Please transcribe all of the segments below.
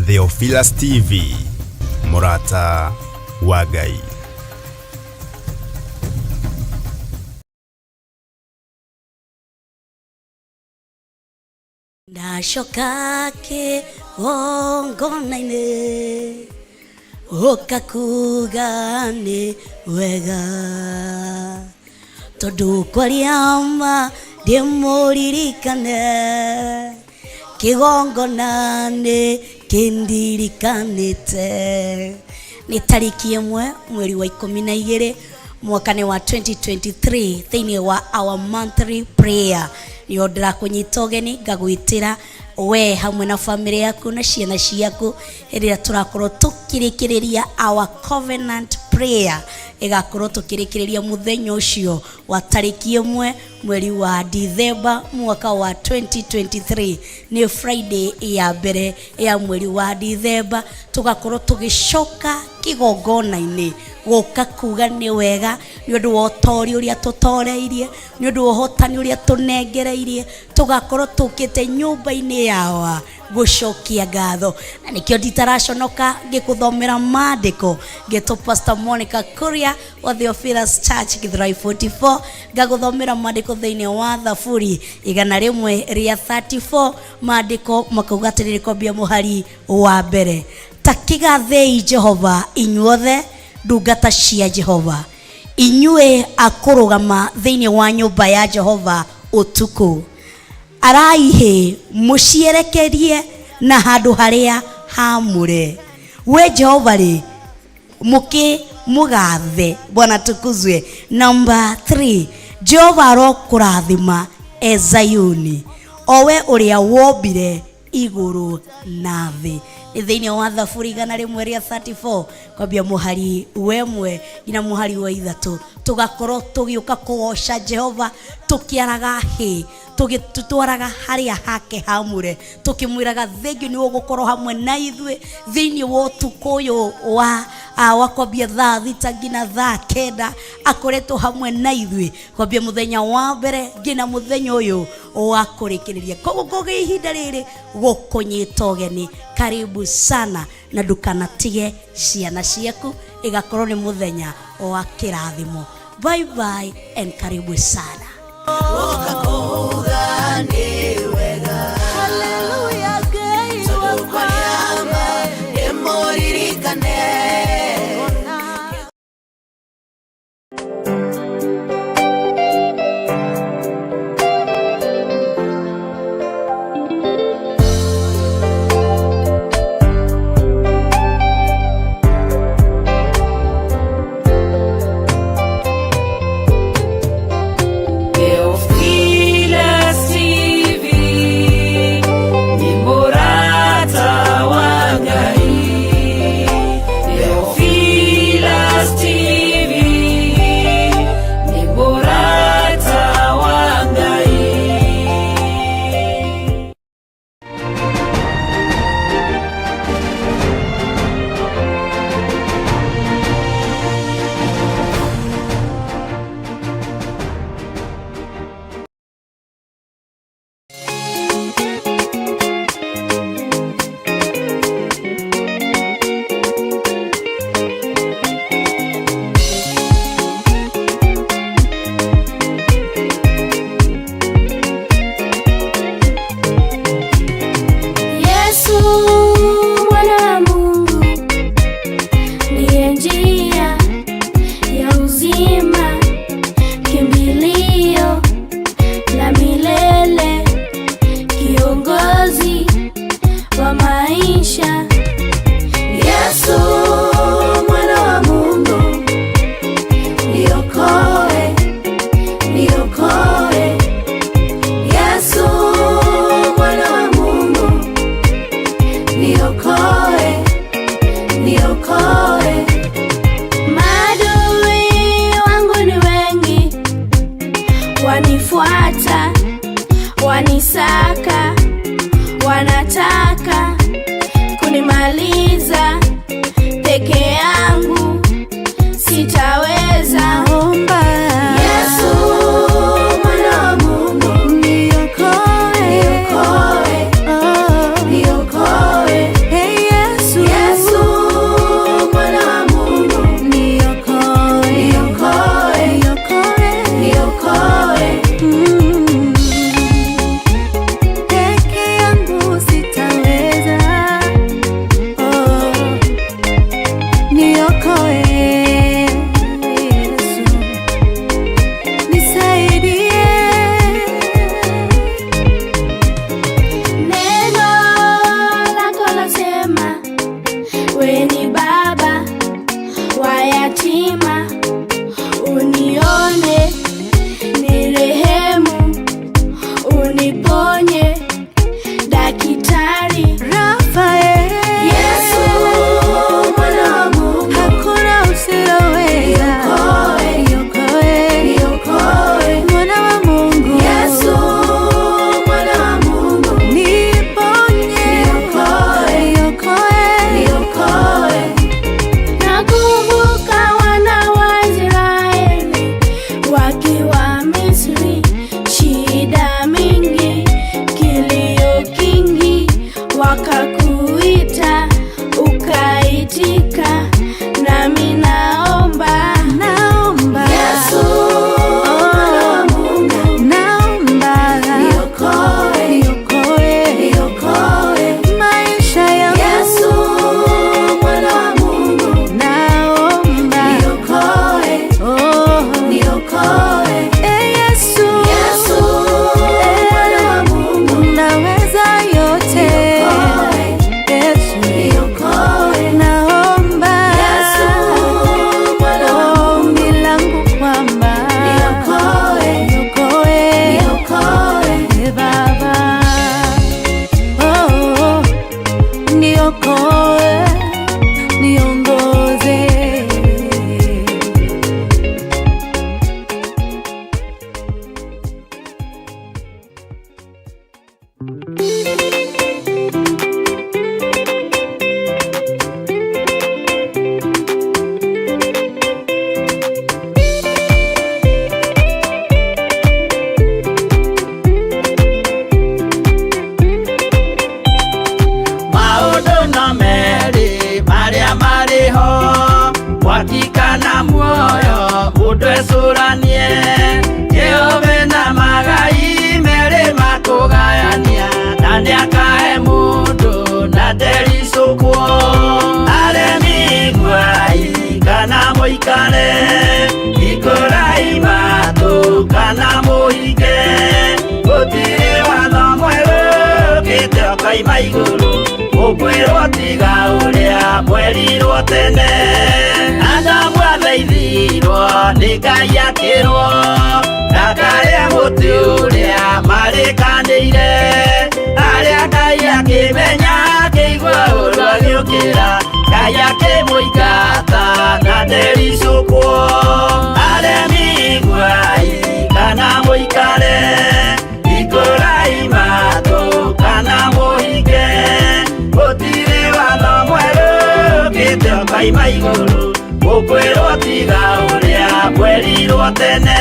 Theophilus TV, mũrata wa Ngai. Ndacoka kĩgongona-inĩ ũka kuga nĩ wega tondũ kwaria ma ndĩmũririkane kĩgongona nĩ kĩndirikanĩte. Nĩ tarĩki 1 mweri wa 12 mwaka nĩ wa 2023 thĩinĩ wa our monthly prayer nĩo ndĩrakũnyita ũgeni ngagwĩtĩra we hamwe na famĩlĩ yaku na ciana ciaku hĩndĩ ĩrĩa tũrakorwo tũkĩrĩkĩrĩria our covenant prayer ĩgakorwo tũkĩrĩkĩrĩria mũthenya ũcio wa tarĩki 1 mweri wa Dithemba mwaka wa 2023 nĩ Friday ya mbere ya mweri wa Dithemba tũgakorwo tũgĩcoka kĩgongona-inĩ gũka kuga nĩ wega nĩ ũndũ wa ũtori ũrĩa tũtoreirie nĩ ũndũ wa ũhotani ũrĩa tũnengereirie tũgakorwo tũkĩte nyũmba-inĩ yawa gũcokia ngatho na nĩkĩo nditaraconoka ngĩkũthomera maandĩko ngĩtwo Pastor Monica Kuria wa Theophilus Church Githurai 44 ngagũthomera maandĩko thĩinĩ wa Thaburi 134 maandĩko makauga atĩrĩrĩ kwambia mũhari wa mbere ta kĩgathei Jehova inyuothe ndungata cia Jehova inyuĩ akũrũgama thĩinĩ wa nyũmba ya Jehova ũtukũ araihĩ mũcierekerie na handũ harĩa haamũre we Jehova rĩ mũkĩ mũgathe Bwana tukuzwe. Namba 3 Jehova arokũrathima e Zayuni o we ũrĩa wombire igũrũ na thĩ. Nĩ thĩinĩ wa Thaburi 134 kwambia mũhari wa 1 nginya mũhari wa 3 tũgakorwo tũgĩũka kũgoca Jehova tũkĩaraga hĩ tũgĩtwaraga harĩa hake hamũre tũkĩmwĩraga thengiũ nĩ ũgũkorwo hamwe na ithuĩ thĩinĩ wa ũtukũ ũyũ wa kwambia thaa 6 nginya thaa 9 akoretwo hamwe na ithuĩ kwambia mũthenya wa mbere nginya mũthenya ũyũ wa kũrĩkĩrĩria. Koguo ngũgĩ ihinda rĩrĩ gũkũnyita ũgeni, karibu sana na ndũkanatige ciana ciaku ĩgakorwo nĩ mũthenya wa kĩrathimo. Bye bye and karibu sana. Hallelujah, Ngai wakwa. mũikare, hingũrai matũ kana mũhinge. Gũtirĩ watho mwerũ ũkĩte ũkoima igũrũ, mũkwĩrwo tiga ũrĩa mwerirwo tene. Adamu athaithirwo nĩ Ngai akĩrwo ndakarĩe mũtĩ ũrĩa marĩkanĩire. Arĩa Ngai akĩmenya akĩigua ũru agĩũkĩra, Ngai akĩmũingata na ndericũkwo. Aremi iguai kana mũikare, hingũrai matũ kana mũhinge. Gũtirĩ watho mwerũ ũkĩte ũkoima igũrũ, mũkwĩrwo tiga ũrĩa mwerirwo tene.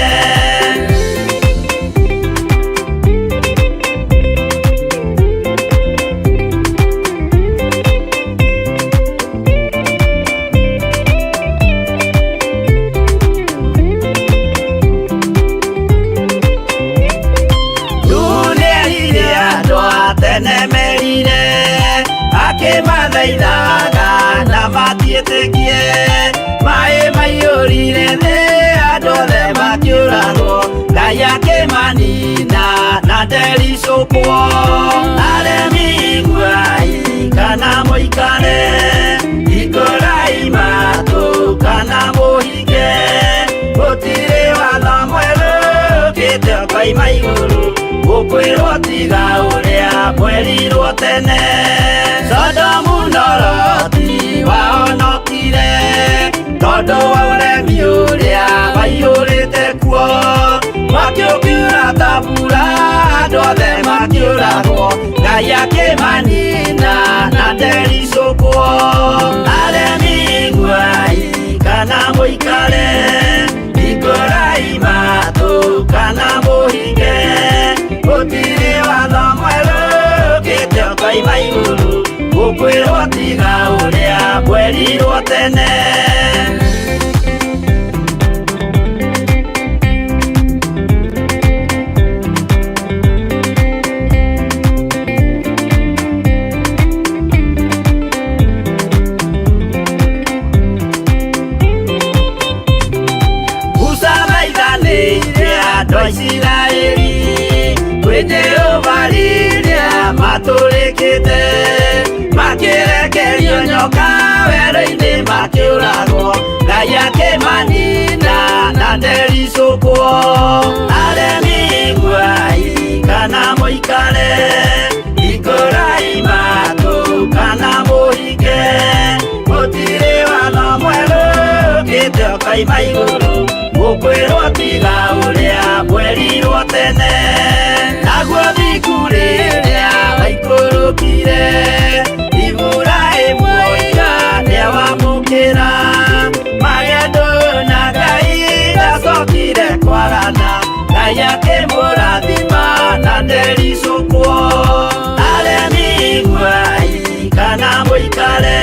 Nuhu nĩerire andũ a tene merire, akĩmathaithaga na matiĩtĩkie. Maĩ maiyũrire thĩ, andũ othe makĩũragwo, Ngai akĩmanina na ndericũkwo. Aremi iguai kana mũikare, hingũrai matũ kana mũhinge. Gũtirĩ watho mwerũ ũkĩte ũkoima igũrũ, mũkwĩrwo tiga ũrĩa mwerirwo tene. Sodomu na Loti wahonokire tondũ wa ũremi ũrĩa waiyũrĩte kuo. Mwaki ũkiura ta mbura, andũ othe makĩũragwo, Ngai akĩmanina na ndericũkwo. Aremi iguai kana mũikare, hingũrai matũ kana mũhinge. Gũtirĩ watho mwerũ ũkĩte ũkoima igũrũ, mũkwĩrwo tiga ũrĩa mwerirwo tene. Musa thaithanĩire andũ a Isiraeli kwĩ Jehova rĩrĩa matũrĩkĩte, makĩrekerio nyoka werũ-inĩ makĩũragwo, Ngai akĩmanina na ndericũkwo. Aremi iguai kana mũikare, hingũrai matũ kana mũhinge. Gũtirĩ watho mwerũ ũkĩte ũkoima igũrũ, mũkwĩrwo tiga ũrĩa mwerirwo tene. Naguo thingu rĩrĩa waikũrũkire, Iburahĩmu oiga nĩawamũkĩra. Magendo na Ngai ndacokire kwagana, Ngai akĩmũrathima na ndericũkwo. Aremi iguai kana mũikare,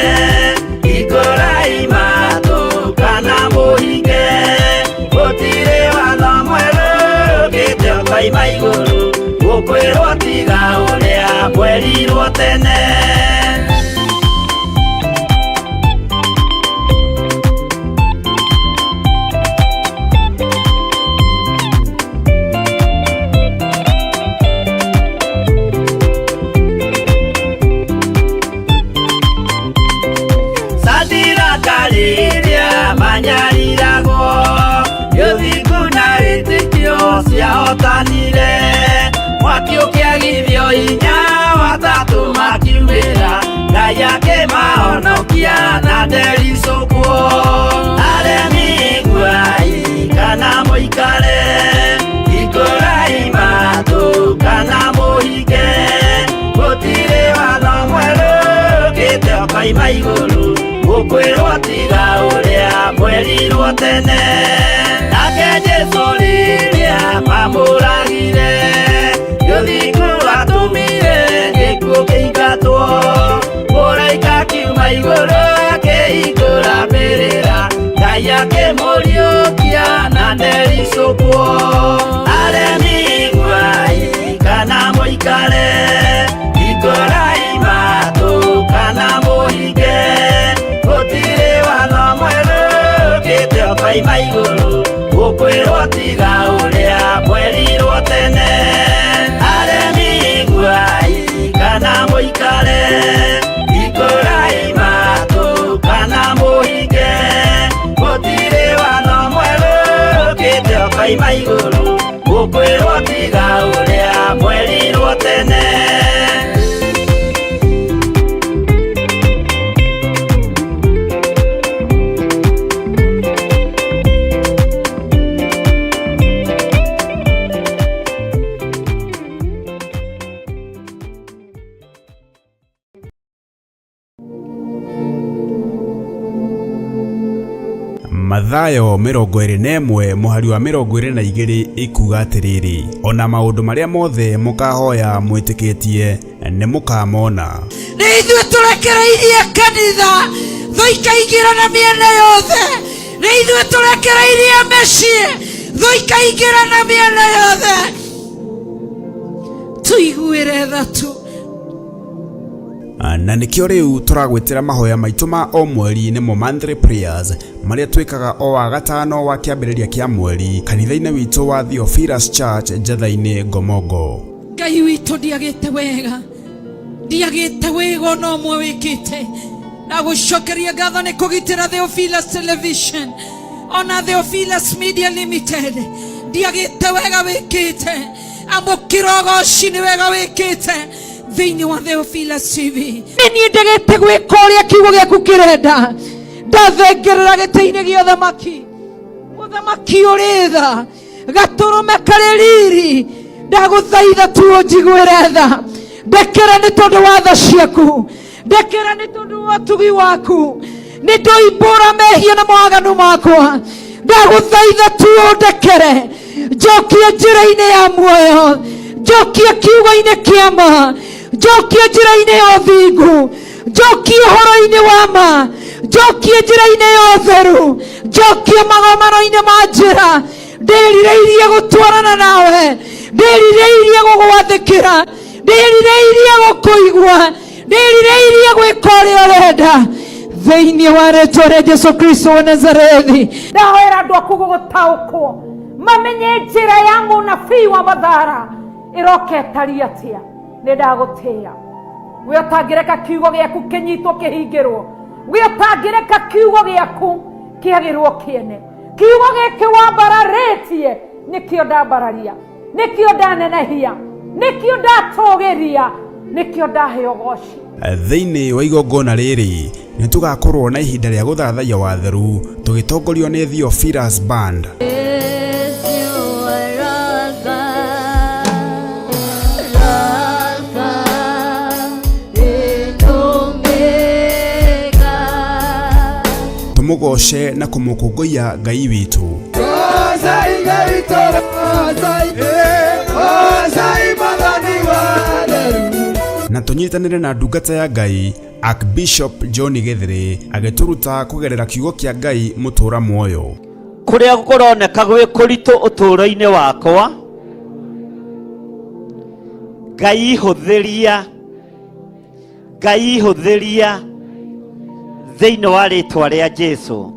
hingũrai matũ kana mũhinge. Gũtirĩ watho mwerũ ũkĩte ũkoima igũrũ, mũkwĩrwo tiga ũrĩa mwerirwo tene. Sadiraka rĩrĩa manyariragwo, nĩ ũthingu na wĩtĩkio ciahotanire. Mwaki ũkĩagithio hinya, watatũ makiumĩra, Ngai akĩmahonokia na ndericũkwo. Aremi iguai kana mũikare, hingũrai matũ kana mũhinge. Gũtirĩ watho mwerũ ũkĩte ũkoima igũrũ, mũkwĩrwo tiga ũrĩa mwerirwo tene. Nake Jesũ rĩrĩa mamũragire, nĩ ũthingu watũmire gĩkuũ kĩingatwo. Mũraika akiuma igũrũ akĩhingũra mbĩrĩra, Ngai akĩmũriũkia na ndericũkwo. Aremi iguai kana mũikare, hingũrai matũ kana mũhinge. Gũtirĩ watho mwerũ ũkĩte Mũikare ikũrai matũ kana mũhinge gũtirĩ watho mwerũ ũkĩte ũkoima igũrũ mũkwĩrwo tiga ũrĩa mwerirwo tene. Mathayo 21 mũhari wa 22 ikuga atĩrĩrĩ, ona maũndũ marĩa mothe mũkahoya mwĩtĩkĩtie nĩ mũkamona. Nĩ ithuĩ tũrekereirie kanitha thũ ikaingĩra na mĩena yothe, nĩ ithuĩ tũrekereirie mĩciĩ thũ ikaingĩra na mĩena yothe, tũiguĩre tha tu. Na nĩkĩo rĩu tũragwĩtĩra mahoya maitũ ma o mweri nĩmo monthly prayers marĩa twĩkaga o wa gatano wa kĩambĩrĩria kĩa mweri kanitha-inĩ witũ wa Theophilus Church Njatha-inĩ Ngomongo. Ngai witũ ndiagĩte wega, ndiagĩte wega ona ũmwe wĩkĩte, na gũcokeria ngatho nĩ kũgitĩra Theophilus Television ona Theophilus Media Limited, ndiagĩte wega wĩkĩte, amũkĩra ũgoci nĩ wega wĩkĩte thĩinĩ wa Theophilus TV. Nĩ niĩ ndegete gwĩka ũrĩa kiugo gĩaku kĩrenda, ndathengerera gĩtĩ-inĩ gĩa ũthamaki, mũthamaki ũrĩ tha, gatũrũme karĩ riri, ndagũthaitha tu ũnjiguĩre tha, ndekera nĩ tondũ wa tha ciaku, ndekera nĩ tondũ wa ũtugi waku, nĩ ndoimbũra mehia na mawaganu makwa, ndagũthaitha tu ũndekere, njokie njĩra-inĩ ya muoyo, njokie kiugo-inĩ kĩa ma, njokie njĩra-inĩ ya ũthingu, njokie ũhoro-inĩ wa ma, njokie njĩra-inĩ ya ũtheru, njokie magomano-inĩ ma njĩra, ndĩrirĩirie gũtwarana nawe, ndĩrirĩirie gũgwathĩkĩra, ndĩrirĩirie gũkũigua, ndĩrirĩirie gwĩka ũrĩa ũrenda, thĩinĩ wa rĩtwa rĩa Jesu Kristo wa Nazarethi. Ndahoera andũ aku gũgũtaũkwo, mamenye njĩra ya mũnabii wa Mathara ĩroka ĩtariĩ atĩa. Nĩ ndagũtĩĩa we ũtangĩreka kiugo gĩaku kĩnyitwo kĩhingĩrwo, we ũtangĩreka kiugo gĩaku kĩagĩrwo kĩene, kiugo gĩkĩ wambararĩtie nĩkĩo ndambararia, nĩkĩo ndanenehia, nĩkĩo ndatũgĩria, nĩkĩo ndahe ũgoci. Thĩinĩ wa igongona rĩrĩ nĩ tũgakorwo na ihinda rĩa gũthathaiya watheru tũgĩtongorio nĩ Theophilus Band. Tũmũgoce na kũmũkũngũiya Ngai witũ. Na tũnyitanĩre na ndungata ya Ngai Archbishop John Githere agĩtũruta kũgerera kiugo kĩa Ngai mũtũra muoyo. Kũrĩa kũroneka gwĩ kũritũ ũtũũro-inĩ wakwa, Ngai hũthĩria, Ngai hũthĩria thĩinĩ wa rĩtwa rĩa Jesu.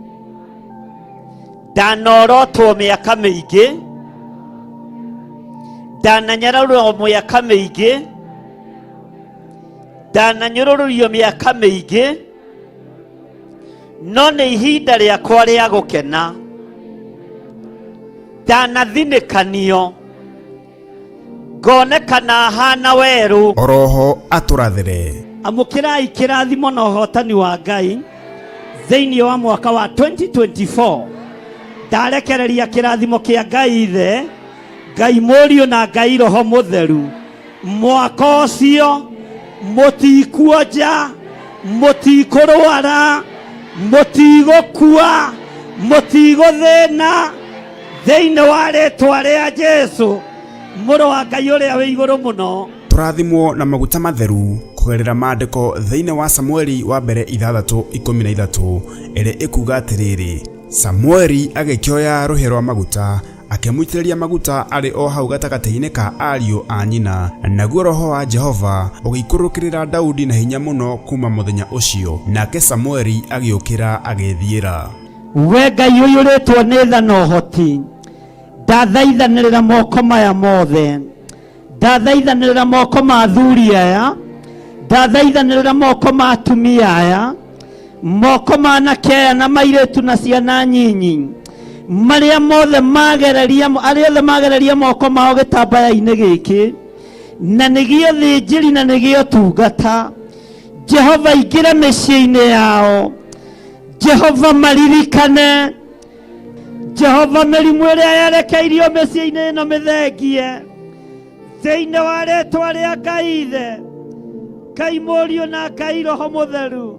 Ndanorotwo mĩaka mĩingĩ, ndananyararwo mĩaka mĩingĩ, ndananyũrũrũrio mĩaka mĩingĩ, no nĩ ihinda rĩakwa rĩa gũkena. Ndanathinĩkanio ngonekana hana werũ. Oroho atũrathĩre. Amũkĩrai kĩrathimo na ũhotani wa Ngai thĩinĩ wa mwaka wa 2024. Ndarekereria kĩrathimo kĩa Ngai Ithe, Ngai Mũriũ na Ngai Roho Mũtheru. Mwaka ũcio mũtikuonja, mũtikũrwara, mũtigũkua, mũtigũthĩna thĩinĩ wa rĩtwa rĩa Jesu mũrũ wa Ngai ũrĩa wĩ igũrũ mũno. Tũrathimwo na maguta matheru kũgerera maandĩko thĩinĩ wa Samueli wa mbere 6:13 ĩrĩa ĩkuga atĩrĩrĩ, Samueli agĩkĩoya rũhĩa rwa maguta akĩmũitĩrĩria maguta arĩ o hau gatagatĩ-inĩ ka ariũ a nyina, naguo roho wa Jehova ũgĩikũrũkĩrĩra Daudi na hinya mũno kuma mũthenya ũcio, nake Samueli agĩũkĩra agĩĩthiĩra. We Ngai ũiyũrĩtwo nĩ tha na ũhoti, ndathaithanĩrĩra moko maya mothe, ndathaithanĩrĩra moko ma athuri aya, Ndathaithanĩrĩra moko ma atumia aya, moko ma anake aya na mairĩtu na ciana nyinyi, marĩa mothe magereria, arĩa othe magereria moko mao gĩtambaya-inĩ gĩkĩ, na nĩgĩo thĩnjĩri na nĩgĩo tungata. Jehova ingĩra mĩciĩ-inĩ yao, Jehova maririkane, Jehova mĩrimũ ĩrĩa yerekeirio mĩciĩ-inĩ ĩno mĩthengie thĩinĩ wa rĩtwa rĩa Ngai Ithe, Ngai Mũriũ na Ngai Roho Mũtheru.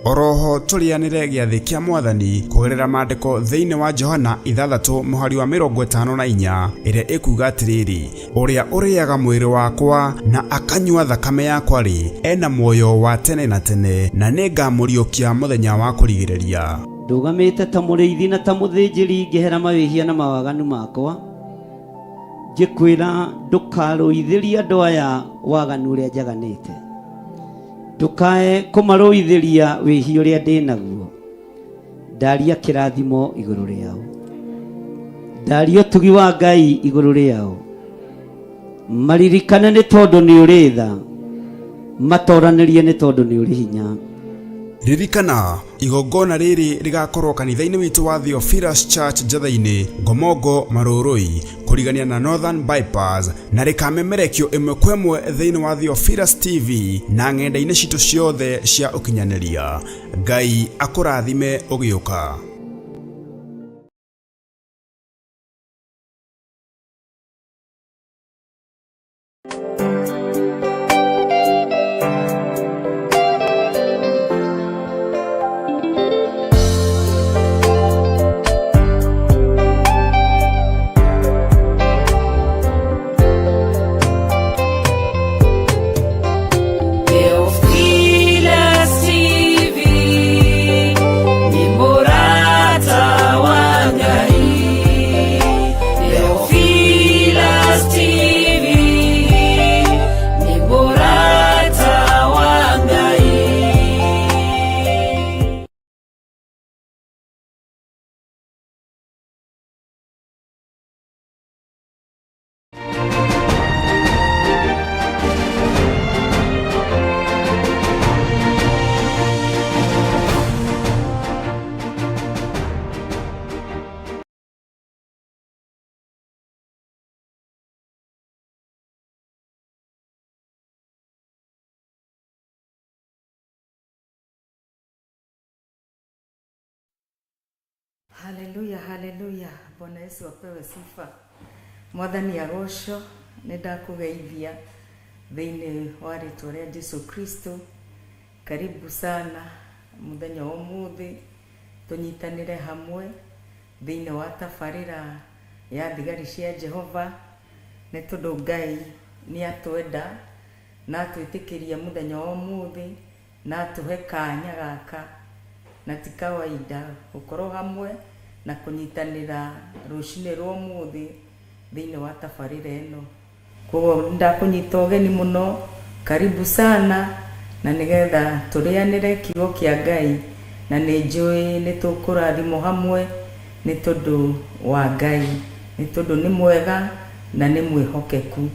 Oroho tũrĩanĩre gĩathĩ kĩa Mwathani kũgerera maandĩko thĩinĩ wa Johana ithathatũ mũhari wa 54 ĩrĩa ĩkuuga atĩrĩrĩ, Ũrĩa ũrĩaga mwĩrĩ wakwa na akanyua thakame yakwa-rĩ, e na muoyo wa tene na tene, na nĩngamũriũkia mũthenya wa kũrigĩrĩria. Ndũgamĩte ta mũrĩithi na ta mũthĩnjĩri ngĩhera mawĩhia na mawaganu makwa, ngĩkwĩra ndũkarũithĩrie andũ aya waganu ũrĩa njaganĩte, ndũkae kũmarũithĩria wĩhia ũrĩa ndĩ naguo. Ndaria kĩrathimo igũrũ rĩao, ndaria ũtugi wa Ngai igũrũ rĩao, maririkane nĩ tondũ nĩ ũrĩ tha, matoranĩrie nĩ tondũ nĩ ũrĩ hinya. Ririkana, igongona rĩrĩ rĩgakorwo kanitha-inĩ witũ wa Theophilus Church Njatha-inĩ, Ngomongo, Marũrũi, kũrigania na Northern Bypass, na rĩkamemerekio ĩmwe kwa ĩmwe thĩinĩ wa Theophilus TV na ng'enda-inĩ citũ ciothe cia ũkinyanĩria. Ngai akũrathime ũgĩũka. Theophilus TV ni mũrata wa Ngai. Theophilus TV ni mũrata wa Ngai. Haleluya, haleluya. Bwana Yesu apewe sifa. Mwathani agocwo, nĩ ndakũgeithia thĩinĩ wa rĩtwa rĩa Jesu Kristo. Karibu sana mũthenya wa ũmũthĩ tũnyitanĩre hamwe thĩinĩ wa tabarĩra ya thigari cia Jehova, nĩ tondũ Ngai nĩ atwenda na atwĩtĩkĩria mũthenya wa ũmũthĩ na atũhe kanya gaka, na ti kawaida gũkorwo hamwe na kũnyitanĩra rũcinĩ rwa ũmũthĩ thĩinĩ wa tabarĩra ĩno. Koguo nĩndakũnyita ũgeni mũno, karibu sana, na nĩgetha tũrĩanĩre kiugo kĩa Ngai, na nĩ njũĩ nĩ tũkũrathimwo hamwe nĩ tondũ wa Ngai, nĩ tondũ nĩ mwega na nĩ mwĩhokeku.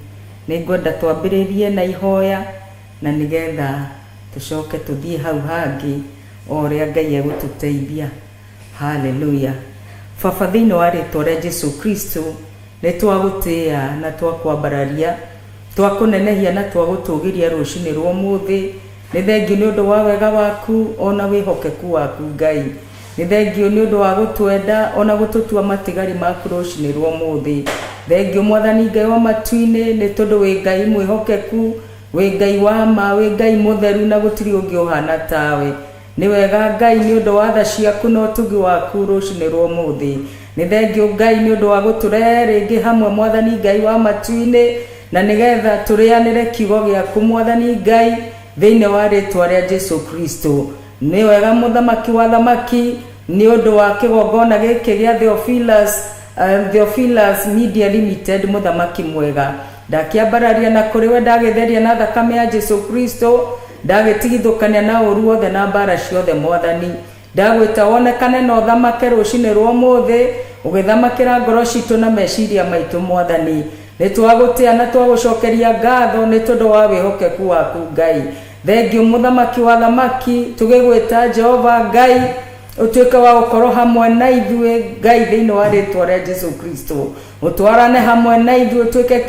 Nĩ ngwenda twambĩrĩrie na ihoya, na nĩgetha tũcoke tũthiĩ hau hangĩ o ũrĩa Ngai egũtũteithia. Haleluya. Baba, thĩinĩ wa rĩtwa rĩa Jesu Kristo, nĩ twagũtĩĩa na twakwambararia, twakũnenehia na twagũtũgĩria rũcinĩ rwa ũmũthĩ. Nĩ thengiũ nĩ ũndũ wa wega waku ona wĩhokeku waku Ngai. Nĩ thengiũ nĩ ũndũ wa gũtwenda ona gũtũtua matigari maku rũcinĩ rwa ũmũthĩ. Thengiũ Mwathani Ngai wa matu-inĩ nĩ tondũ wĩ Ngai mwĩhokeku, wĩ Ngai wa ma, wĩ Ngai mũtheru na gũtirĩ ũngĩ ũhana tawe. Nĩ wega Ngai nĩ ũndũ wa tha ciaku na ũtugi waku rũcinĩ rwa ũmũthĩ. Nĩ thengiũ Ngai nĩ ũndũ wa gũtũrehe rĩngĩ hamwe Mwathani Ngai wa matu-inĩ, na nĩgetha tũrĩanĩre kiugo gĩaku Mwathani Ngai thĩinĩ wa rĩtwa rĩa Jesu Kristo. Nĩ wega Mũthamaki wa athamaki nĩ ũndũ wa kĩgongona gĩkĩ gĩa Theophilus, Theophilus Media Limited, Mũthamaki mwega. Ndakĩambararia na kũrĩ we ndagĩtheria na thakame ya Jesu Kristo, ndagĩtigithũkania na ũru wothe na mbara ciothe Mwathani. Ndagwĩta wonekane na ũthamake rũcinĩ rwa ũmũthĩ, ũgĩthamakĩra ngoro citũ na meciria maitũ Mwathani. Nĩ twagũtĩa na twagũcokeria ngatho nĩ tondũ wa wĩhokeku waku Ngai. Thengiũ Mũthamaki wa thamaki, tũgĩgwĩta Jehova Ngai, ũtuĩke wa gũkorwo hamwe na ithuĩ Ngai thĩinĩ wa rĩtwa rĩa Jesu Kristo. Ũtwarane hamwe na ithuĩ, ũtuĩke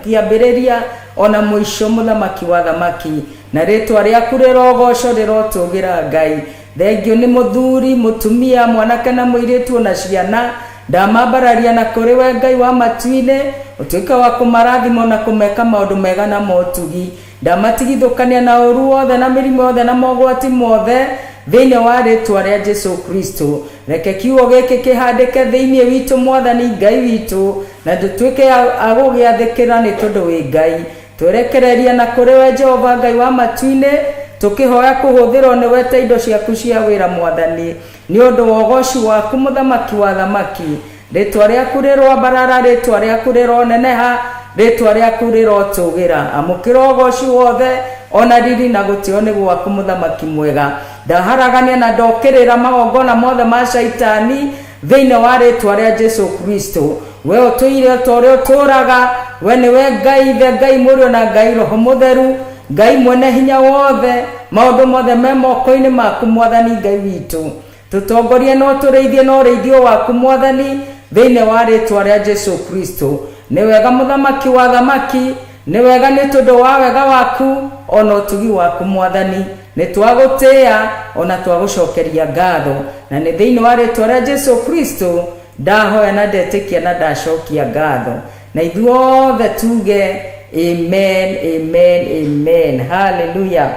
kĩambĩrĩria ona mũico, Mũthamaki wa thamaki, na rĩtwa rĩaku rĩrogocwo, rĩrotũgĩra Ngai. Thengiũ nĩ mũthuri, mũtumia, mwanake na mũirĩtu ona ciana, ndamambararia na kũrĩ we Ngai wa matu-inĩ, ũtuĩke wa kũmarathima na kũmeka maũndũ mega na motugi. Ndamatigithũkania na ũru wothe na mĩrimũ yothe na mogwati mothe thĩinĩ wa rĩtwa rĩa Jesu Kristo. Reke kiugo gĩkĩ kĩhandĩke thĩinĩ witũ, Mwathani Ngai witũ, na tũtuĩke a gũgĩathĩkĩra nĩ tondũ wĩ Ngai. Twerekereria na kũrĩ we Jehova Ngai wa matu-inĩ, tũkĩhoya kũhũthĩrwo nĩwe ta indo ciaku cia wĩra, Mwathani, nĩ ũndũ wa ũgoci waku, Mũthamaki wa thamaki. Rĩtwa rĩaku rĩroambarara, rĩtwa rĩaku rĩroneneha, rĩtwa rĩaku rĩrotũgĩra. Amũkĩra ũgoci wothe ona riri na gũtĩo nĩ gwaku, Mũthamaki mwega. Ndaharagania na ndokĩrĩra magongona mothe ma Shaitani thĩinĩ wa rĩtwa rĩa Jesu Kristo. We ũtũire ta ũrĩa ũtũraga, we nĩwe Ngai Ithe, Ngai Mũriũ na Ngai Roho Mũtheru, Ngai mwene hinya wothe. Maũndũ mothe me moko-inĩ maku, Mwathani Ngai witũ. Tũtongorie no tũrĩithie na ũrĩithio waku, Mwathani, thĩinĩ wa rĩtwa rĩa Jesu Kristo. Nĩ wega, Mũthamaki wa thamaki, nĩ wega nĩ tondũ wa wega waku ona ũtugi waku, Mwathani. Nĩ twagũtĩĩa ona twagũcokeria ngatho, na nĩ thĩinĩ wa rĩtwa rĩa Jesu Kristo ndahoya na ndetĩkia na ndacokia ngatho, na ithuothe tuge amen, amen, amen. Haleluya.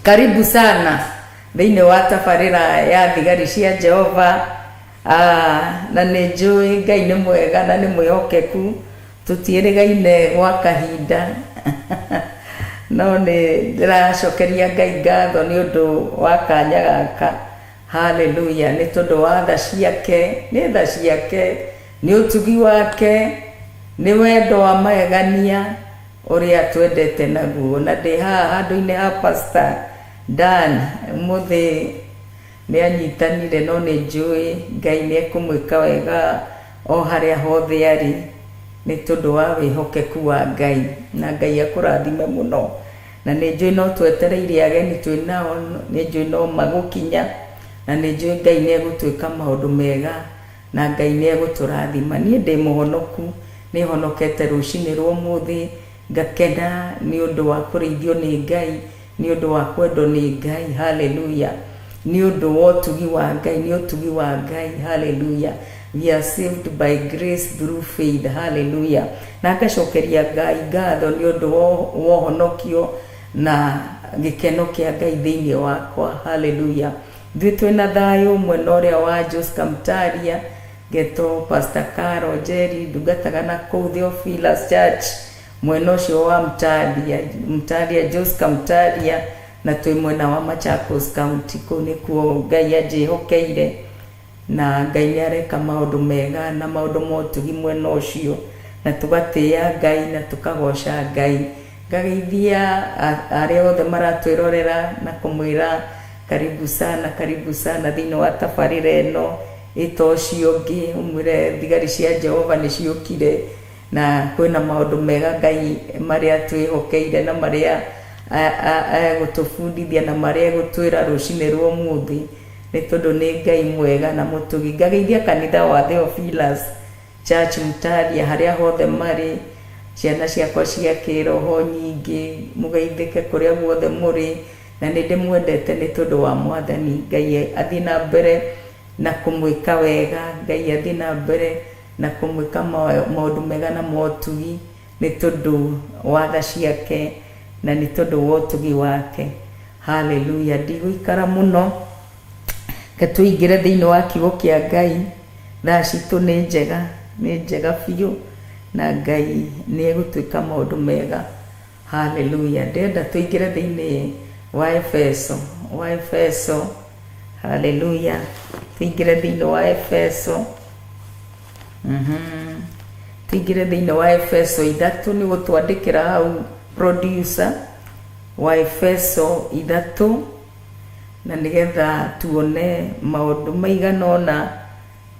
Karibu sana thĩinĩ wa tabarĩra ya thigari cia Jehova. Na nĩ njũĩ Ngai nĩ mwega na nĩ mwĩhokeku, tũtiĩrĩgaine gwa kahinda, no nĩ ndĩracokeria Ngai ngatho nĩ ũndũ wa kanya gaka. Haleluya. Nĩ tondũ wa tha ciake, nĩ tha ciake, nĩ ũtugi wake, nĩ wendo wa magegania ũrĩa twendete naguo. Na ndĩ haha handũ-inĩ ha Pastor Dan, ũmũthĩ nĩ anyitanire, no nĩ njũĩ Ngai nĩ ekũmwĩka wega o harĩa hothe arĩ nĩ tondũ wa wĩhokeku wa Ngai, na Ngai akũrathime mũno. Na nĩ njũĩ no twetereire ageni twĩ nao, nĩ njũĩ no magũkinya, na nĩ njũĩ Ngai nĩ egũtwĩka maũndũ mega na Ngai nĩ egũtũrathima. Niĩ ndĩ mũhonoku, nĩ honokete rũcinĩ rwa ũmũthĩ, ngakena nĩ ũndũ wa kũrĩithio nĩ Ngai, nĩ ũndũ wa kwendwo nĩ Ngai. Haleluya. Nĩ ũndũ wa ũtugi wa Ngai, nĩ ũtugi wa Ngai. Haleluya. We are saved by grace through faith. Haleluya. Na ngacokeria Ngai ngatho nĩ ũndũ wa ũhonokio na gĩkeno kĩa Ngai thĩinĩ wakwa. Haleluya. Ithuĩ twĩna thayũ mwena ũrĩa wa Joska Mtaria, ngetwo Pastor Caro Njeri, ndungataga na kũu Theophilus Church mwena ũcio wa Mtaria, Mtaria, Joska Mtaria, na twĩ mwena wa Machakos County. Kũu nĩkuo Ngai anjĩhokeire, na Ngai nĩ areka maũndũ mega na maũndũ ma ũtugi mwena ũcio, na tũgatĩĩa Ngai na tũkagoca Ngai. Ngageithia arĩa othe maratwĩrorera na kũmwĩra karibu sana, karibu sana thĩinĩ wa tabarĩra ĩno. Ĩta ũcio ũngĩ ũmwĩre thigari cia Jehova nĩ ciũkire, na kwĩna maũndũ mega Ngai marĩa twĩhokeire na marĩa egũtũbundithia na marĩa egũtwĩra rũcinĩ rwa ũmũthĩ, nĩ tondũ nĩ Ngai mwega na mũtugi. Ngageithia kanitha wa Theophilus Church Mtaria harĩa hothe marĩ, ciana ciakwa cia kĩroho nyingĩ, mũgeithĩke kũrĩa guothe mũrĩ, na nĩ ndĩmwendete nĩ tondũ wa Mwathani. Ngai athiĩ na mbere na kũmwĩka wega, Ngai athiĩ na mbere na kũmwĩka maũndũ mega na motugi, nĩ tondũ wa tha ciake na nĩ tondũ wa ũtugi wake. Haleluya. Ndigũikara mũno, reke tũingĩre thĩinĩ wa kiugo kĩa Ngai. Thaa citũ nĩ njega, nĩ njega biũ, na Ngai nĩ egũtwĩka maũndũ mega. Haleluya. Ndĩrenda tũingĩre thĩinĩ wa Efeso, wa Efeso. Haleluya. Tũingĩre thĩinĩ wa Efeso. Tũingĩre thĩinĩ wa Efeso 3, nĩ gũtwandĩkĩra hau producer wa Efeso 3, na nĩgetha tuone maũndũ maigana ũna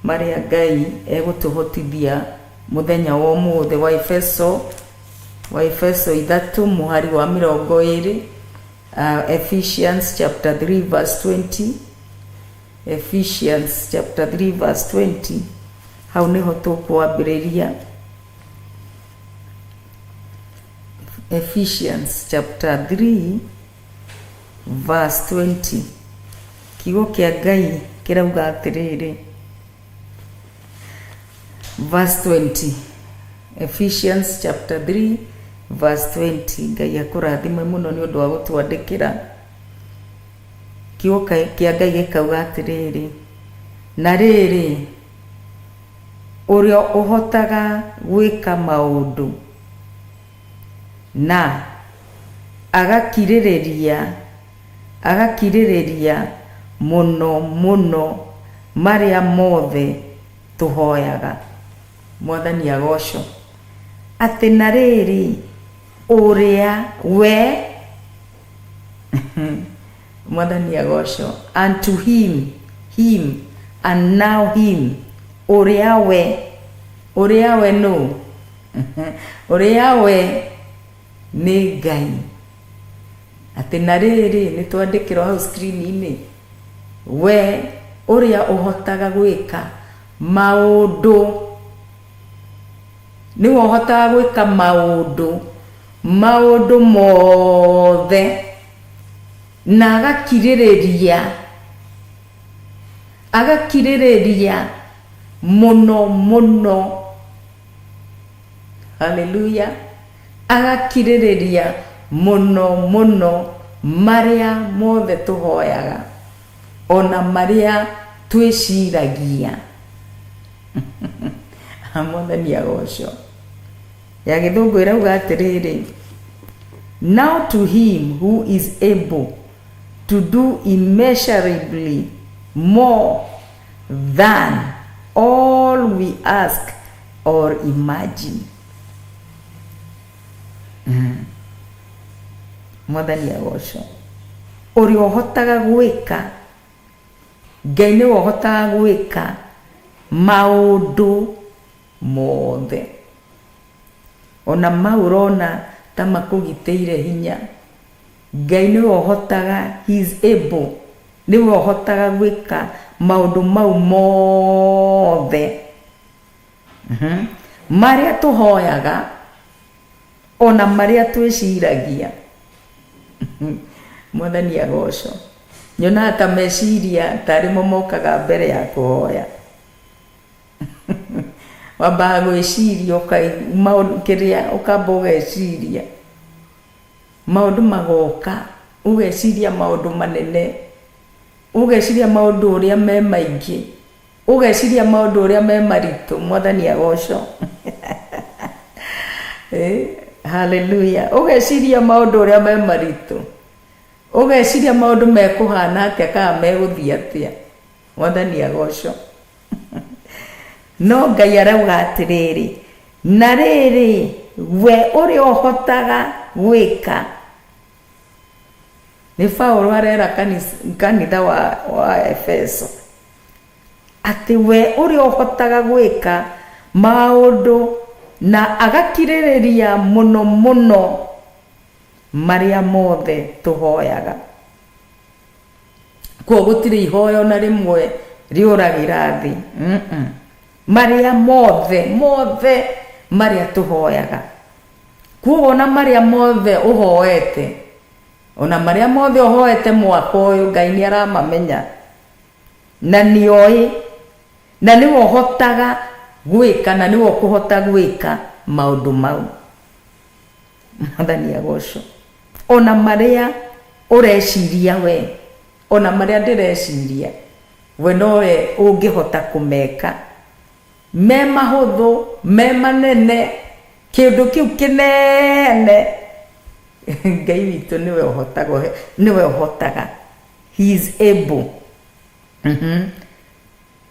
marĩa Ngai egũtũhotithia mũthenya wa ũmũthĩ. Wa Efeso, wa Efeso 3 mũhari wa 20. Ephesians chapter 3 verse 20. Ephesians chapter 3 verse 20. Hau nĩho tũkwambĩrĩria. Ephesians chapter 3 verse 20. Kiugo kĩa Ngai kĩrauga atĩrĩrĩ. Verse 20. Ephesians chapter 3 verse 20. Ngai akũrathime mũno nĩ ũndũ wa gũtwandĩkĩra. Kiugo kĩa Ngai gĩkauga atĩrĩrĩ, na rĩrĩ, ũrĩa ũhotaga gwĩka maũndũ na agakirĩrĩria agakirĩrĩria mũno mũno marĩa mothe tũhoyaga. Mwathani agocwo. Atĩ na rĩrĩ, ũrĩa we Mwathani agocwo. Unto him, him, and now him, ũrĩa we, ũrĩa we nũ? Ũrĩa we nĩ Ngai. Atĩ na rĩrĩ, nĩ twandĩkĩrwo hau screen-inĩ, we ũrĩa ũhotaga gwĩka maũndũ, nĩwe ũhotaga gwĩka maũndũ, maũndũ mothe, na agakirĩrĩria, agakirĩrĩria mũno mũno. Haleluya. Agakirĩrĩria mũno mũno marĩa mothe tũhoyaga, ona marĩa twĩciragia. Mwathani agocwo. Ya gĩthũngũ ĩrauga atĩrĩrĩ, Now to him who is able to do immeasurably more than all we ask or imagine. Mwathani agocwo. Ũrĩa ũhotaga gwĩka, Ngai nĩwe ũhotaga gwĩka maũndũ mothe. Ona mau ũrona ta makũgitĩire hinya, Ngai nĩwe ũhotaga, he is able, nĩwe ũhotaga gwĩka maũndũ mau mothe. Marĩa tũhoyaga, ona marĩa twĩciragia. Mwathani agocwo. Nyonaga ta meciria tarĩ mo mokaga mbere ya kũhoya. Wambaga gwĩciria kĩrĩa ũkamba ũgeciria, maũndũ magoka, ũgeciria maũndũ manene, ũgeciria maũndũ ũrĩa me maingĩ, ũgeciria maũndũ ũrĩa me maritũ. Mwathani agocwo. Haleluya. Ũgeciria maũndũ ũrĩa me maritũ, ũgeciria maũndũ mekũhana atĩa kana megũthiĩ atĩa. Mwathani agocwo. No Ngai arauga atĩrĩrĩ, na rĩrĩ, we ũrĩa ũhotaga gwĩka. Nĩ Paulo arera kanitha wa Efeso atĩ we ũrĩa ũhotaga gwĩka maũndũ na agakirĩrĩria mũno mũno marĩa mothe tũhoyaga. Koguo gũtirĩ ihoya ona rĩmwe rĩũragĩra thĩ. Marĩa mothe, mothe marĩa tũhoyaga. Koguo ona marĩa mothe ũhoete, ona marĩa mothe ũhoete mwaka ũyũ, Ngai nĩ aramamenya na nĩ oĩ, na nĩwe ũhotaga gwĩka na nĩwe ũkũhota gwĩka maũndũ mau. Mwathani agocwo. Ona marĩa ũreciria we, ona marĩa ndĩreciria, we nowe ũngĩhota kũmeka. Me mahũthũ, me manene, kĩũndũ kĩu kĩnene, Ngai witũ nĩwe ũhotaga, nĩwe ũhotaga. He is able.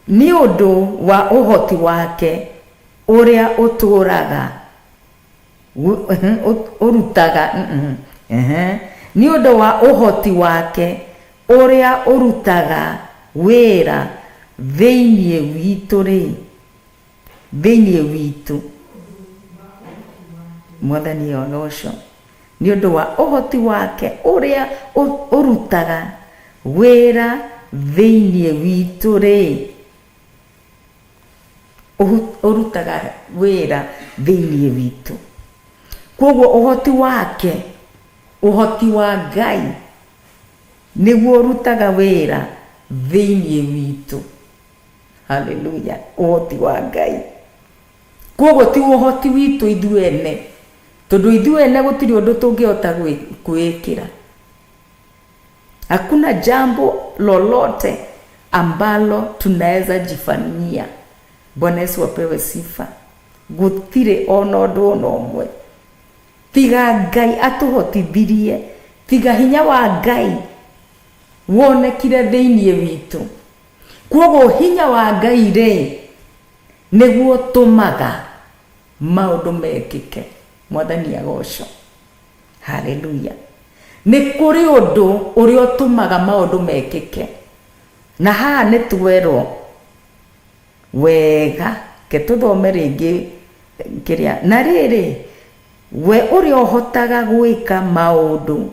Nĩ ũndũ wa ũhoti wake ũrĩa ũtũũraga ũrutaga nĩ ũndũ wa ũhoti wake ũrĩa ũrutaga wĩra thĩinĩ witũ rĩ, thĩinĩ witũ. Mwathani agocwo. Nĩ ũndũ wa ũhoti wake ũrĩa ũrutaga wĩra thĩinĩ witũ-rĩ, ũrutaga wĩra thĩinĩ witũ. Kwoguo ũhoti wake, ũhoti wa Ngai nĩguo ũrutaga wĩra thĩinĩ witũ. Haleluya! Ũhoti wa Ngai. Kwoguo ti ũhoti witũ ithuĩ ene, tondũ ithuĩ ene gũtirĩ ũndũ tũngĩhota kwĩĩkĩra. Hakuna jambo lolote ambalo tunaweza jifanyia. Bwana Yesu apewe sifa. Gũtirĩ ona ũndũ ona ũmwe. Tiga Ngai atũhotithirie, tiga hinya wa Ngai wonekire thĩinĩ witũ. Kwoguo hinya wa Ngai rĩ, nĩguo ũtũmaga maũndũ mekĩke. Mwathani agocwo. Haleluya. Nĩ kũrĩ ũndũ ũrĩa ũtũmaga maũndũ mekĩke. Na haha nĩ twerwo wega, ke tũthome rĩngĩ kĩrĩa. Na rĩrĩ, we ũrĩa ũhotaga gwĩka maũndũ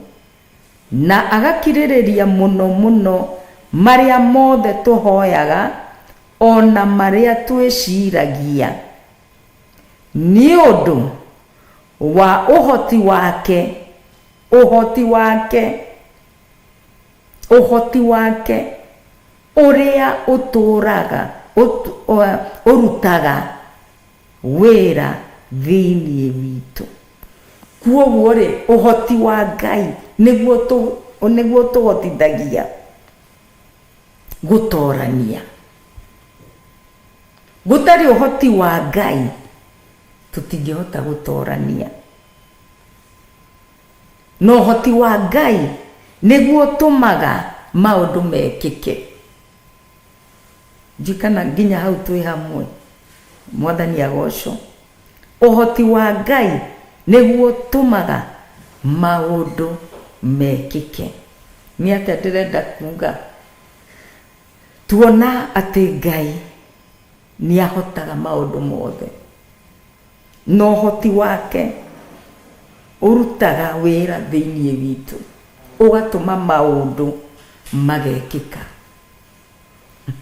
na agakirĩrĩria mũno mũno marĩa mothe tũhoyaga o na marĩa twĩciragia, nĩ ũndũ wa ũhoti wake, ũhoti wake, ũhoti wake ũrĩa ũtũũraga, ũrutaga wĩra thĩinĩ witũ. Kwoguo-rĩ, ũhoti wa Ngai nĩguo nĩguo ũtũhotithagia gũtorania. Gũtarĩ ũhoti wa Ngai, tũtingĩhota gũtorania. Na ũhoti wa Ngai nĩguo ũtũmaga maũndũ mekĩke. Ndiũĩ kana nginya hau twĩ hamwe. Mwathani agocwo. Ũhoti wa Ngai nĩguo ũtũmaga maũndũ mekĩke. Nĩ atĩa ndĩrenda kuga? Tuona atĩ Ngai nĩ ahotaga maũndũ mothe. Na ũhoti wake ũrutaga wĩra thĩinĩ witũ, ũgatũma maũndũ magekĩka.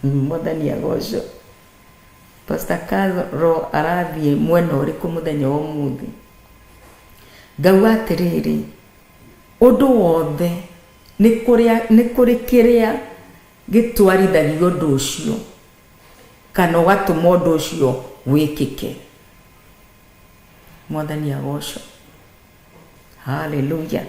Mwathani agocwo. Pastor Carol arathiĩ mwena ũrĩkũ mũthenya wa ũmũthĩ? Ngauga atĩrĩrĩ, ũndũ wothe nĩ kũrĩa nĩ kũrĩ kĩrĩa gĩtwarithagia ũndũ ũcio kana ũgatũma ũndũ ũcio wĩkĩke. Mwathani agocwo. Haleluya.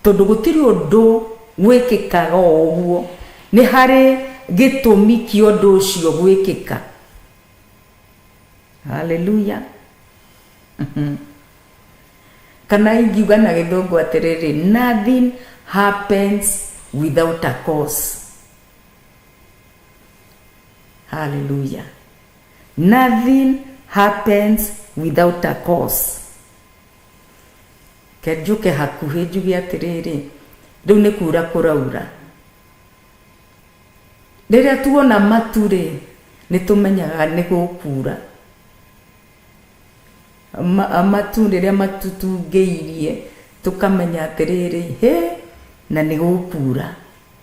Tondũ gũtirĩ ũndũ wĩkĩkaga o ũguo, nĩ harĩ gĩtũmi kĩa ũndũ ũcio gwĩkĩka. Haleluya. Kana ingiuga na gĩthũngũ atĩrĩrĩ, nothing happens without a cause. Haleluya. Nothing happens without a cause. Reke njũke hakuhĩ njuge atĩrĩrĩ, rĩu nĩ kuura kũraura. Rĩrĩa tuona matu-rĩ, nĩ tũmenyaga nĩ gũkuura. Matu rĩrĩa matũtungĩirie tũkamenya atĩrĩrĩ, hĩ, na nĩ gũkuura,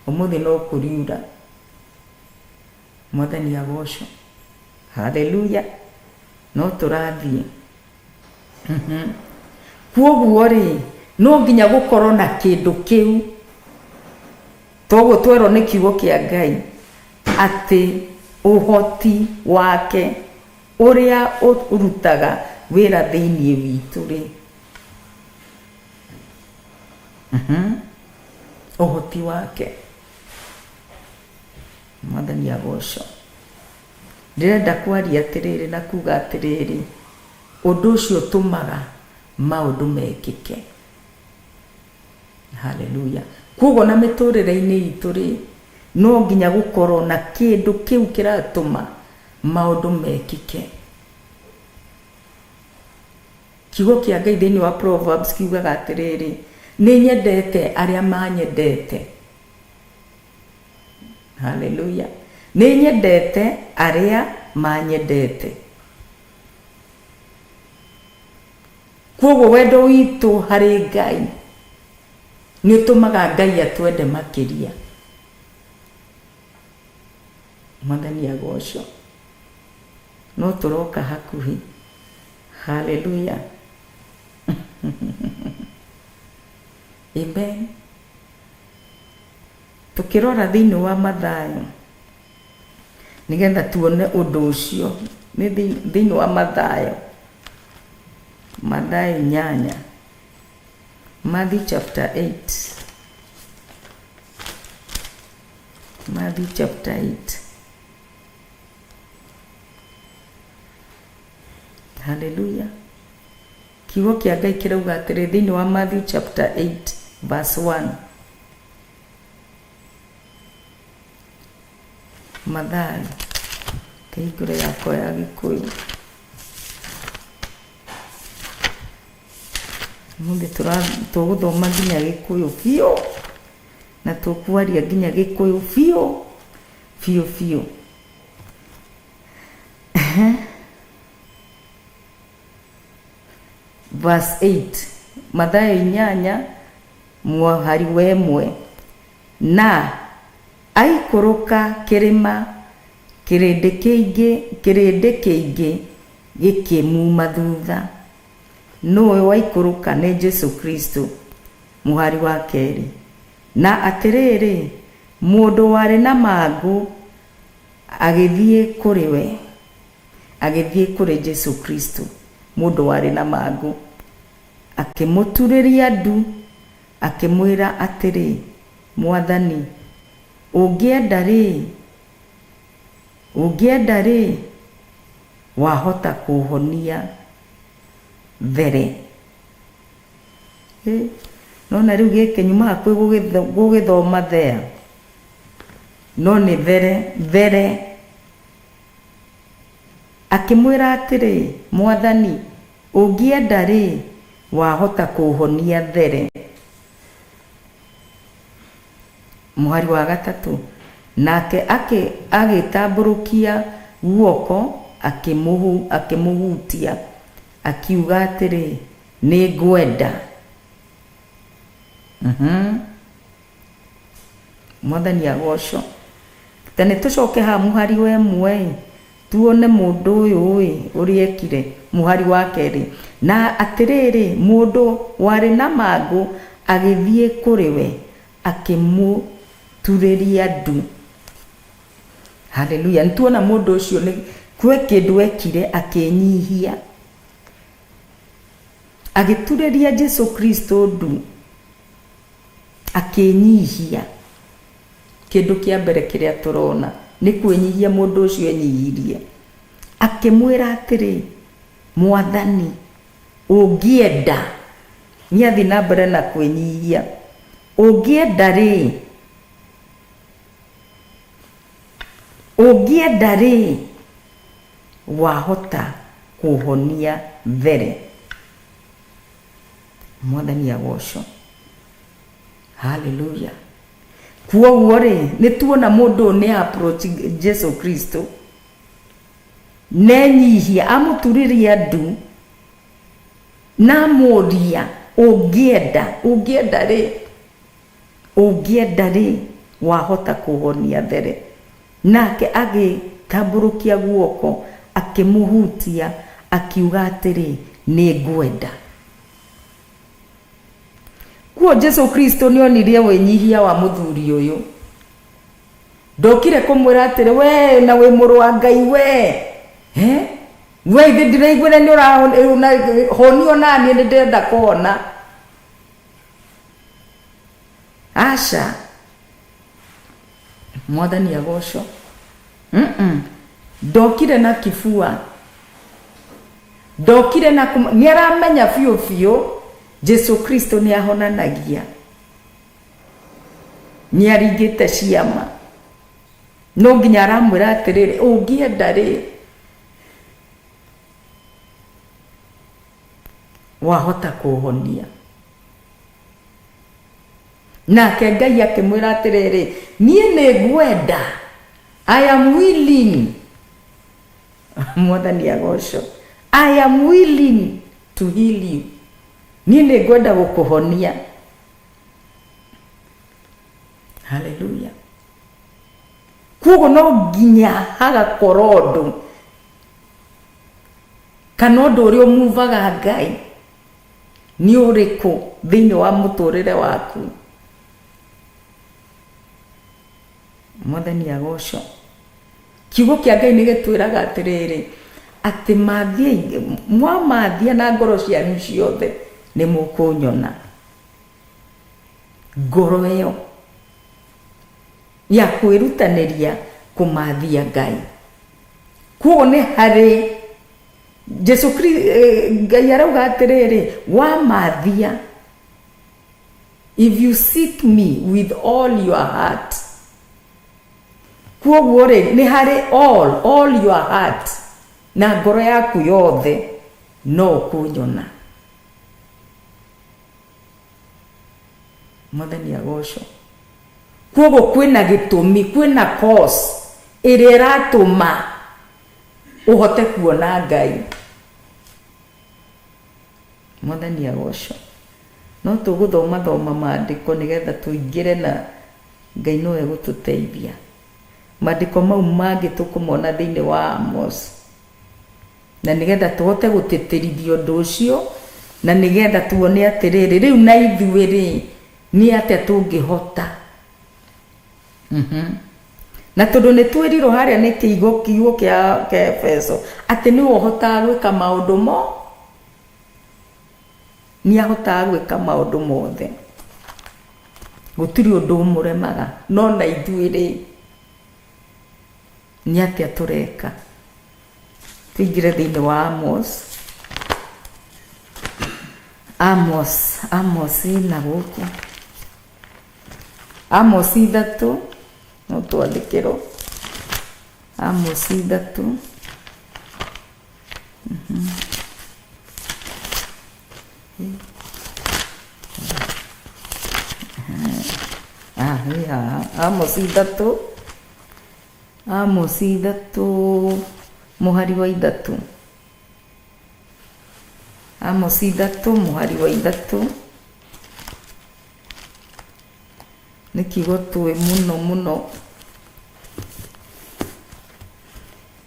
ũmũthĩ no kũriura. Mwathani agocwo. Haleluya. No tũrathiĩ. Kwoguo rĩ, no nginya gũkorwo na kĩndũ kĩu. Toguo twerwo nĩ kiugo kĩa Ngai atĩ ũhoti wake ũrĩa ũrutaga wĩra thĩinĩ witũ rĩ, ũhoti wake. Mwathani agocwo. Ndĩrenda kwaria atĩrĩrĩ na kuga atĩrĩrĩ, ũndũ ũcio ũtũmaga maũndũ mekĩke. Haleluya. Kwoguo na mĩtũrĩre-inĩ itũ rĩ, no nginya gũkorwo na kĩndũ kĩu kĩratũma maũndũ mekĩke. Kiugo kĩa Ngai thĩinĩ wa Proverbs kiugaga atĩrĩrĩ, nĩ nyendete arĩa manyendete. Haleluya. Nĩ nyendete arĩa manyendete. Kwoguo wendo witũ harĩ Ngai nĩ ũtũmaga Ngai atwende makĩria. Mwathani agocwo. No tũroka hakuhĩ. Haleluya. Amen. Tũkĩrora thĩinĩ wa Mathayo nĩgetha tuone ũndũ ũcio nĩ thĩinĩ wa Mathayo, Mathayo inyanya, Matthew chapter 8. Matthew chapter 8. Hallelujah. Kiugo kĩa Ngai kĩrauga atĩrĩ thĩinĩ wa Matthew chapter 8 verse 1. Mathayo, kĩhingũre yakwa ya Gĩkũyũ. Ũmũthĩ tũgũthoma nginya Gĩkũyũ biũ na tũkwaria nginya Gĩkũyũ biũ biũ biũ. Verse 8, Mathayo inyanya mũhari wa ĩmwe, na aikũrũka kĩrĩma, kĩrĩndĩ kĩingĩ kĩrĩndĩ kĩingĩ gĩkĩmuma thutha. Nũũ waikũrũka? Nĩ Jesu Kristo. Mũhari wa kerĩ, na atĩrĩrĩ, mũndũ warĩ na mangũ agĩthiĩ kũrĩ we, agĩthiĩ kũrĩ Jesu Kristo, mũndũ warĩ na mangũ, akĩmũturĩria ndu, akĩmwĩra atĩrĩ, Mwathani, ũngĩenda-rĩ, ũngĩenda-rĩ, wahota kũũhonia there. Ĩ, nona rĩu gĩkĩ nyuma hakuhĩ gũgĩthoma there, no nĩ there, there. Akĩmwĩra atĩrĩ, Mwathani, ũngĩenda-rĩ, wahota kũũhonia there. Mũhari wa gatatũ, Nake agĩtambũrũkia guoko akĩmũhutia, akiuga atĩrĩ, Nĩngwenda. Mwathani agocwo. Ta nĩ tũcoke haha mũhari wa ĩmwe ĩ, tuone mũndũ ũyũ ĩ, ũrĩa ekire, mũhari wa kerĩ. Na atĩrĩrĩ, mũndũ warĩ na mangũ agĩthiĩ kũrĩ we, akĩmũturĩria ndu. Haleluya. Nĩ tuona mũndũ ũcio nĩ kwĩ kĩndũ ekire akĩnyihia. Agĩturĩria Jesu Kristo ndu. Akĩĩnyihia. Kĩndũ kĩa mbere kĩrĩa tũrona nĩ kwĩnyihia mũndũ ũcio enyihirie. Akĩmwĩra atĩrĩ, Mwathani, ũngĩenda, nĩ athiĩ na mbere na kwĩnyihia, ũngĩenda-rĩ, ũngĩenda-rĩ, wahota kũhonia there. Mwathani agocwo. Haleluya. Kwoguo rĩ, nĩ tuona mũndũ ũyũ nĩ approach Jesu Kristo nenyihia amũturirie ndu na amũria ũngĩenda, ũngĩenda rĩ, ũngĩenda rĩ, wahota kũhonia there. Nake agĩtambũrũkia guoko akĩmũhutia akiuga atĩrĩ, nĩngwenda. Kuo Jesu Kristo nĩ onirie wĩnyihia wa mũthuri ũyũ. Ndokire kũmwĩra atĩrĩ, we na wĩ mũrũ wa Ngai we. He? We ithe ndĩraiguire nĩ ũrahonio naniĩ nĩ ndĩrenda kũhona. Aca. Mwathani agocwo. Ndokire na kibua. Ndokire na nĩ aramenya biũ biũ Jesu Kristo nĩ ahonanagia. Nĩ aringĩte ciama. No nginya aramwĩra atĩrĩrĩ, ũngĩenda rĩ, wahota kũhonia. Nake Ngai akĩmwĩra atĩrĩrĩ, niĩ nĩ ngwenda, I am willing. Mwathani agocwo. I am willing to heal you. Niĩ nĩ ngwenda gũkũhonia. Haleluya. Kwoguo no nginya hagakorwo ũndũ kana ũndũ ũrĩa ũmuvaga Ngai nĩ ũrĩkũ thĩinĩ wa mũtũrĩre waku. Mwathani agocwo. Kiugo kĩa Ngai nĩ gĩtwĩraga atĩrĩrĩ, atĩ mathiei, mwamathia na ngoro cianyu ciothe nĩ mũkũnyona. Ngoro ĩyo ya kwĩrutanĩria kũmathia Ngai. Kwoguo nĩ harĩ Jesu Ngai arauga atĩrĩrĩ, wamathia, if you seek me with all your heart. Kwoguo rĩ, nĩ harĩ all, all your heart, na ngoro yaku yothe no ũkũnyona. Mwathani agocwo. Kwoguo kwĩna gĩtũmi, kwĩna cause ĩrĩa ĩratũma ũhote kuona Ngai. Mwathani agocwo. No tũgũthoma thoma maandĩko nĩgetha tũingĩre na Ngai no egũtũteithia. Maandĩko mau mangĩ tũkũmona thĩinĩ wa Amos. Na nĩgetha tũhote gũtĩtĩrithia ũndũ ũcio, na nĩgetha tuone atĩrĩrĩ, rĩu na ithuĩ rĩ, nĩ atĩa tũngĩhota. Na tondũ nĩ twĩrirwo harĩa nĩ kĩigo kiugo kĩa kĩa Efeso atĩ nĩwe ũhotaga gwĩka maũndũ mo nĩ ahotaga gwĩka maũndũ mothe. Gũtirĩ ũndũ ũmũremaga. No na ithuĩ rĩ, nĩ atĩa tũreka? Tũingĩre thĩinĩ wa Amos. Amos, Amos na gũkũ. Amos ithatũ, no twandĩkĩrwo. Amos ithatũ. Ah, ĩ haha. Amos ithatũ. Amos ithatũ mũhari wa ithatũ. Amos ithatũ mũhari wa ithatũ. Nĩ kiugo tũĩ mũno mũno.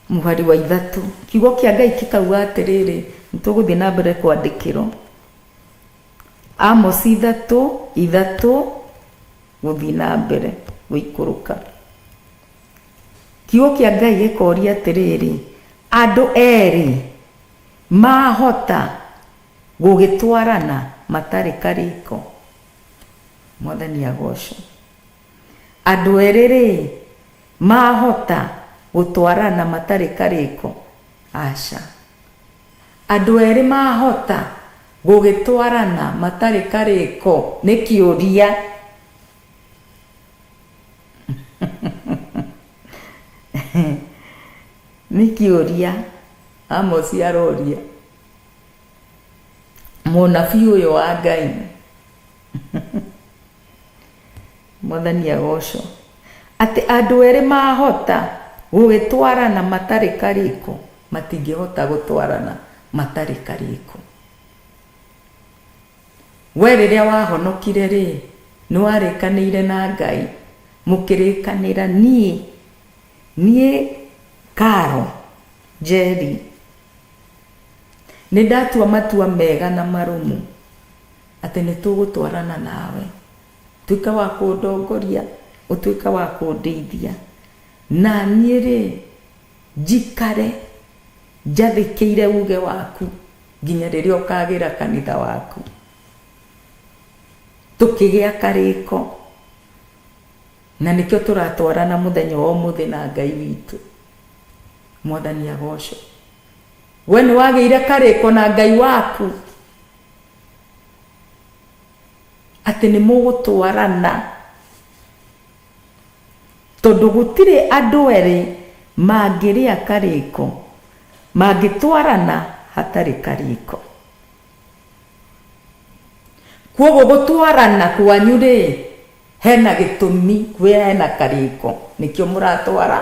Mũhari wa ithatũ. Kiugo kĩa Ngai kĩkauga atĩrĩrĩ, nĩ tũgũthiĩ na mbere kwandĩkĩrwo. Amos ithatũ, ithatũ, gũthiĩ na mbere gũikũrũka. Kiugo kĩa Ngai gĩkoria atĩrĩrĩ, andũ erĩ mahota gũgĩtwarana matarĩ karĩko? Mwathani agocwo. Andũ erĩ-rĩ, mahota gũtwarana matarĩ karĩko? Aca. Andũ erĩ mahota gũgĩtwarana matarĩ karĩko? Nĩ kĩũria. Nĩ kĩũria Amosi aroria. Mũnabii ũyũ wa Ngai. Mwathani agocwo. Atĩ andũ erĩ mahota gũgĩtwarana matarĩ karĩko, matingĩhota gũtwarana matarĩ karĩko. We rĩrĩa wahonokire rĩ, nĩ warĩkanĩire na Ngai, mũkĩrĩkanĩra niĩ, niĩ Karo Njeri, nĩ ndatua matua mega na marũmu atĩ nĩ tũgũtwarana nawe. Tuĩka wa kũndongoria, ũtuĩke wa kũndeithia. Na niĩ-rĩ, njikare njathĩkĩire uge waku nginya rĩrĩa ũkagĩra kanitha waku. Tũkĩgĩa karĩko, na nĩkĩo tũratwarana mũthenya wa ũmũthĩ na Ngai witũ. Mwathani agocwo. We nĩ wagĩire karĩko na Ngai waku atĩ nĩ mũgũtwarana, tondũ gũtirĩ andũ erĩ mangĩrĩa karĩko, mangĩtwarana hatarĩ karĩko. Kwoguo gũtwarana kwanyu rĩ, hena gĩtũmi, kwĩ hena karĩko, nĩkĩo mũratwara,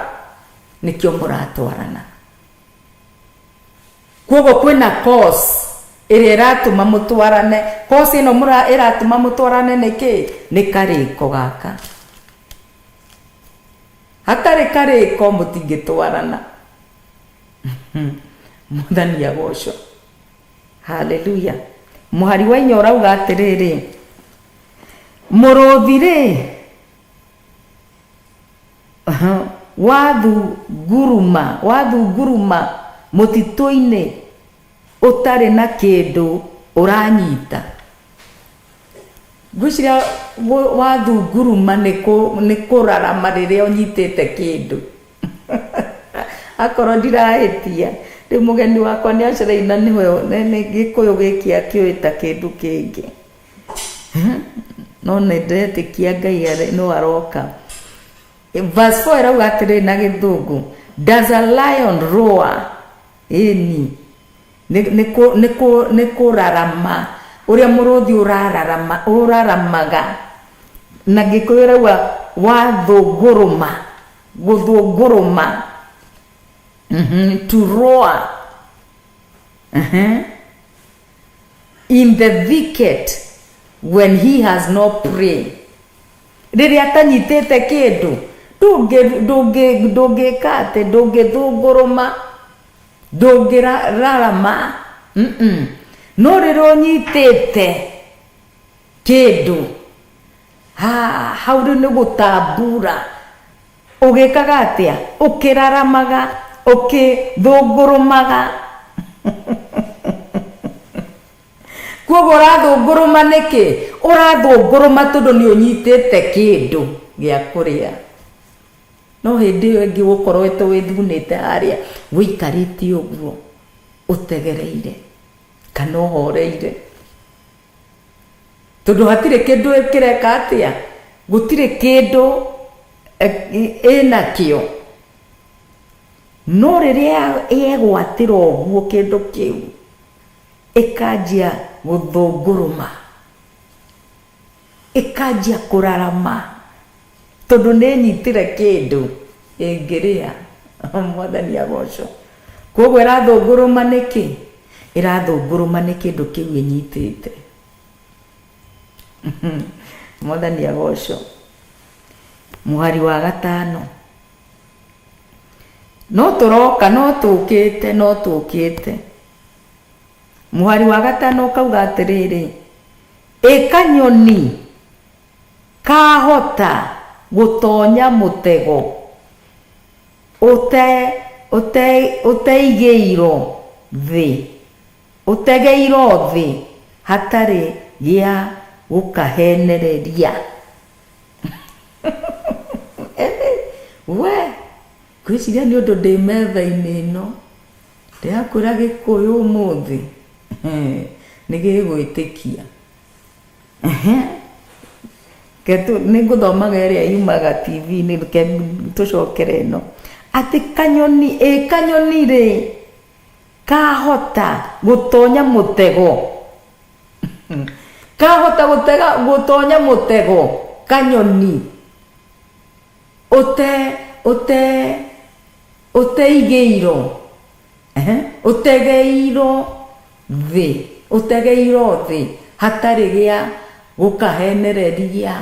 nĩkĩo mũratwarana. Kwoguo kwĩna cause. Ĩrĩa ĩratũma mũtwarane, cause ĩno ĩratũma mũtwarane nĩ kĩ? Nĩ karĩko gaka. Hatarĩ karĩko mũtingĩtwarana. Mwathani agocwo. Haleluya. Mũhari wa inya ũrauga atĩrĩrĩ, mũrũthi rĩ, wathunguruma, wathunguruma mũtitũ-inĩ ũtarĩ na kĩndũ ũranyita. Ngwĩciria wathunguruma nĩ kũrarama rĩrĩa ũnyitĩte kĩndũ. Akorwo ndirahĩtia, rĩu mũgeni wakwa nĩ acereire na nĩwe gĩkũyũ gĩkĩ akĩũĩ ta kĩndũ kĩngĩ. No nĩ ndĩretĩkia Ngai no aroka. Verse 4 ĩrauga atĩrĩrĩ na gĩthũngũ, does a lion roar? Ĩni, nĩ kũrarama, ũrĩa mũrũthi ũrararama, ũraramaga. Na gĩkũyũ ĩrauga wathũngũrũma, gũthũngũrũma. To roar. In the thicket when he has no prey. Rĩrĩa atanyitĩte kĩndũ, ndũngĩka atĩ, ndũngĩthũngũrũma, ndũngĩrarama. No rĩrĩa ũnyitĩte kĩndũ, hau rĩu nĩ gũtambura. Ũgĩkaga atĩa? Ũkĩraramaga, ũkĩthũngũrũmaga. Kwoguo ũrathũngũrũma nĩkĩ? Ũrathũngũrũma tondũ nĩ ũnyitĩte kĩndũ gĩa kũrĩa. No hĩndĩ ĩyo ĩngĩ ũkoretwo wĩthunĩte harĩa ũikarĩte ũguo ũtegereire kana ũhoreire. Tondũ hatirĩ kĩndũ kĩreka atĩa? Gũtirĩ kĩndũ ĩnakĩo. No rĩrĩa yegwatĩra ũguo kĩndũ kĩu, ĩkanjia gũthũngũrũma, ĩkanjia kũrarama, tondũ nĩ ĩnyitire kĩndũ ĩngĩrĩa. Mwathani agocwo. Koguo ĩrathũngũrũma nĩkĩ? Ĩrathũngũrũma nĩ kĩndũ kĩu ĩnyitĩte. Mwathani agocwo. Mũhari wa gatano. No tũroka, no tũkĩte, no tũkĩte. Mũhari wa gatano ũkauga atĩrĩrĩ, ĩ kanyoni kahota gũtonya mũtego ũteigĩirwo thĩ, ũtegeirwo thĩ hatarĩ gĩa gũkahenereria. We, ngwĩciria nĩ ũndũ ndĩ metha-inĩ ĩno. Ndĩrakwĩra gĩkũyũ ũmũthĩ nĩ gĩgwĩtĩkia. Nĩ ngũthomaga ĩrĩa yumaga TV-inĩ reke tũcokere ĩno. Atĩ kanyoni, ĩ kanyoni rĩ, kahota gũtonya mũtego, kahota gũtonya mũtego kanyoni ũte ũte ũteigĩirwo ehe, ũtegeirwo thĩ, ũtegeirwo thĩ hatarĩ gĩa gũkahenereria.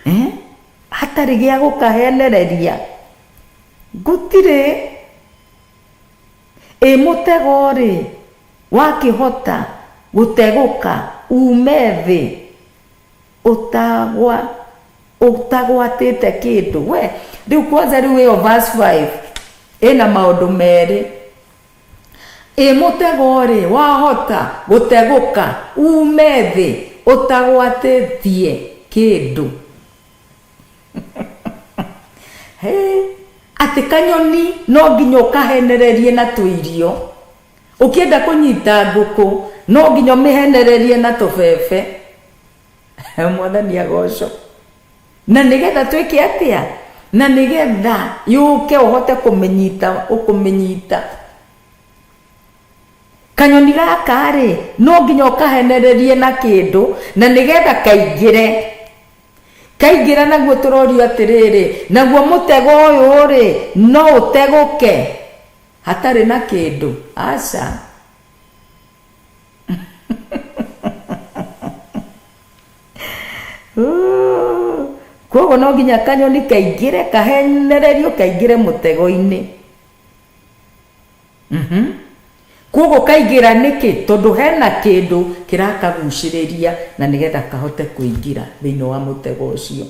Eh, hatarĩ gĩa gũkahenereria. Gũtirĩ. Ĩ mũtego-rĩ, wakĩhota gũtegũka ume thĩ ũtagwa ũtagwatĩte kĩndũ we rĩu kwanza rĩu ĩyo verse 5 ĩna maũndũ merĩ ĩ mũtego rĩ wahota gũtegũka ume thĩ ũtagwatĩtie kĩndũ He, atĩ kanyoni no nginya ũkahenererie na tũirio ũkĩenda kũnyita ngũkũ no nginya ũmĩhenererie na tũbebe mwathani agocwo na nĩgetha twĩke atĩa na nĩgetha yũke ũhote kũmĩnyita ũkũmĩnyita kanyoni gaka rĩ no nginya ũkahenererie na kĩndũ na nĩgetha kaingĩre. Kaingĩra naguo tũrorio atĩrĩrĩ, naguo mũtego ũyũ rĩ, no ũtegũke hatarĩ na kĩndũ? Aca. Koguo no nginya kanyoni kaingĩre, kahenererio kaingĩre mũtego-inĩ. Koguo kaingĩra nĩkĩ? Tondũ hena kĩndũ kĩrakagucĩrĩria na nĩgetha kahote kũingĩra thĩinĩ wa mũtego ũcio.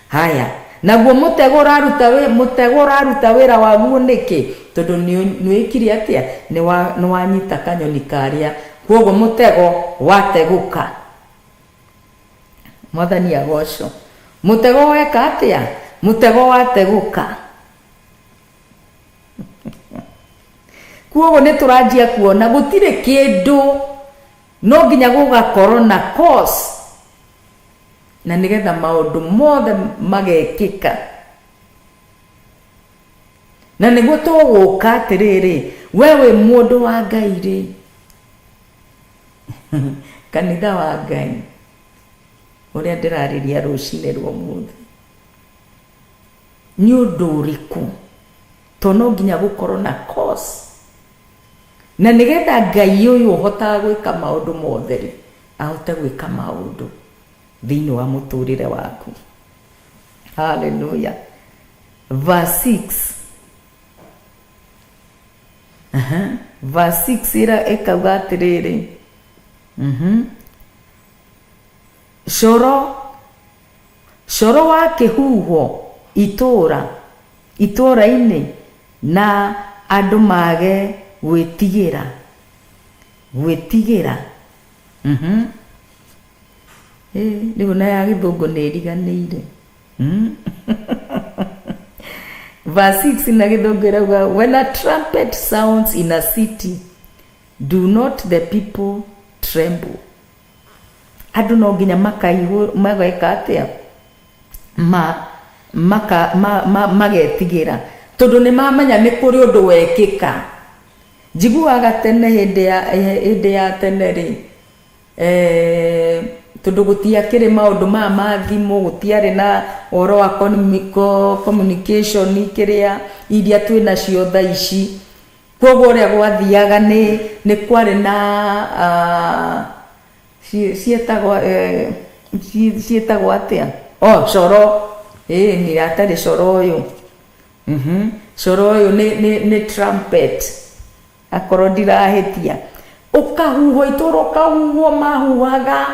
Haya, naguo mũtego ũraruta wĩ, mũtego ũraruta wĩra waguo nĩkĩ? Tondũ nĩ wĩkire atĩa? Nĩ wanyita kanyoni karĩa, koguo mũtego wategũka. Mwathani agocwo. Mũtego weka atĩa? Mũtego wategũka. Kuoguo nĩ tũranjia kuona gũtirĩ kĩndũ no nginya gũgakorwo na cause na nĩgetha maũndũ mothe magekĩka. Na nĩguo tũgũka atĩrĩrĩ, we wĩ mũndũ wa Ngai rĩ, kanitha wa Ngai ũrĩa ndĩrarĩria rũcinĩ rwa ũmũthĩ. Nĩ ũndũ ũrĩkũ? Tondũ no nginya gũkorwo na cause. Na nĩgetha Ngai ũyũ ũhotaga gwĩka maũndũ mothe rĩ, ahote gwĩka maũndũ thĩinĩ wa mũtũrĩre waku. Hallelujah. Verse 6. Aha. Verse 6 ĩra ĩkauga atĩrĩrĩ. Coro Coro wa kĩhuhwo itũũra itũũra-inĩ na andũ mage gwĩtigĩra gwĩtigĩra mhm ĩ rĩu na ya gĩthũngũ nĩ ĩriganĩire Verse 6 na gĩthũngũ ĩrauga when a trumpet sounds in a city do not the people tremble Andũ no nginya mageka atĩa? Ma, maka, ma, ma, magetigĩra tondũ nĩ mamenya nĩ kũrĩ ũndũ wekĩka. Njiguaga tene hĩndĩ ya, hĩndĩ ya tene rĩ, eh, tondũ gũtiakĩrĩ maũndũ maya ma thimũ, gũtiarĩ na ũhoro wa communication kĩrĩa iria twĩ nacio thaa ici. Kwoguo ũrĩa gwathiaga nĩ nĩ kwarĩ na ciĩtagwo ciĩtagwo atĩa? Oh coro, ĩni atarĩ coro ũyũ. Coro ũyũ nĩ nĩ nĩ trumpet akorwo ndirahĩtia. Ũkahuhwo itũra ũkahuhwo mahuhaga,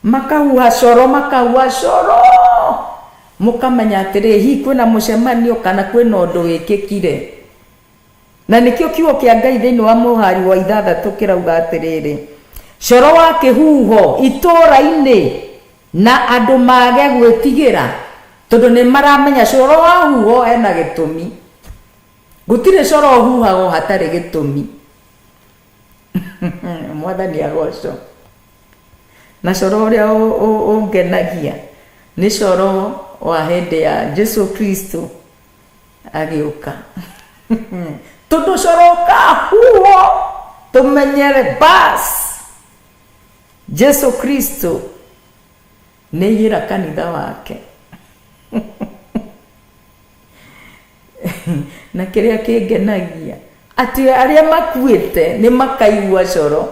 makahuha coro makahuha coro, mũkamenya atĩrĩrĩ hihi kwĩna mũcemanio kana kwĩna ũndũ wĩkĩkire. Na nĩkĩo kiugo kĩa Ngai thĩinĩ wa mũhari wa ithathatũ kĩrauga atĩrĩrĩ, Coro wa kĩhuho itũũra-inĩ na andũ mage gwĩtigĩra, tondũ nĩ maramenya coro wa huho hena gĩtũmi. Gũtirĩ coro ũhuhagwo hatarĩ gĩtũmi. Mwathani agocwo. Na coro ũrĩa ũngenagia nĩ coro wa hĩndĩ ya Jesu Kristo agĩũka tondũ coro ũkahuhwo tũmenyere bas Jesu Kristo nĩaiyĩra kanitha wake na kĩrĩa kĩngenagia atĩ arĩa makuĩte nĩ makaigua coro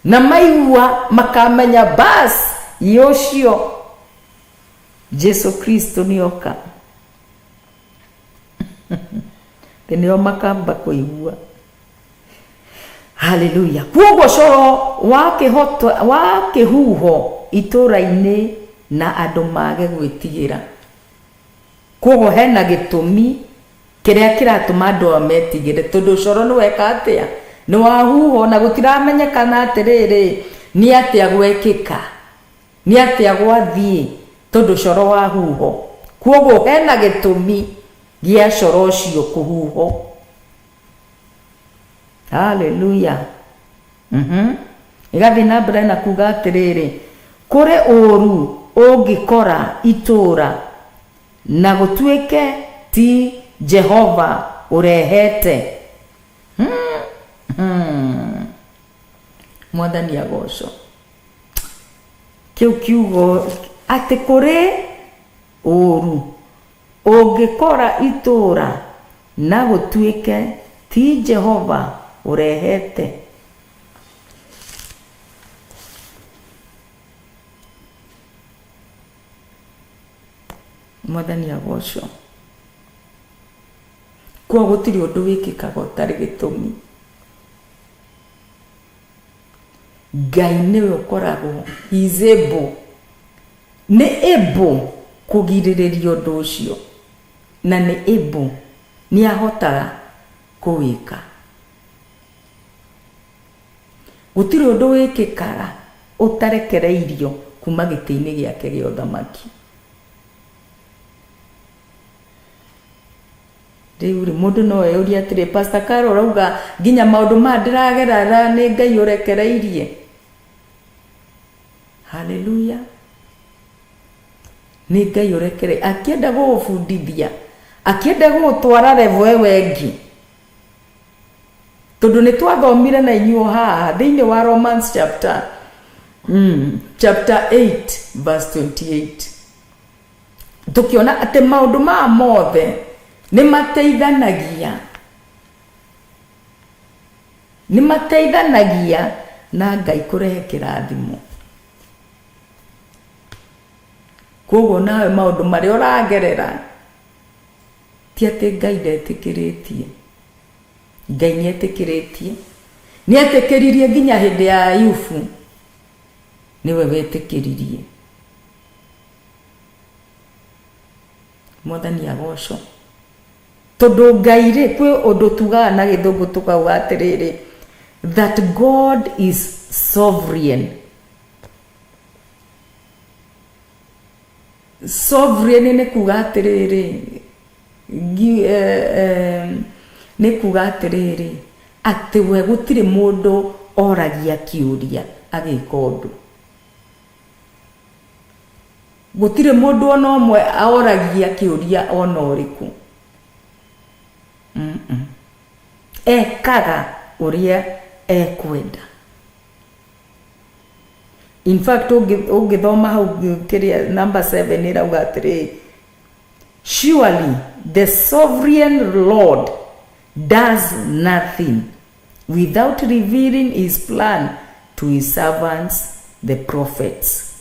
na maigua makamenya bas ũcio Jesu Kristo nĩoka. Thĩ nĩo makamba kũigua. Haleluya. Kuoguo coro wa kĩhoto wa kĩhuho itũra-inĩ na andũ mage gwĩtigĩra. Kuoguo hena gĩtũmi kĩrĩa kĩratũma andũ aya metigĩre tondũ coro nĩ weka atĩa? Nĩ wahuhwo na gũtiramenyekana atĩrĩrĩ nĩ atĩa gwekĩka. Nĩ atĩa gwathiĩ tondũ coro wahuhwo? Kwoguo hena gĩtũmi gĩa coro ũcio kũhuhwo. Haleluya. Ĩgathiĩ na mbere na kuga atĩrĩrĩ, kũrĩ ũũru ũngĩkora itũũra na gũtuĩke ti Jehova ũrehete. Mwathani agocwo. Kĩu kiugo Atĩ kũrĩ ũũru ũngĩkora itũũra na gũtuĩke ti Jehova ũrehete? Mwathani agocwo. Kwa gũtirĩ ũndũ wĩkĩkaga ũtarĩ gĩtũmi. Ngai nĩwe ũkoragwo, he is able, nĩ able kũgirĩrĩria ũndũ ũcio, na nĩ able, nĩ ahotaga kũwĩka. Gũtirĩ ũndũ wĩkĩkaga ũtarekereirio kuma gĩtĩ-inĩ gĩake gĩa ũthamaki. Rĩu rĩ, mũndũ no eyũrie atĩrĩ, Pastor Carol ũrauga nginya maũndũ maya ndĩragerera nĩ Ngai ũrekereirie? Haleluya! Nĩ Ngai ũrekereirie, akĩenda gũgũbundithia, akĩenda gũgũtwara level ĩyo ĩngĩ. Tondũ nĩ twathomire na inyuĩ haha thĩinĩ wa Romans chapter, chapter 8 verse 28. Tũkĩona atĩ maũndũ maya mothe nĩ mateithanagia, nĩ mateithanagia na Ngai kũrehe kĩrathimo. Koguo nawe maũndũ marĩa ũragerera ti atĩ Ngai ndetĩkĩrĩtie, Ngai nĩ etĩkĩrĩtie, nĩ etĩkĩririe nginya hĩndĩ ya Ayubu, nĩwe wetĩkĩririe. Mwathani agocwo. Tondũ Ngai rĩ, kwĩ ũndũ tugaga na gĩthũngũ tũkauga atĩrĩrĩ, that God is sovereign. Sovereign nĩ kuga atĩrĩrĩ, nĩ kuga atĩrĩrĩ, atĩ we gũtirĩ mũndũ oragia kĩũria agĩka ũndũ. Gũtirĩ mũndũ ona ũmwe oragia kĩũria ona ũrĩkũ. Ekaga ũrĩa ekwenda. In fact, ũngĩthoma hau kĩrĩa number 7 ĩrauga atĩrĩrĩ, surely the sovereign Lord does nothing without revealing his plan to his servants the prophets.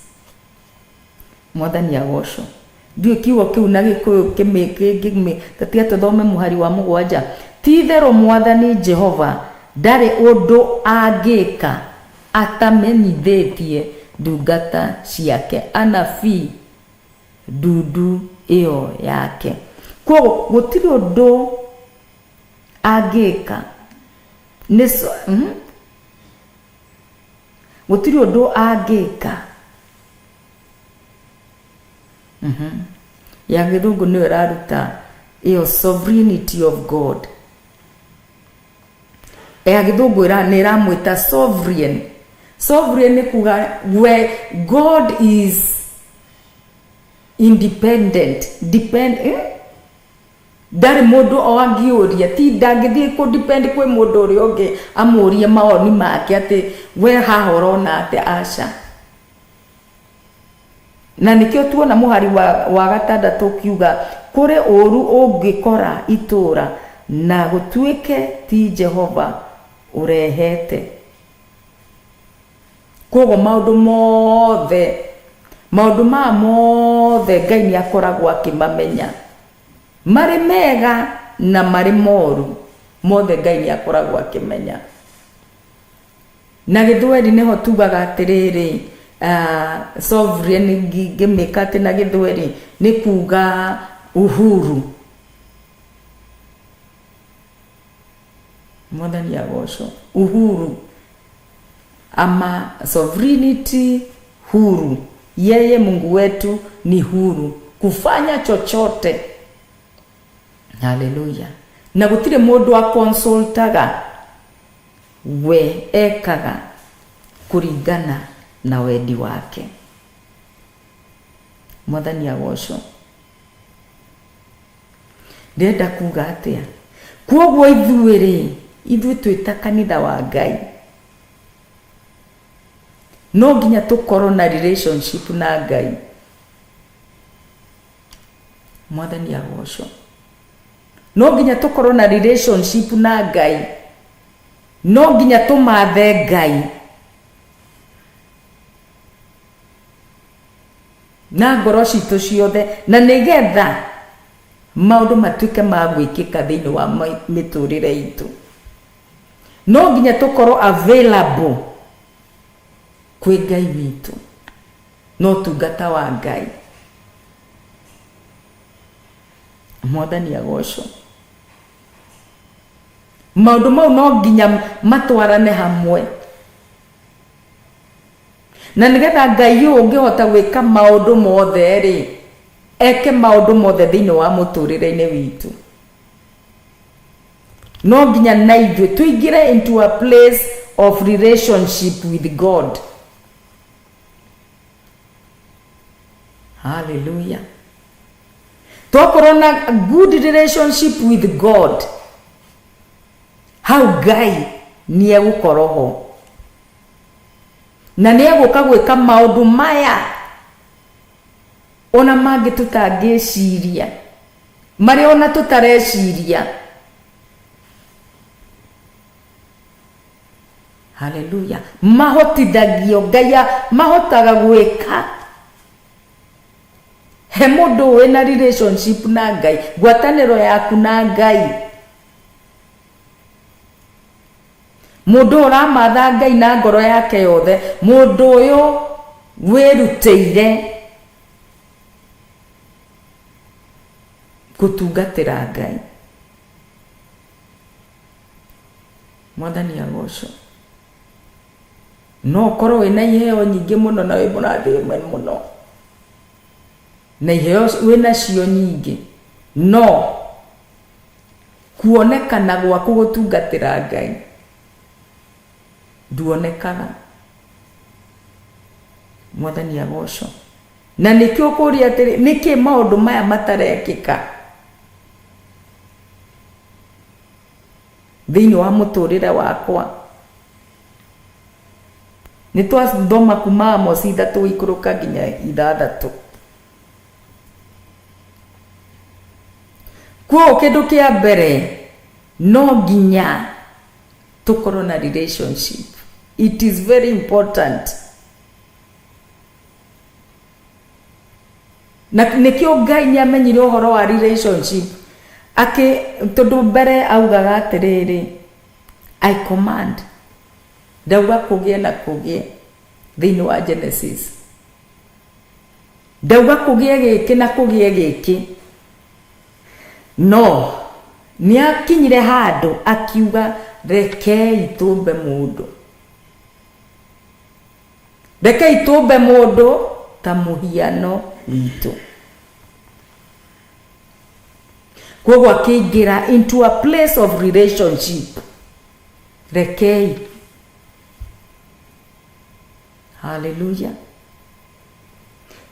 Mwathani agocwo. Ndiũĩ kiugo kĩu na Gĩkũyũ kĩngĩmĩ, ta tiga tũthome mũhari wa 7. Ti itherũ Mwathani Jehova ndarĩ ũndũ angĩka atamenyithĩtie ndungata ciake anabii ndundu ĩyo yake. Kwoguo gũtirĩ ũndũ angĩka nĩ gũtirĩ ũndũ angĩka. Ya gĩthũngũ nĩyo ĩraruta ĩyo sovereignty of God. Ya gĩthũngũ nĩ ĩramwĩta sovereign. Sovereign nĩ kuga we God is independent. Depend, Ndarĩ mũndũ o angĩũria, ti ndangĩthiĩ kũ depend kwĩ mũndũ ũrĩa ũngĩ amũrie mawoni make atĩ we haha ũrona atĩa, aca. Na nĩkĩo tuona mũhari wa 6 ũkiuga kũrĩ ũru ũngĩkora itũũra na gũtuĩke ti Jehova ũrehete. Koguo maũndũ mothe, maũndũ maya mothe Ngai nĩ akoragwo akĩmamenya. Marĩ mega na marĩ moru, mothe Ngai nĩ akoragwo akĩmenya. Na gĩthweri nĩho tugaga atĩrĩrĩ, sovereign ngĩmĩka atĩ na gĩthweri nĩ kuga uhuru. Mwathani agocwo. Uhuru ama sovereignty huru. Yeye Mungu wetu ni huru kufanya chochote. Haleluya. Na gũtirĩ mũndũ akonsultaga, we ekaga kũringana na wendi wake. Mwathani agocwo. Ndĩrenda kuga atĩa? Kwoguo ithuĩ rĩ, ithuĩ twĩ ta kanitha wa Ngai, no nginya tũkorwo na relationship na Ngai. Mwathani agocwo. No nginya tũkorwo na relationship na Ngai. No nginya tũmathe Ngai na ngoro citũ ciothe, na nĩgetha maũndũ matuĩke ma gwĩkĩka thĩinĩ wa mĩtũrĩre itũ. No nginya tũkorwo available kwĩ Ngai witũ na ũtungata wa Ngai. Mwathani agocwo. Maũndũ mau no nginya matwarane hamwe, na nĩgetha Ngai ũyũ ũngĩhota gwĩka maũndũ mothe rĩ, eke maũndũ mothe thĩinĩ wa mũtũrĩre-inĩ witũ, no nginya na ithuĩ tũingĩre into a place of relationship with God. Hallelujah. Twakorwo na good relationship with God, hau Ngai nĩ egũkorwo ho na nĩ egũka gwĩka maũndũ maya ona mangĩ tũtangĩciria, marĩa ona tũtareciria. Haleluya. Mahotithagio Ngai, mahotaga gwĩka he mũndũ wĩna relationship na Ngai, ngwatanĩro yaku na Ngai. Mũndũ ũramatha Ngai na ngoro yake yothe, mũndũ ũyũ wĩrutĩire gũtungatĩra Ngai. Mwathani agocwo. No ũkorwo wĩna iheo nyingĩ mũno na wĩ mũrathime mũno na iheo wĩnacio nyingĩ, no kuonekana gwaku gũtungatĩra Ngai nduonekaga. Mwathani agocwo. Na nĩkĩo ũkũria atĩrĩ, nĩkĩ maũndũ maya matarekĩka thĩinĩ wa mũtũrĩre wakwa? Nĩ twathoma kuma Amosi 3 gũikũrũka nginya 6. Kwoguo kĩndũ kĩa mbere no nginya tũkorwo na relationship. It is very important. Na nĩkĩo Ngai nĩ amenyire ũhoro wa relationship, akĩ tondũ mbere augaga atĩrĩrĩ, I command, ndauga kũgĩe na kũgĩe thĩinĩ wa Genesis, ndauga kũgĩe gĩkĩ na kũgĩe gĩkĩ, no nĩ akinyire handũ akiuga rekei tũmbe mũndũ, rekei tũmbe mũndũ ta mũhiano witũ. Koguo akĩingĩra into a place of relationship. Rekei. Haleluya.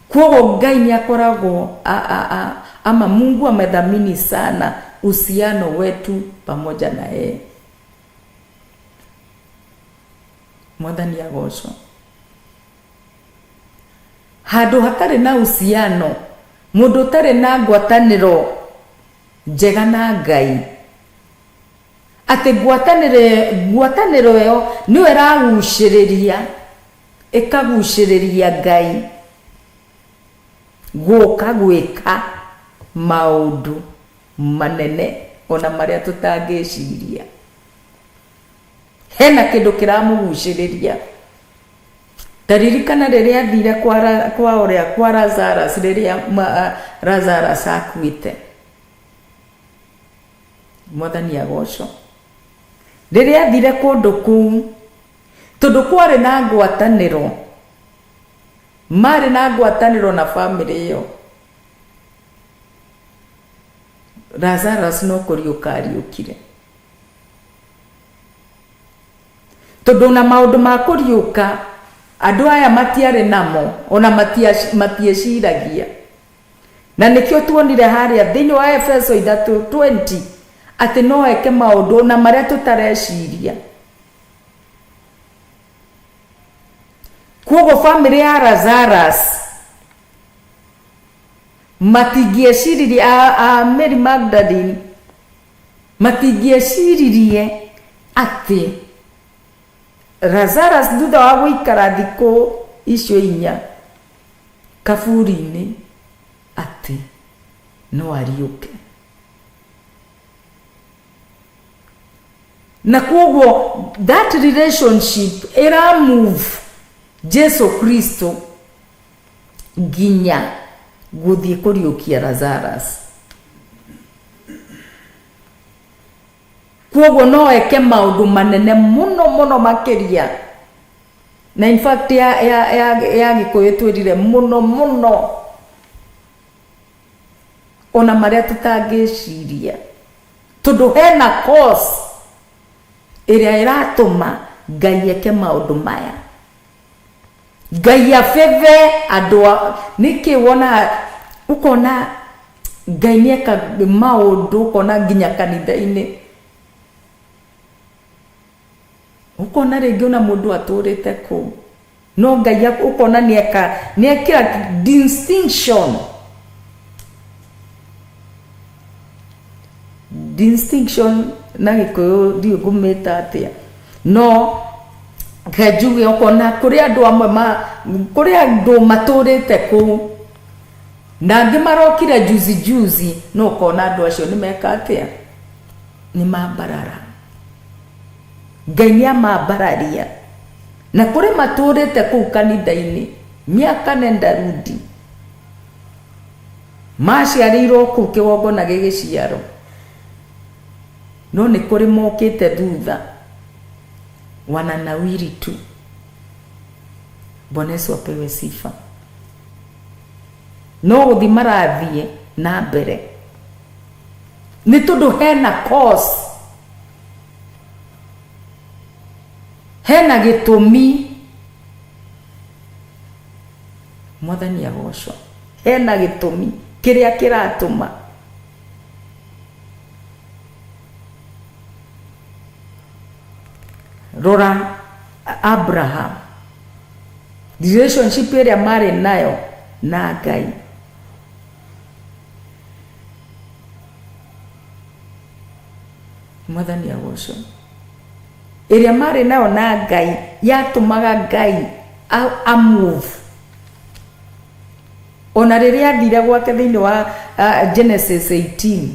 Koguo Ngai nĩ akoragwo ama Mungu amedhamini sana uhusiano wetu pamoja na yeye. Mwathani agocwo. Handũ hatarĩ na uhusiano, mũndũ ũtarĩ na ngwatanĩro njega na Ngai, atĩ ngwatanĩro ĩyo nĩyo ĩragucĩrĩria, ĩkagucĩrĩria Ngai gũka gwĩka maũndũ manene ona marĩa tũtangĩciria. Hena kĩndũ kĩramũgucĩrĩria. Taririkana rĩrĩa athire kwa ũrĩa kwa Lazarus, rĩrĩa Lazarus akuĩte. Mwathani agocwo. Rĩrĩa athire kũndũ kũu, tondũ kwarĩ na ngwatanĩro, marĩ na ngwatanĩro na bamĩrĩ ĩyo, Lazarus no kũriũka ariũkire. Tondũ na maũndũ ma kũriũka andũ aya matiarĩ namo, ona matieciragia. Na nĩkĩo tuonire harĩa thĩinĩ wa Efeso 3:20 atĩ no eke maũndũ ona marĩa tũtareciria. Kwoguo bamĩrĩ ya Lazarus Matingĩeciririe a Mary Magdalene matingĩeciririe atĩ Lazarus thutha wa gũikara thikũ icio inya kaburi-inĩ atĩ no ariũke. Na kwoguo that relationship ĩra move Jesu Kristo nginya gũthiĩ kũriũkia Lazarus. Kwoguo no eke maũndũ manene mũno mũno makĩria. Na in fact ya, ya, ya, ya Gĩkũyũ twĩrire mũno mũno ona marĩa tũtangĩciria tondũ hena cause ĩrĩa ĩratũma Ngai eke maũndũ maya. Ngai abebe andũ nĩkĩ wonaga ũkona Ngai nĩeka maũndũ ũkona nginya kanitha-inĩ ũkona rĩngĩ ona mũndũ atũrĩte kũu no Ngai ũkona nĩeka nĩekĩra distinction distinction na gĩkũyũ ndiũĩ ngũmĩta atĩa no reke njuge ũkona kũrĩ andũ amwe ma kũrĩ andũ matũrĩte kũu na angĩ marokire juzi juzi no ũkona andũ acio nĩ meka atĩa nĩ mambarara Ngai nĩ amambararia na kũrĩ matũrĩte kũu kanitha-inĩ mĩaka nenda rudi maciarĩirwo kũu kĩgongona gĩgĩciarwo no nĩ kũrĩ mokĩte thutha wananawiri tu. Bwana Yesu apewe sifa. No gũthiĩ marathiĩ na mbere nĩ tondũ hena cause, hena gĩtũmi. Mwathani agocwo, hena gĩtũmi kĩrĩa kĩratũma Rora Abraham, relationship ĩrĩa marĩ nayo na Ngai. Mwathani agocwo. Ĩrĩa marĩ nayo na Ngai yatũmaga Ngai a move. Ona rĩrĩa athire gwake thĩinĩ wa Genesis 18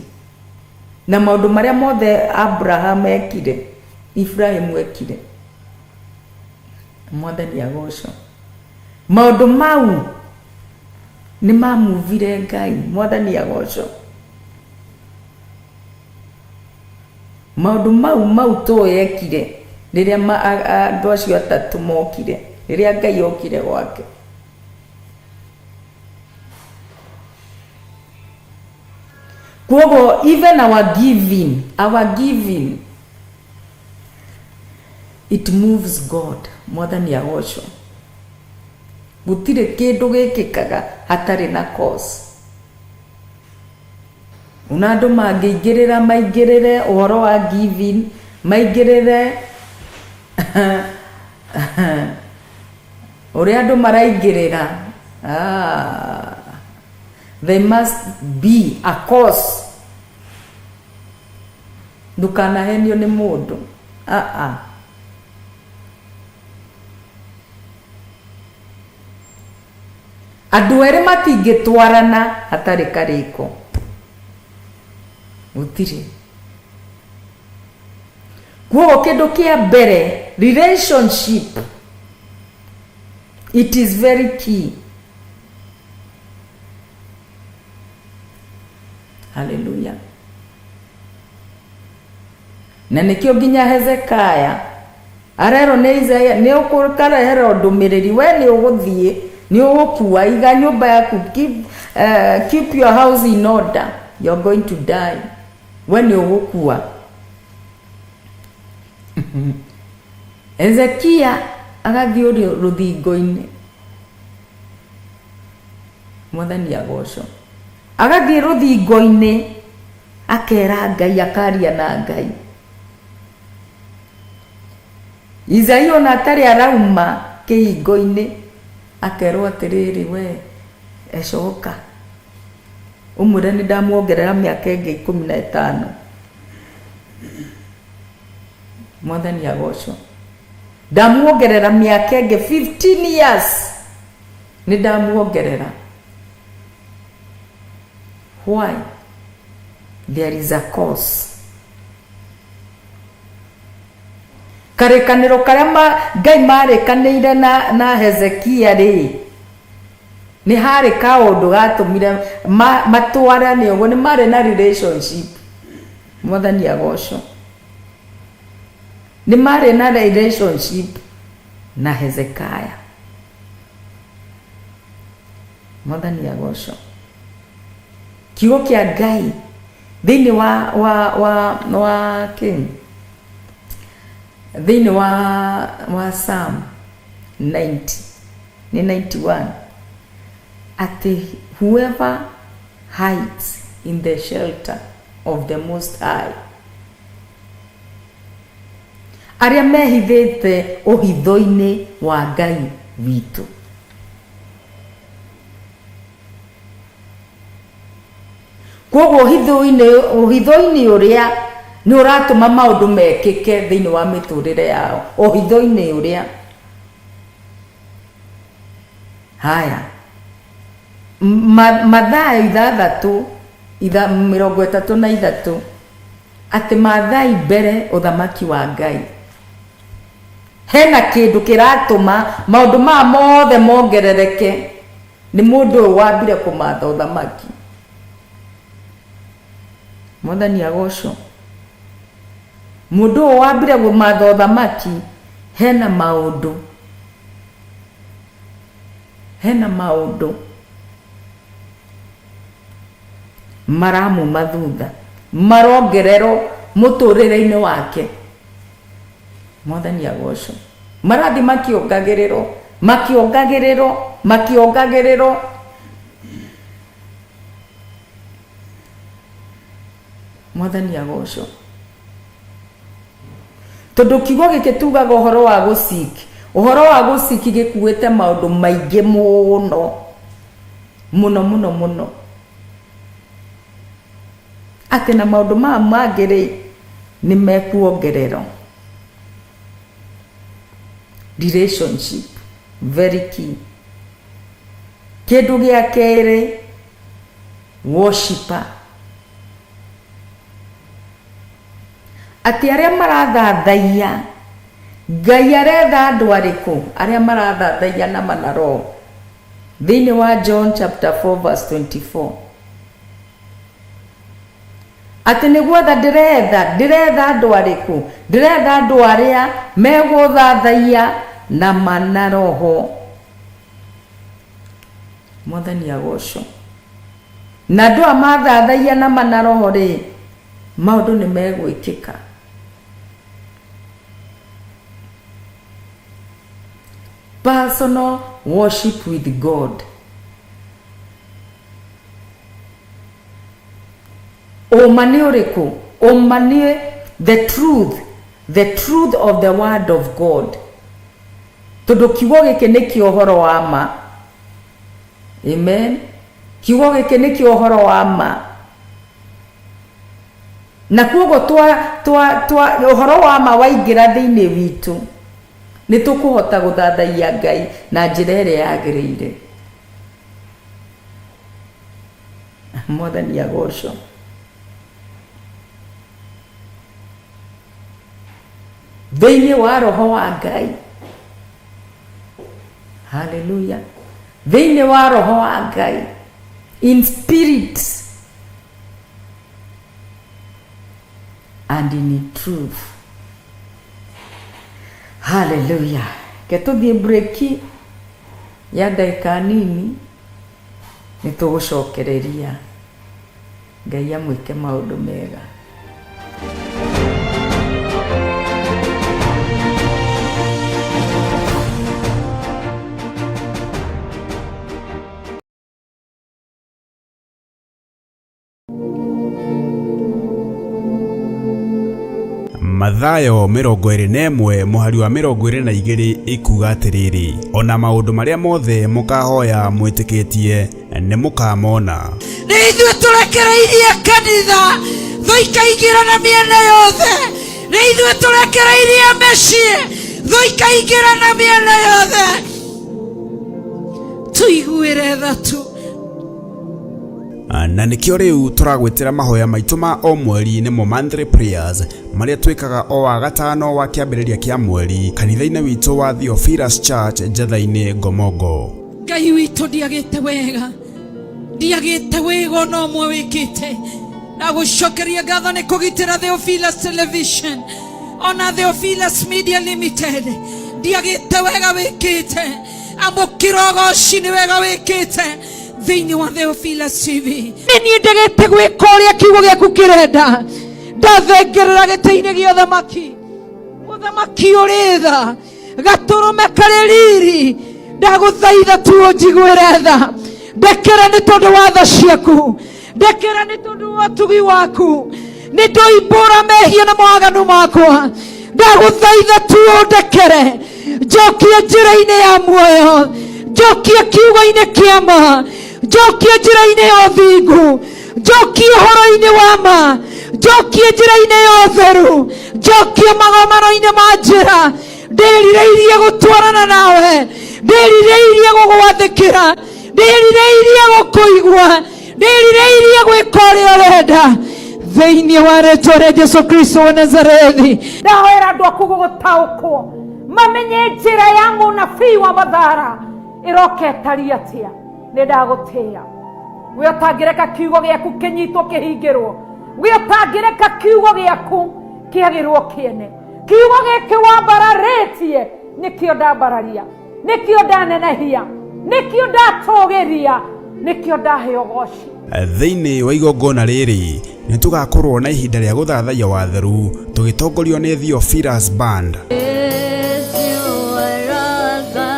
na maũndũ marĩa mothe Abraham ekire, Ibrahimu ekire, Mwathani agocwo. Maũndũ mau nĩ mamuvire Ngai, Mwathani agocwo. Maũndũ mau mau tũĩ ekire rĩrĩa andũ acio atatũ mokire, rĩrĩa Ngai okire gwake. Kwoguo even our giving, our giving it moves God. Mwathani agocwo. Gũtirĩ kĩndũ gĩkĩkaga hatarĩ na cause. Ona andũ mangĩingĩrĩra maingĩrĩre ũhoro wa giving, maingĩrĩre ũrĩa andũ maraingĩrĩra, ah, there must be a cause. Ndũkanahenio nĩ mũndũ. Ah, ah. Andũ erĩ matingĩtwarana hatarĩ karĩko. Gũtirĩ. Kwoguo kĩndũ kĩa mbere, relationship, it is very key. Hallelujah. Na nĩkĩo nginya Hezekiah arerwo nĩ Isaiah nĩ ũkareherwo ndũmĩrĩri we nĩ ũgũthiĩ nĩ ũgũkua iga nyũmba yaku keep, keep your house in order you're going to die we nĩ ũgũkua Hezekia agathiĩ ũrĩ rũthingo-inĩ mwathani agocwo agathiĩ rũthingo-inĩ akera Ngai akaria na Ngai Isaia ona atarĩ arauma kĩhingo-inĩ akerwo atĩrĩrĩ we ecoka. Ũmwĩre nĩ ndamuongerera mĩaka ĩngĩ 15. Mwathani agocwo. Ndamuongerera mĩaka ĩngĩ 15 years. Nĩ ndamuongerera. Why? There is a cause. Karĩkanĩro karĩa ma, Ngai marĩkanĩire na, na Hezekia rĩ, nĩ harĩ kaũndũ gatũmire ma, matwarane ũguo, nĩ marĩ na relationship. Mwathani agocwo. Nĩ marĩ na relationship na Hezekiah. Mwathani agocwo. Kiugo kĩa Ngai thĩinĩ wa wa wa wa kĩ thĩinĩ wa wa Psalm 90 nĩ 91 atĩ whoever hides in the shelter of the Most High, arĩa mehithĩte ũhitho-inĩ wa Ngai witũ. Kwoguo ũhitho-inĩ ũhitho-inĩ ũrĩa nĩ ũratũma maũndũ mekĩke thĩinĩ wa mĩtũrĩre yao, ũhitho-inĩ ũrĩa. Haya, Mathayo ithathatũ, 33, atĩ mathai mbere ũthamaki wa Ngai. Hena kĩndũ kĩratũma maũndũ maya mothe mongerereke, nĩ mũndũ ũyũ wambire kũmatha ũthamaki. Mwathani agocwo. Mũndũ ũyũ wambire kũmatha ũthamaki, hena maũndũ, hena maũndũ maramuma thutha, marongererwo mũtũrĩre-inĩ wake. Mwathani agocwo. Marathiĩ makĩongagĩrĩrwo, makĩongagĩrĩrwo, makĩongagĩrĩrwo. Mwathani agocwo. Tondũ kiugo gĩkĩ tugaga ũhoro wa gũseek, ũhoro wa gũseek gĩkuĩte maũndũ maingĩ mũno, mũno mũno mũno. Atĩ na maũndũ maya mangĩ rĩ, nĩ mekuongererwo. Relationship, very key. Kĩndũ gĩa kerĩ, worshiper. Atĩ arĩa marathathaiya Ngai aretha andũ arĩkũ? Arĩa marathathaiya na ma na roho. Thĩinĩ wa John chapter 4 verse 24. Atĩ nĩ gwetha ndĩretha, ndĩretha andũ arĩkũ? Ndĩretha andũ arĩa megũthathaiya na ma na roho. Mwathani agocwo. Na andũ aya mathathaiya na ma na roho rĩ, maũndũ nĩ megwĩkĩka. Personal worship with God. Ũma nĩ ũrĩkũ? Ũma nĩ the truth, the truth of the word of God. Tondũ kiugo gĩkĩ nĩkĩo ũhoro wa ma. Amen. Kiugo gĩkĩ nĩkĩo ũhoro wa ma. Na kwoguo twa, twa, twa, ũhoro wa ma waingĩra thĩinĩ witũ, nĩ tũkũhota gũthathaiya Ngai na njĩra ĩrĩa yagĩrĩire. Mwathani agocwo. Thĩinĩ wa roho wa Ngai. Haleluya. Thĩinĩ wa roho wa Ngai. In spirit and in truth. Haleluya. Ke tũthiĩ breki ya ndagĩka nini nĩ tũgũcokereria. Ngai amwĩke maũndũ mega. Mathayo 21 mũhari wa 22 ĩkuga atĩrĩrĩ, o na maũndũ marĩa mothe mũkahoya mwĩtĩkĩtie, Nĩ mũkamona. Nĩ ithuĩ tũrekereirie kanitha thũ ikaingĩra na mĩena yothe. Nĩ ithuĩ tũrekereirie mĩciĩ thũ ikaingĩra na mĩena yothe. Tũiguĩre tha tu. Na nĩkĩo rĩu tũragwĩtĩra mahoya maitũ ma o mweri, nĩmo monthly prayers, marĩa twĩkaga o wa gatano wa kĩambĩrĩria kĩa mweri kanitha-inĩ witũ wa Theophilus Church, Njatha-inĩ, Ngomongo. Ngai witũ, ndiagĩte wega, ndiagĩte wega ona ũmwe wĩkĩte. Ndagũcokeria ngatho nĩ kũgitĩra Theophilus Television ona Theophilus Media Limited. Ndiagĩte wega wĩkĩte. Amũkĩra ũgoci nĩ wega wĩkĩte thĩinĩ wa Theophilus TV. Nĩ niĩ ndegete gwĩka ũrĩa kiugo gĩaku kĩrenda. Ndathengerera gĩtĩ-inĩ gĩa ũthamaki, mũthamaki ũrĩ tha, gatũrũme karĩ riri. Ndagũthaitha tu ũnjiguĩre tha. Ndekera nĩ tondũ wa tha ciaku, ndekera nĩ tondũ wa ũtugi waku. Nĩ ndoimbũra mehia na mawaganu makwa. Ndagũthaitha tu ũndekere, njokie njĩra-inĩ ya muoyo, njokie kiugo-inĩ kĩa ma, njokie njĩra-inĩ ya ũthingu, njokie ũhoro-inĩ wa ma, njokie njĩra-inĩ ya ũtheru, njokie magomano-inĩ ma njĩra. Ndĩrirĩirie gũtwarana nawe, ndĩrirĩirie gũgwathĩkĩra, ndĩrirĩirie gũkũigua, ndĩrirĩirie gwĩka ũrĩa ũrenda, thĩinĩ wa rĩtwa rĩa Jesu Kristo wa Nazarethi. Ndahoera andũ aku gũgũtaũkwo, mamenye njĩra ya mũnabii wa mathara ĩroka ĩtariĩ atĩa. Nĩ ndagũtĩĩa we ũtangĩreka kiugo gĩaku kĩnyitwo kĩhingĩrwo, we ũtangĩreka kiugo gĩaku kĩagĩrwo kĩene. Kiugo gĩkĩ wambararĩtie nĩkĩo ndambararia, nĩkĩo ndanenehia, nĩkĩo ndatũgĩria, nĩkĩo ndahe ũgoci. Thĩinĩ wa igongona rĩrĩ nĩ tũgakorwo na ihinda rĩa gũthathaiya watheru tũgĩtongorio nĩ Theophilus Band. You are Alpha,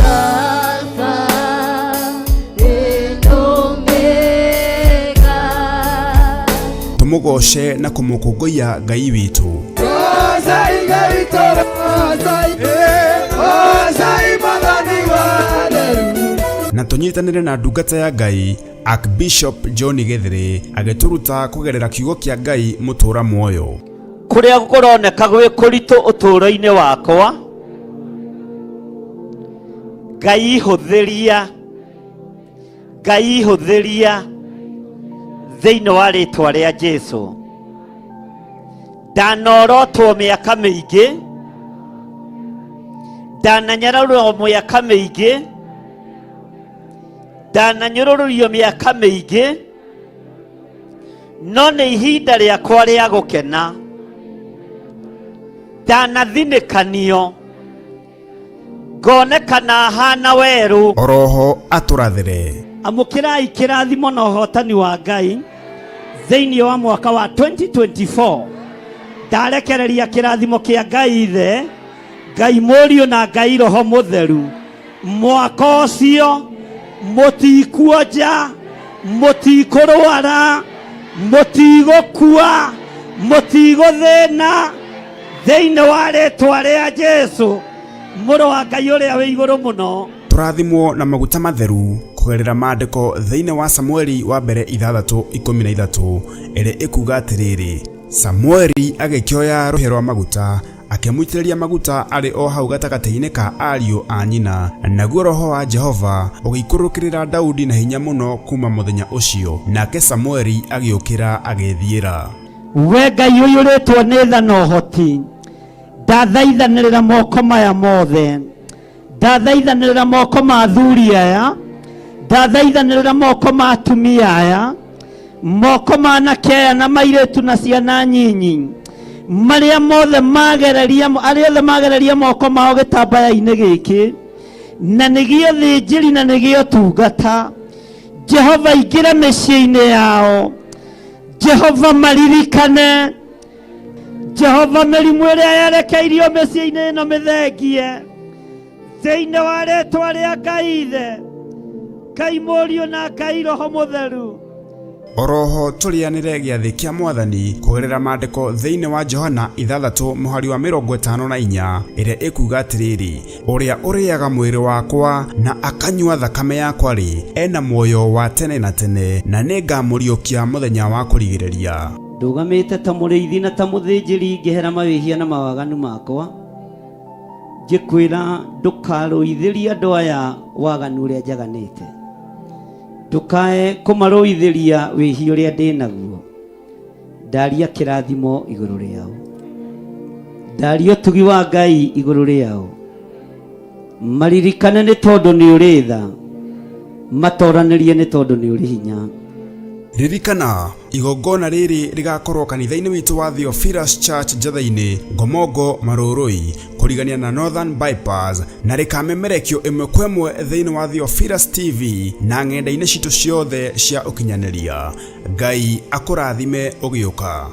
Alpha and Omega. Tũmũgoce na kũmũkũngũiya Ngai witũ. Goca Ithe witũ, goca, goca Mwathani wa theru. Na tũnyitanĩre na ndungata ya Ngai Archbishop John Gĩthĩrĩ agĩtũruta kũgerera kiugo kĩa Ngai mũtũra muoyo. Kũrĩa kũroneka gwĩ kũritũ ũtũũro-inĩ wakwa, Ngai hũthĩria, Ngai hũthĩria, thĩinĩ wa rĩtwa rĩa Jesu. Ndanorotwo mĩaka mĩingĩ, ndananyararwo mĩaka mĩingĩ, ndananyũrũrũrio mĩaka mĩingĩ, no nĩ ihinda rĩakwa rĩa gũkena. Ndanathinĩkanio, ngonekana hana werũ. Oroho atũrathĩre. Amũkĩrai kĩrathimo na ũhotani wa Ngai thĩinĩ wa mwaka wa 2024. Ndarekereria kĩrathimo kĩa Ngai Ithe, Ngai Mũriũ na Ngai Roho Mũtheru. Mwaka ũcio mũtikuonja, mũtikũrwara, mũtigũkua, mũtigũthĩna, thĩinĩ wa rĩtwa rĩa Jesu, mũrũ wa Ngai ũrĩa wĩ igũrũ mũno. Tũrathimwo na maguta matheru kũgerera maandĩko thĩinĩ wa Samueli wa mbere 6:13, ĩrĩa ĩkuga atĩrĩrĩ: Samueli agĩkĩoya rũhĩa rwa maguta, akĩmũitĩrĩria maguta arĩ o hau gatagatĩ-inĩ ka ariũ a nyina, naguo roho wa Jehova ũgĩikũrũkĩrĩra Daudi na hinya mũno kuma mũthenya ũcio. Nake Samueli agĩũkĩra agĩĩthiĩra. We Ngai ũiyũrĩtwo nĩ tha na ũhoti, ndathaithanĩrĩra moko maya mothe, ndathaithanĩrĩra moko ma athuri aya, ndathaithanĩrĩra moko ma atumia aya, moko ma anake aya na mairĩtu na ciana nyinyi, marĩa mothe magereria, arĩa othe magereria moko mao gĩtambaya-inĩ gĩkĩ, na nĩgĩo thĩnjĩri na nĩgĩo tungata. Jehova, ingĩra mĩciĩ-inĩ yao. Jehova, maririkane. Jehova, mĩrimũ ĩrĩa yerekeirio mĩciĩ-inĩ ĩno mĩthengie, thĩinĩ wa rĩtwa rĩa Ngai Ithe, Ngai Mũriũ na Ngai Roho Mũtheru. Oroho tũrĩanĩre gĩathĩ kĩa Mwathani kũgerera maandĩko thĩinĩ wa Johana ithathatũ mũhari wa 54 ĩrĩa ĩkuga atĩrĩrĩ, ũrĩa ũrĩaga mwĩrĩ wakwa na akanyua thakame yakwa-rĩ, ena muoyo wa tene na tene, na nĩngamũriũkia mũthenya wa kũrigĩrĩria. Ndũgamĩte ta mũrĩithi na ta mũthĩnjĩri ngĩhera mawĩhia na mawaganu makwa, ngĩkwĩra ndũkarũithĩrie andũ aya waganu ũrĩa njaganĩte, ndũkae kũmarũithĩria wĩhia ũrĩa ndĩ naguo. Ndaria kĩrathimo igũrũ rĩao, ndaria ũtugi wa Ngai igũrũ rĩao, maririkane nĩ tondũ nĩ ũrĩ tha, matoranĩrie nĩ tondũ nĩ ũrĩ hinya. Ririkana, igongona rĩrĩ rĩgakorwo kanitha-inĩ witũ wa Theophilus Church Njatha-inĩ, Ngomongo, Marũrũi, kũrigania na Northern Bypass, na rĩkamemerekio ĩmwe kwa ĩmwe thĩinĩ wa Theophilus TV na ng'enda-inĩ citũ ciothe cia ũkinyanĩria. Ngai akũrathime ũgĩũka.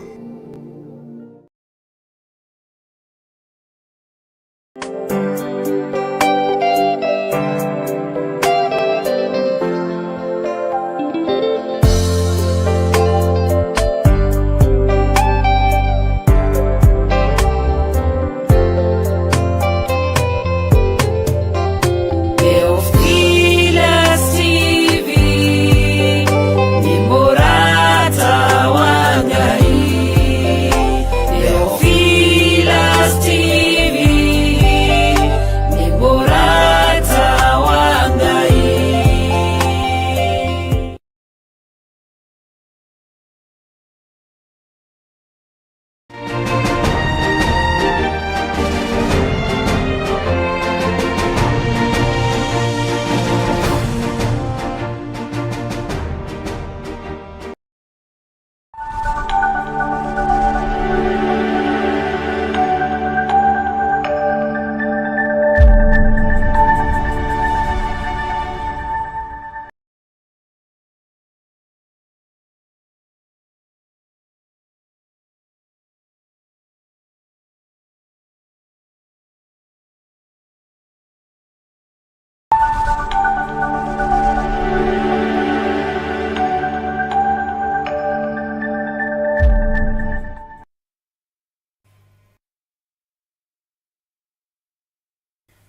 Theophilus TV ni mũrata wa Ngai. Theophilus TV ni mũrata wa Ngai.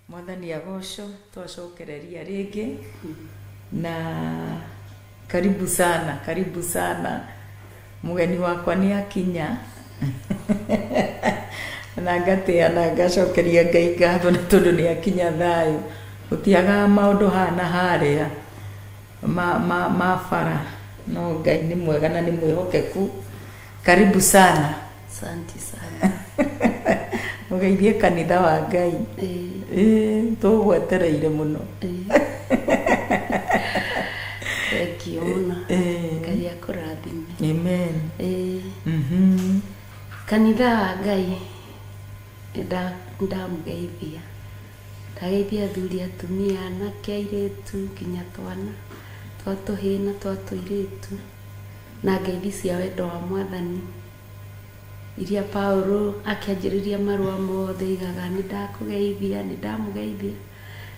Mwathani agocwo twacokereria rĩngĩ na karibu sana, karibu sana. Mũgeni wakwa nĩ akinya na ngatĩa na ngacokeria Ngai ngatho nĩ tondũ nĩ akinya thayũ. Gũtiagaga maũndũ haha na harĩa ma, ma, ma bara, no Ngai nĩ mwega na nĩ mwĩhokeku. Karibu sana. Asante sana. Mũgeithie kanitha wa Ngai. Ĩĩ, tũgwetereire mũno. Thank you mũno. Ngai akũrathime. Amen. Ĩĩ. Kanitha wa Ngai nĩndamũgeithia. Ndageithia athuri, atumia, anake, airĩtu nginya twana twa tũhĩĩ na twa tũirĩtu na ngeithi cia wendo wa Mwathani. Iria Paulo akĩanjĩrĩria marũa mothe oigaga nĩ ndakũgeithia, nĩ ndamũgeithia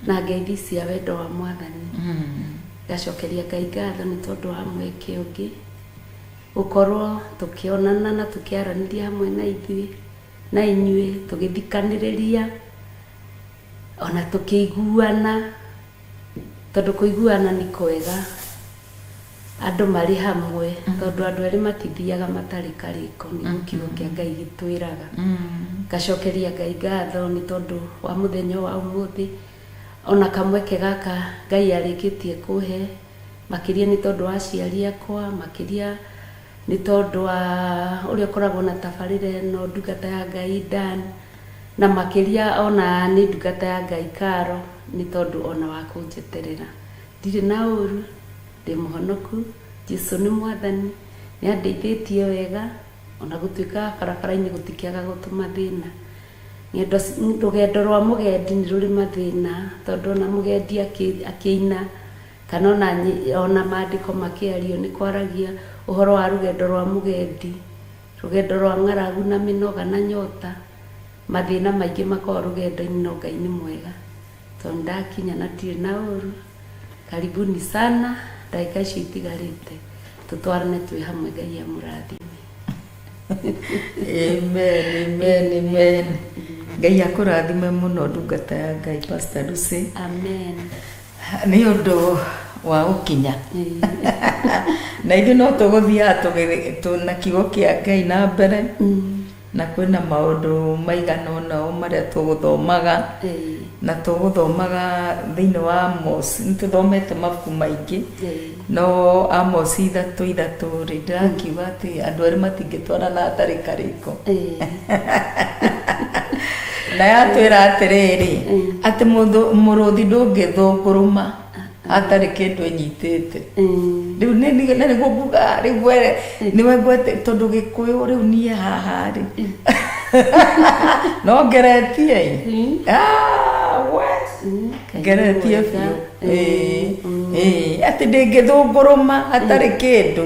na ngeithi cia wendo wa Mwathani. Ngacokeria Ngai ngatho nĩ tondũ wa mweke ũngĩ gũkorwo tũkĩonana na tũkĩaranĩria hamwe na ithuĩ na inyuĩ tũgĩthikanĩrĩria ona tũkĩiguana tondũ kũiguana nĩ kwega. Andũ marĩ hamwe, tondũ andũ erĩ matithiaga matarĩ karĩko, nĩguo kiugo kĩa Ngai gĩtwĩraga. Ngacokeria Ngai ngatho nĩ tondũ wa mũthenya ũyũ wa ũmũthĩ, ona kamweke gaka Ngai arĩkĩtie kũhe, makĩria nĩ tondũ wa aciari akwa, makĩria nĩ tondũ wa ũrĩa ũkoragwo na tabarĩra ĩno ndungata ya Ngai Dan, na makĩria ona nĩ ndungata ya Ngai Caro, nĩ tondũ ona wa kũnjeterera. Ndirĩ na ũũru, ndĩ mũhonoku, Jesũ nĩ Mwathani, nĩ andeithĩtie wega, o na gũtuĩka barabara-inĩ gũtikĩaga tũmathĩna. Ng'endo, rũgendo rwa mũgendi nĩ rũrĩ mathĩna, tondũ o na mũgendi akĩina, kana o na o na maandĩko makĩario nĩ kwaragia ũhoro wa rũgendo rwa mũgendi, rũgendo rwa ng'aragu na mĩnoga na nyota, mathĩna maingĩ makoragwo rũgendo-inĩ no Ngai nĩ mwega. Tondũ nĩndakinya na ndirĩ na ũru. Karibuni sana, ndagĩka icio itigarĩte. Tũtwarane twĩ hamwe, Ngai amũrathime. Amen, amen, amen. Ngai akũrathime mũno ndungata ya Ngai Pastor Lucy. Amen. Nĩ ũndũ wa gũkinya. Na ithuĩ no tũgũthiaga na kiugo kĩa Ngai na mbere. Na kwĩna maũndũ maigana ũna o marĩa tũgũthomaga. Na tũgũthomaga thĩinĩ wa Amos, nĩ tũthomete mabuku maingĩ, no Amos 3:3 rĩ, ndĩrakiuga atĩ andũ erĩ matingĩtwarana hatarĩ karĩko. Na yatwĩra atĩrĩrĩ, atĩ mũrũthi ndũngĩthũngũrũma hatarĩ kĩndũ ĩnyitĩte. Rĩu na nĩguo nguga rĩu we nĩwe ngwete tondũ gĩkũyũ rĩu niĩ haha rĩ no ngeretie ĩ. Ah, we ngeretie biũ. Ĩĩ, ĩĩ, atĩ ndĩngĩthũngũrũma hatarĩ kĩndũ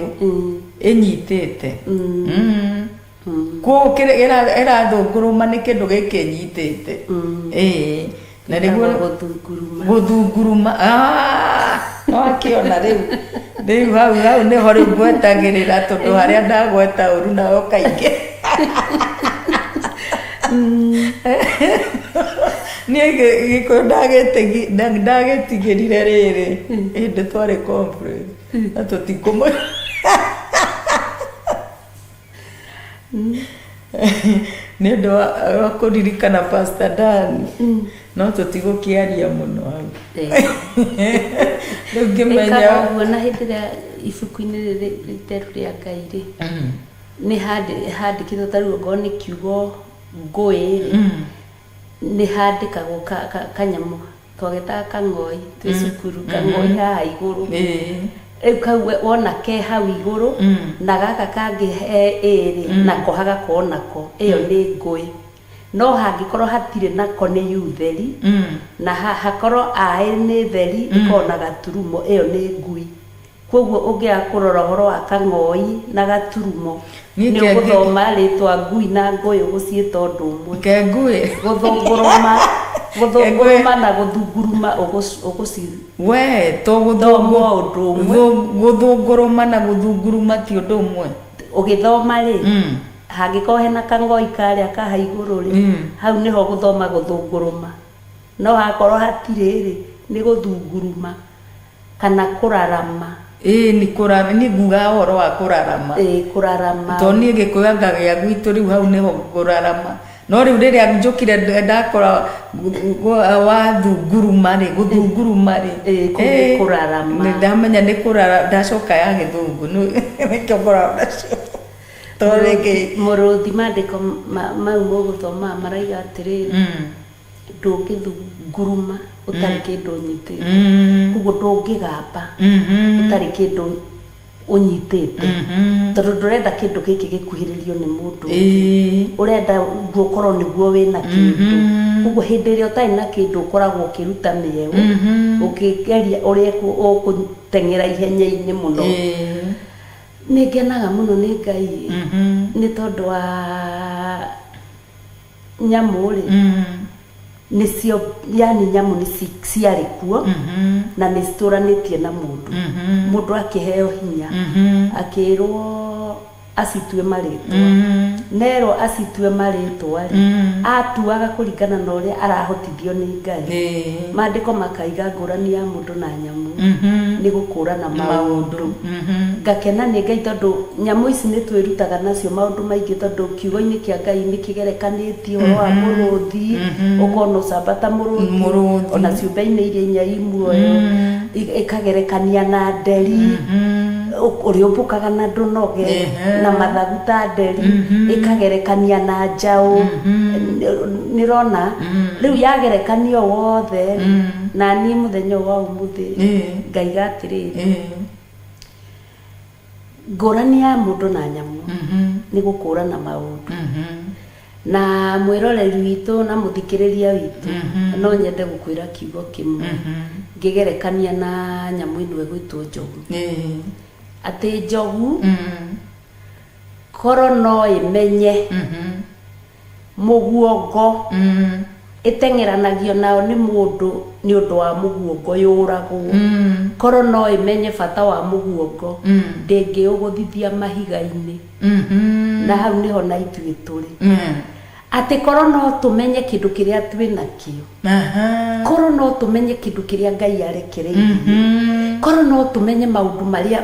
ĩnyitĩte. Kwoguo kĩrĩa ĩrathũngũrũma nĩ kĩndũ gĩkĩ ĩnyitĩte. Ĩĩ, na nĩguo Ĩtagwo gũthunguruma. Gũthunguruma. Ah, wakĩona rĩu rĩu hau hau nĩho rĩu ngwetagĩrĩra tondũ harĩa ndagweta ũru nawe ũkaingĩ. Niĩ gĩkũyũ ndagĩtigĩrire rĩrĩ hĩndĩ twarĩ conference na tũtikũmũ nĩ ũndũ wa kũririkana Pastor Dan no tũtigũkĩaria mũno hau rĩu ngĩmenya Ĩkaga ũguo na hĩndĩ ĩrĩa ibuku-inĩ rĩrĩ rĩtheru rĩa Ngai rĩ nĩ handĩkĩtwo ta rĩu okorwo nĩ kiugo ngũĩ rĩ nĩ handĩkagwo kanyamũ twagetaga kang'oi twĩ cukuru, kang'oi haha igũrũ. Rĩu kau wona ke hau igũrũ na gaka kangĩ he ĩrĩ nako hagakorwo nako, ĩyo nĩ ngũĩ. No hangĩkorwo hatirĩ nako nĩ yu theri, na hakorwo a nĩ theri ĩkoragwo na gaturumo, ĩyo nĩ ngui. Kwoguo ũngĩaga kũrora ũhoro wa kang'oi na gaturumo, Niĩ nĩ ke ngĩ- ũgũthoma rĩtwa ngui na ngũĩ ũgũciĩta ũndũ ũmwe. Ke ngui. Gũthũngũrũma, gũthũngũrũma na gũthunguruma ũgũci ũgũci We to thoma ũndũ ũmwe. Gũthũngũrũma na gũthunguruma ti ũndũ ũmwe. Ũgĩthoma rĩ, hangĩkorwo hena kang'oi karĩa ka ha igũrũ rĩ, hau nĩho ũgũthoma gũthũngũrũma. No hakorwo hatirĩ rĩ, nĩ gũthunguruma. Kana kũrarama. Ĩĩ nĩ kũrarama, niĩ ngugaga ũhoro wa kũrarama. Ĩĩ kũrarama. Tondũ niĩ gĩkũyũ anga gĩa gwitũ rĩu hau nĩho kũrarama. No rĩu rĩrĩa njũkire ndakora wathunguruma rĩ, gũthunguruma rĩ. Ĩĩ kũu nĩ kũrarama. Ndamenya nĩ kũrarama, ndacoka ya gĩthũngũ nĩkĩo ngoragwo nacio. Tondũ rĩngĩ. Mũrũthi mandĩko mau mũgũthomaga maraiga atĩrĩrĩ. Ndũngĩthunguruma ũtarĩ kĩndũ ũnyitĩte. Koguo ndũngĩgamba ũtarĩ kĩndũ ũnyitĩte. Tondũ ndũrenda kĩndũ gĩkĩ gĩkuhĩrĩrio nĩ mũndũ ũngĩ. Ũrenda guo ũkorwo nĩguo wĩna kĩndũ. Koguo hĩndĩ ĩrĩa ũtarĩ na kĩndũ ũkoragwo ũkĩruta mĩeũ, ũkĩgeria ũrĩa ũgũteng'era ihenya-inĩ mũno. Nĩ ngenaga mũno nĩ Ngai ĩ, nĩ tondũ wa Nyamũ-rĩ, nĩcio yani nyamũ nĩ ciarĩ kuo na nĩ citũranĩtie na mũndũ. Mũndũ akĩheo hinya, akĩrwo acitue marĩtwa. Nerwo acitue marĩtwa-rĩ, atuaga kũringana na ũrĩa arahotithio nĩ Ngai. Maandĩko makaiga ngũrani ya mũndũ na nyamũ nĩ gũkũrana maũndũ. Ngakena nĩ Ngai tondũ nyamũ ici nĩ twĩrutaga nacio maũndũ maingĩ tondũ kiugo-inĩ kĩa Ngai nĩ kĩgerekanĩtie ũhoro wa mũrũthi, ũkona ũcamba ta mũrũthi, Mũrũthi. ona ciũmbe-inĩ iria inya i muoyo, ĩkagerekania na nderi, ũrĩa ũmbũkaga na ndũnoge, na mathagu ta nderi, ĩkagerekania na njaũ, nĩũrona? Rĩu yagerekanio wothe rĩ, na niĩ mũthenya ũyũ wa ũmũthĩ ngaiga atĩrĩrĩ, Ngũrani ya mũndũ na nyamũ nĩ gũkũrana maũndũ. Na mwĩroreri witũ na mũthikĩrĩria witũ, no nyende gũkwĩra kiugo kĩmwe ngĩgerekania na nyamũ ĩno ĩgwĩtwo njogu. Atĩ njogu korwo no ĩmenye mũguongo. Ĩteng'eranagio nayo nĩ mũndũ nĩ ũndũ wa mũguongo yũragwo. Korwo no ĩmenye bata wa mũguongo, ndĩngĩũgũthithia mahiga-inĩ. Na hau nĩho na ithuĩ tũrĩ. Atĩ korwo no tũmenye kĩndũ kĩrĩa twĩ nakĩo. Korwo no tũmenye kĩndũ kĩrĩa Ngai arekereirie. Korwo no tũmenye maũndũ marĩa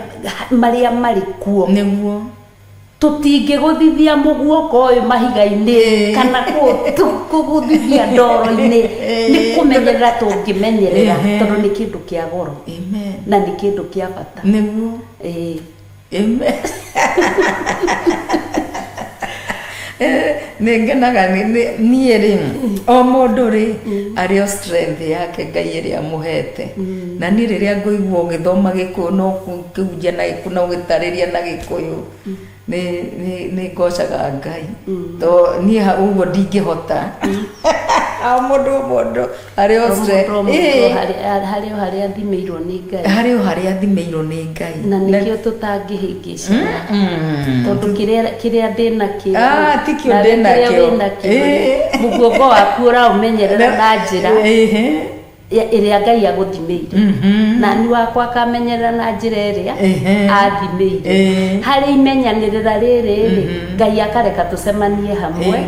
marĩa marĩ kuo. Nĩguo. Tũtingĩgũthithia mũguongo ũyũ mahiga-inĩ kana kũgũthithia ndoro-inĩ. Nĩ kũmenyerera tũngĩmenyerera tondũ nĩ kĩndũ kĩa goro. Amen. Na nĩ kĩndũ kĩa bata. Nĩguo. Ĩĩ. Amen. Nĩ ngenaga niĩ rĩ o mũndũ rĩ arĩ o strength yake Ngai ĩrĩa amũhete. Na niĩ rĩrĩa ngũigua ũgĩthoma Gĩkũyũ na ũkĩhunjia na Gĩkũyũ na ũgĩtarĩria na Gĩkũyũ nĩ nĩ nĩ ngocaga Ngai. To niĩ hau ũguo ndingĩhota. O mũndũ o mũndũ harĩ o O strength. mũndũ o mũndũ harĩ o harĩa athimĩirwo nĩ Ngai. Harĩ o harĩa athimĩirwo nĩ Ngai. Na nĩkĩo tũtangĩhĩngĩcana. Tondũ kĩrĩa kĩrĩa ndĩ nakĩo Ah, ti kĩo nawe ndĩ kĩrĩa nakĩo. wĩ nakĩo rĩ, mũguongo waku ũraũmenyerera na njĩra ĩrĩa Ngai agũthimĩire. Na ni wakwa akamenyerera na njĩra ĩrĩa athimĩire. Harĩ imenyanĩrĩra rĩrĩ rĩ, Ngai akareka tũcemanie hamwe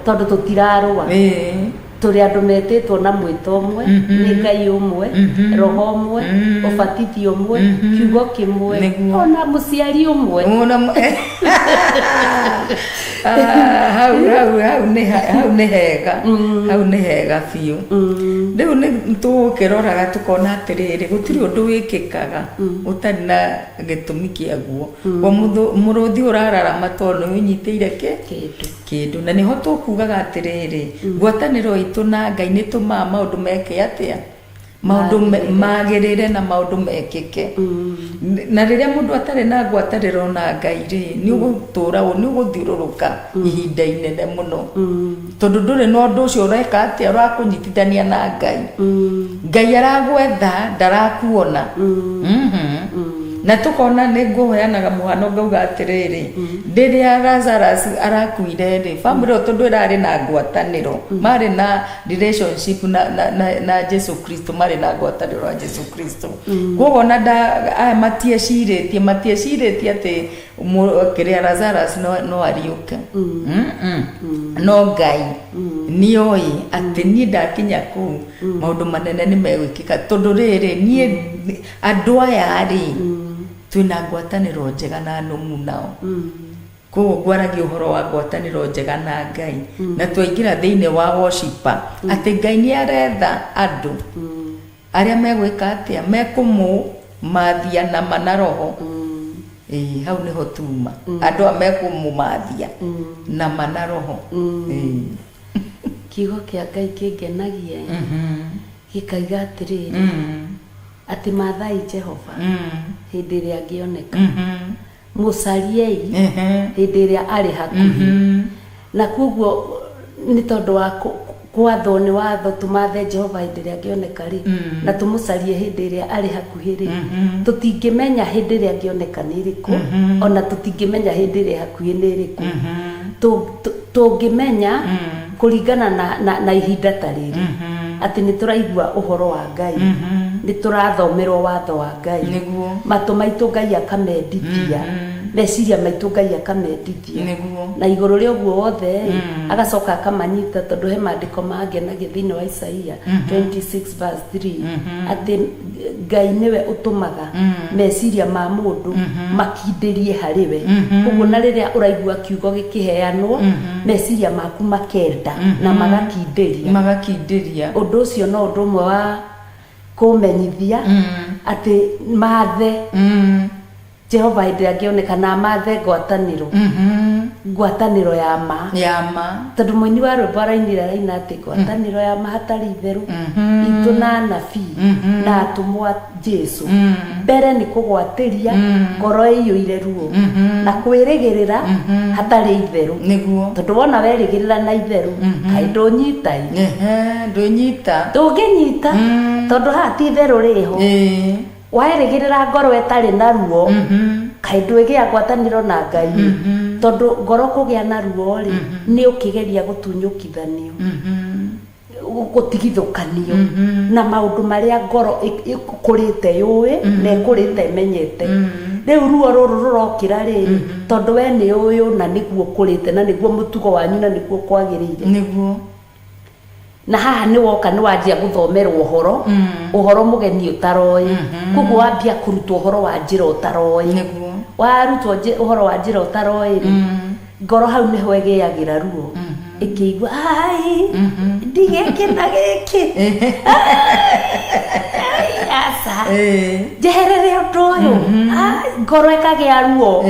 tondũ tũtirarũa. Tũrĩ andũ metĩtwo na mwĩto ũmwe, nĩ Ngai ũmwe, Roho ũmwe, ũbatithio ũmwe, kiugo kĩmwe, ona mũciari ũmwe. Ah, hau hau hau nĩ hau nĩ hega hau nĩ hega biũ. Rĩu nĩ tũgũkĩroraga tũkona atĩrĩrĩ, gũtirĩ ũndũ wĩkĩkaga ũtarĩ na gĩtũmi kĩaguo. Kwa mũrũthi ũrararama tondũ nĩ ũnyitĩire kĩ kĩndũ. Na nĩho tũkugaga atĩrĩrĩ, ngwatanĩro itũ na Ngai nĩ tũmaga maũndũ meke atĩa, maũndũ magĩrĩre na maũndũ mekĩke. Na rĩrĩa mũndũ atarĩ na ngwatanĩro na Ngai rĩ, nĩ ũgũtũra nĩ ũgũthiũrũrũka ihinda inene mũno, tondũ ndũrĩ na ũndũ ũcio ũreka atĩa ũrakũnyitithania na Ngai. Ngai aragwetha ndarakuona. Na tũkona nĩ ngũheanaga mũhano ngauga atĩrĩrĩ, rĩrĩa Lazarus arakuire rĩ, bamĩrĩ ĩyo tondũ ĩrarĩ na ngwatanĩro, marĩ na relationship na, na, na, na Jesu Kristo, marĩ na ngwatanĩro na Jesu Kristo. Koguo ona aya matiecirĩtie matiecirĩtie atĩ kĩrĩa Lazarus no ariũke. No Ngai nĩoĩ atĩ niĩ ndakinya kũu maũndũ manene nĩ megwĩkĩka, tondũ rĩrĩ niĩ andũ aya rĩ twĩna ngwatanĩro njega na nũmu nao. Koguo ngwaragia ũhoro wa ngwatanĩro njega na Ngai. Na twaingĩra thĩinĩ wa worshiper, atĩ Ngai nĩ aretha andũ arĩa megwĩka atĩa, mekũmũmathia na ma na roho. Ĩĩ, hau nĩho tuma. Andũ aya mekũmũmathia na ma na roho. Ĩĩ. Kiugo kĩa Ngai kĩngenagia gĩkaiga atĩrĩrĩ, atĩ mathai Jehova hĩndĩ ĩrĩa angĩoneka, mũcariei hĩndĩ ĩrĩa arĩ hakuhĩ. Na koguo nĩ tondũ wa kwathwo nĩ watho tũmathe Jehova hĩndĩ ĩrĩa angĩoneka rĩ, na tũmũcarie hĩndĩ ĩrĩa arĩ hakuhĩ rĩ, tũtingĩmenya hĩndĩ ĩrĩa angĩoneka nĩ ĩrĩkũ, ona tũtingĩmenya hĩndĩ ĩrĩa hakuhĩ nĩ ĩrĩkũ. Tũngĩmenya kũringana na ihinda ta rĩrĩ, atĩ nĩ tũraigua ũhoro wa Ngai, nĩ tũrathomerwo watho wa Ngai, matũ maitũ Ngai akamendithia, meciria maitũ Ngai akamendithia, na igũrũ rĩa ũguo wothe rĩ, agacoka akamanyita, tondũ he maandĩko mangenagia thĩinĩ wa Isaia 26 verse 3, atĩ Ngai nĩwe ũtũmaga meciria ma mũndũ makindĩrie harĩ we. Koguo na rĩrĩa ũraigua kiugo gĩkĩheanwo, meciria maku makenda na magakindĩria. Magakindĩria. Ũndũ ũcio no ũndũ ũmwe wa kũmenyithia atĩ mathe Jehova hĩndĩ ĩrĩa angĩoneka, na amathe ngwatanĩro, ngwatanĩro ya ma. Ya ma. Tondũ mũini wa rwĩmbo arainire araina atĩ ngwatanĩro ya ma hatarĩ itherũ, itũ na anabii na atũmwo a Jesu. Mbere nĩ kũgwatĩria ngoro ĩiyũire ruo na kwĩrĩgĩrĩra hatarĩ itherũ. Nĩguo. Tondũ wona werĩgĩrĩra na itherũ, kaĩ ndũnyita ĩ? Ndũnyita. Ndũngĩnyita, tondũ haha ti itherũ rĩho. Werĩgĩrĩra ngoro ĩtarĩ na ruo, kaĩ ndwĩgĩa ngwatanĩro na Ngai ĩ? Tondũ ngoro kũgĩa na ruo rĩ, nĩ ũkĩgeria gũtunyũkithanio. Gũtigithũkanio na maũndũ marĩa ngoro ĩkũrĩte yũĩ na ĩkũrĩte ĩmenyete. Rĩu ruo rũrũ rũrokĩra rĩrĩ, tondũ we nĩ ũĩ ũna nĩguo ũkũrĩte na nĩguo mũtugo wanyu na nĩguo kwagĩrĩire. Na haha nĩ woka nĩ wanjia gũthomerwo ũhoro, ũhoro mũgeni ũtaroĩ. Koguo wambia kũrutwo ũhoro wa njĩra ũtaroĩ. Warutwo ũhoro wa njĩra ũtaroĩ rĩ, ngoro hau nĩho ĩgĩagĩra ruo, ĩkĩigua ai ndigĩkĩ na gĩkĩ, ai aca, njeherere ũndũ ũyũ. Ai, ngoro ĩkagĩa ruo.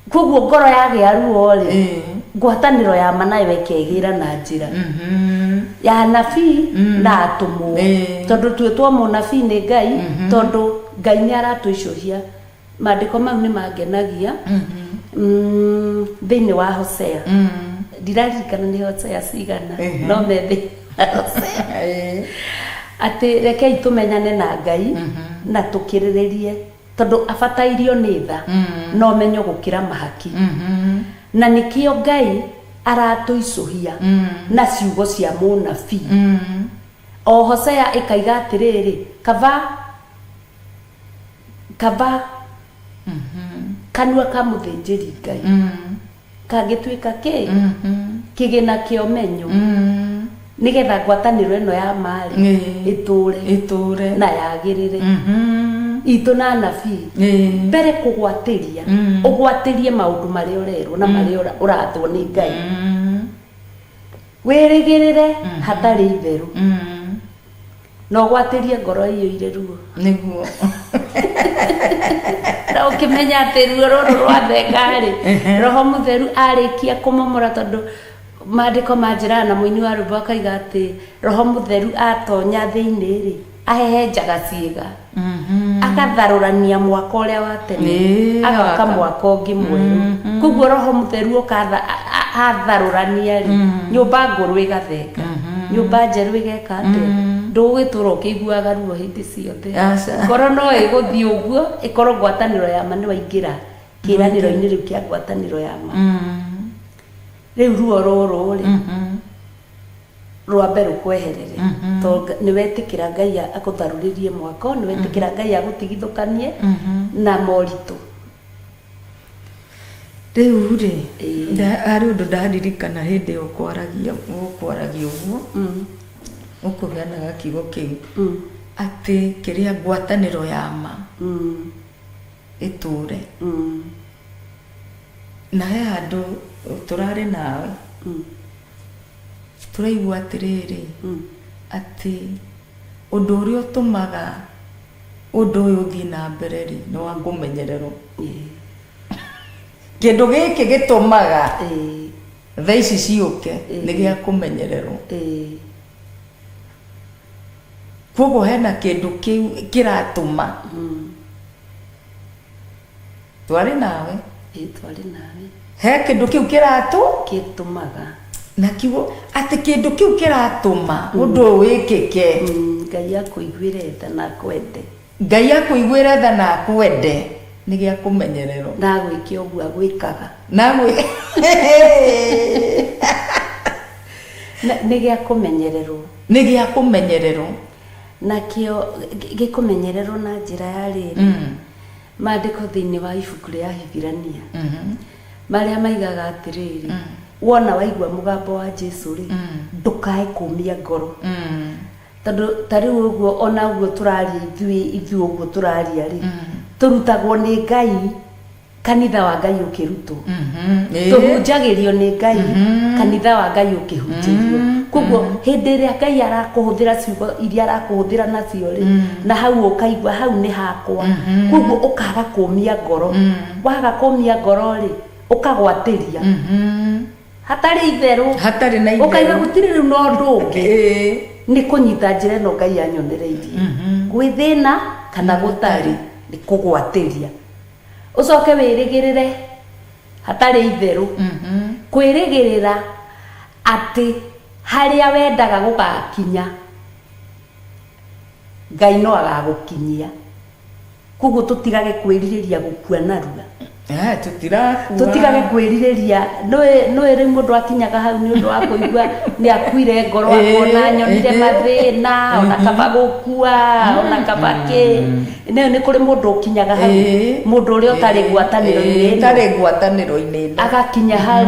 Koguo ngoro yagĩa ruo rĩ, ngwatanĩro ya ma nayo ĩkegĩra na njĩra ya anabii na atũmwo, tondũ tuĩtwo mũnabii nĩ Ngai, tondũ Ngai nĩ aratũicũhia. Maandĩko mau nĩ mangenagia thĩinĩ wa Hosea. Ndiraririkana nĩ Hosea cigana, no me thĩinĩ wa Hosea, atĩ rekei tũmenyane na Ngai na tũkĩrĩrĩrie, tondũ abatairio nĩ tha na ũmenyo gũkĩra mahaki. Na nĩkĩo Ngai aratũicũhia na ciugo cia mũnabii. O Hosea ĩkaiga atĩrĩrĩ, kaba kaba kanua ka mũthĩnjĩri Ngai kangĩtuĩka kĩ kĩgĩna kĩa ũmenyo, nĩgetha ngwatanĩro ĩno ya marĩ ĩtũre ĩtũre na yagĩrĩre itũ na anabii. Mbere kũgwatĩria, ũgwatĩrie maũndũ marĩa ũrerwo na marĩa ũrathwo nĩ Ngai, wĩrĩgĩrĩre hatarĩ itherũ na ũgwatĩrie ngoro ĩiyũire ruo. Na ũkĩmenya atĩ ruo rũrũ rwathenga-rĩ, Roho Mũtheru arĩkia kũmomora, tondũ maandĩko manjĩraga na mũini wa rwĩmbo akaiga atĩ Roho Mũtheru atonya thĩinĩ-rĩ, ahehenjaga ciĩga, akatharũrania mwaka ũrĩa wa tene, agaka mwaka ũngĩ mwerũ. Koguo Roho Mũtheru oka atharũrania-rĩ, nyũmba ngũrũ ĩgathenga, nyũmba njerũ ĩgeka atĩa? Ndũgũgĩtũra ũkĩiguaga ruo hĩndĩ ciothe. Aca. Ngoro no ĩgũthiĩ ũguo, ĩkorwo ngwatanĩro ya ma nĩ waingĩra kĩĩranĩro-inĩ rĩu kĩa ngwatanĩro ya ma. Rĩu ruo rũrũ-rĩ, rwambe rũkweherere, tondũ nĩ wetĩkĩra Ngai akũtharũrĩrie mwako, nĩ wetĩkĩra Ngai agũtigithũkanie na moritũ. Rĩu rĩ, harĩ ũndũ ndaririkana hĩndĩ ĩyo ũkwaragia, ũkwaragia ũguo, ũkũheanaga kiugo kĩu, atĩ kĩrĩa ngwatanĩro ya ma ĩtũre. Na he handũ tũrarĩ nawe, tũraigua atĩrĩrĩ, atĩ ũndũ ũrĩa ũtũmaga ũndũ ũyũ ũthiĩ na mbere rĩ, nĩ wa kũmenyererwo. Kĩndũ gĩkĩ gĩtũmaga tha ici ciũke nĩ gĩa kũmenyererwo. Koguo hena kĩndũ kĩu kĩratũma. Twarĩ nawe. Ĩĩ, twarĩ nawe. He kĩndũ kĩu kĩratũ gĩtũmaga na kiugo atĩ kĩndũ kĩu kĩratũma ũndũ ũyũ wĩkĩke. Ngai akũiguĩre tha na akwende. Ngai akũiguĩre tha na akwende nĩ gĩa kũmenyererwo. Na agwĩke ũguo agwĩkaga. Na agwĩ Nĩ gĩa kũmenyererwo. Nĩ gĩa kũmenyererwo. Nakĩo gĩkũmenyererwo na njĩra ya rĩrĩ, Maandĩko thĩinĩ wa ibuku rĩa Ahibirania marĩa maigaga atĩrĩrĩ, wona waigua mũgambo wa Jesu-rĩ, ndũkae kũmia ngoro. Tondũ ta rĩu ũguo ona ũguo tũraria ithuĩ ithuĩ ũguo tũraria-rĩ, tũrutagwo nĩ Ngai kanitha wa Ngai ũkĩrutwo. Tũhunjagĩrio nĩ Ngai kanitha wa Ngai ũkĩhunjĩrio. Koguo hĩndĩ ĩrĩa Ngai arakũhũthĩra ciugo iria arakũhũthĩra nacio rĩ, na hau ũkaigua hau nĩ hakwa. Koguo ũkaga kũmia ngoro. Waga kũmia ngoro rĩ, ũkagwatĩria. Hatarĩ itherũ. Hatarĩ na itherũ. Ũkaiga gũtirĩ rĩu na ũndũ ũngĩ. Nĩ kũnyita njĩra ĩno Ngai anyonereirie. Gwĩ thĩna kana gũtarĩ, nĩ kũgwatĩria. Ũcoke wĩrĩgĩrĩre hatarĩ itherũ. Kwĩrĩgĩrĩra atĩ harĩa wendaga gũgakinya, Ngai no agagũkinyia. Koguo tũtigage kwĩrirĩria gũkua narua. Eh, tũtirakua Tũtigage kwĩrirĩria. Nĩũĩ rĩu mũndũ akinyaga hau nĩ ũndũ wa kũigua nĩ akuire ngoro, akona nyonire mathĩna, ona kaba gũkua, ona kaba kĩ. Nĩũĩ nĩ kũrĩ mũndũ ũkinyaga hau, mũndũ ũrĩa ũtarĩ ngwatanĩro-inĩ ĩno. Ũtarĩ ngwatanĩro-inĩ ĩno. Agakinya hau.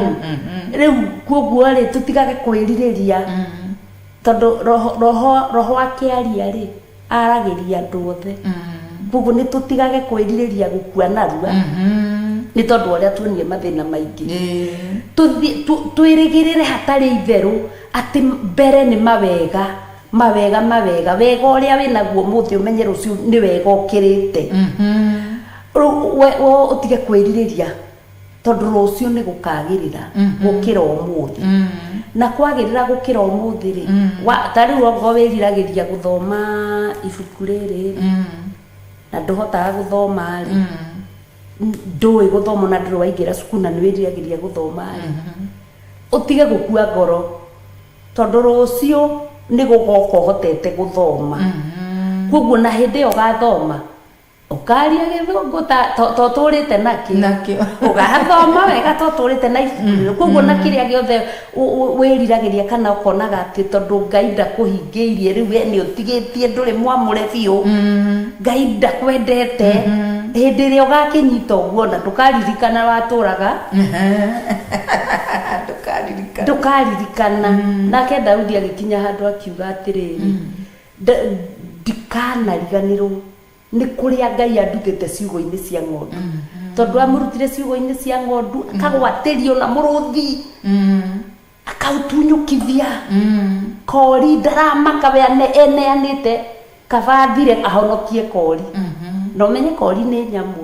Rĩu koguo rĩ, tũtigage kwĩrirĩria, tondũ roho akĩaria rĩ, aragĩria andũ othe. Koguo nĩ tũtigage kwĩrirĩria gũkua narua, nĩ tondũ wa ũrĩa tuonire mathĩna maingĩ. Twĩrĩgĩrĩre hatarĩ itherũ atĩ mbere nĩ mawega, mawega, mawega. Wega ũrĩa wĩnaguo ũmũthĩ ũmenye rũciũ nĩ wega ũkĩrĩte. Rĩu we ũtige kwĩrirĩria, tondũ rũciũ nĩ gũkagĩrĩra gũkĩra ũmũthĩ. Na kwagĩrĩra gũkĩra ũmũthĩ rĩ, ta rĩu okorwo wĩriragĩria gũthoma ibuku rĩrĩ rĩ, na ndũhotaga gũthoma rĩ, ndũĩ gũthoma na ndũrĩ waingĩra cukuru na nĩ wĩriragĩria gũthoma rĩ, ũtige gũkua ngoro, tondũ rũciũ nĩ gũgoka ũhotete gũthoma. Koguo na hĩndĩ ĩyo ũgathoma, ũkaria gĩthũngũ ta to tũrĩte nakĩo. Nakĩo. Ũgathoma wega to tũrĩte na ibuku rĩrĩ. Koguo na kĩrĩa gĩothe wĩriragĩria kana ũkonaga atĩ tondũ Ngai ndakũhingĩirie rĩu we nĩ ũtigĩtie, ndũrĩ mwamũre biũ, Ngai ndakwendete, hĩndĩ ĩrĩa ũgakĩnyita ũguo na ndũkaririkana watũraga. Ndũkaririkana. Ndũkaririkana. Nake Daudi agĩkinya handũ akiuga atĩrĩrĩ, ndikanariganĩrwo nĩ kũrĩa Ngai andutĩte ciugũ-inĩ cia ng'ondu. Tondũ amũrutire ciugũ-inĩ cia ng'ondu, akagwatĩrio na mũrũthi, akautunyũkithia. Kori ndaramaka we eneanĩte kaba athire ahonokie kori. Na ũmenye kori nĩ nyamũ.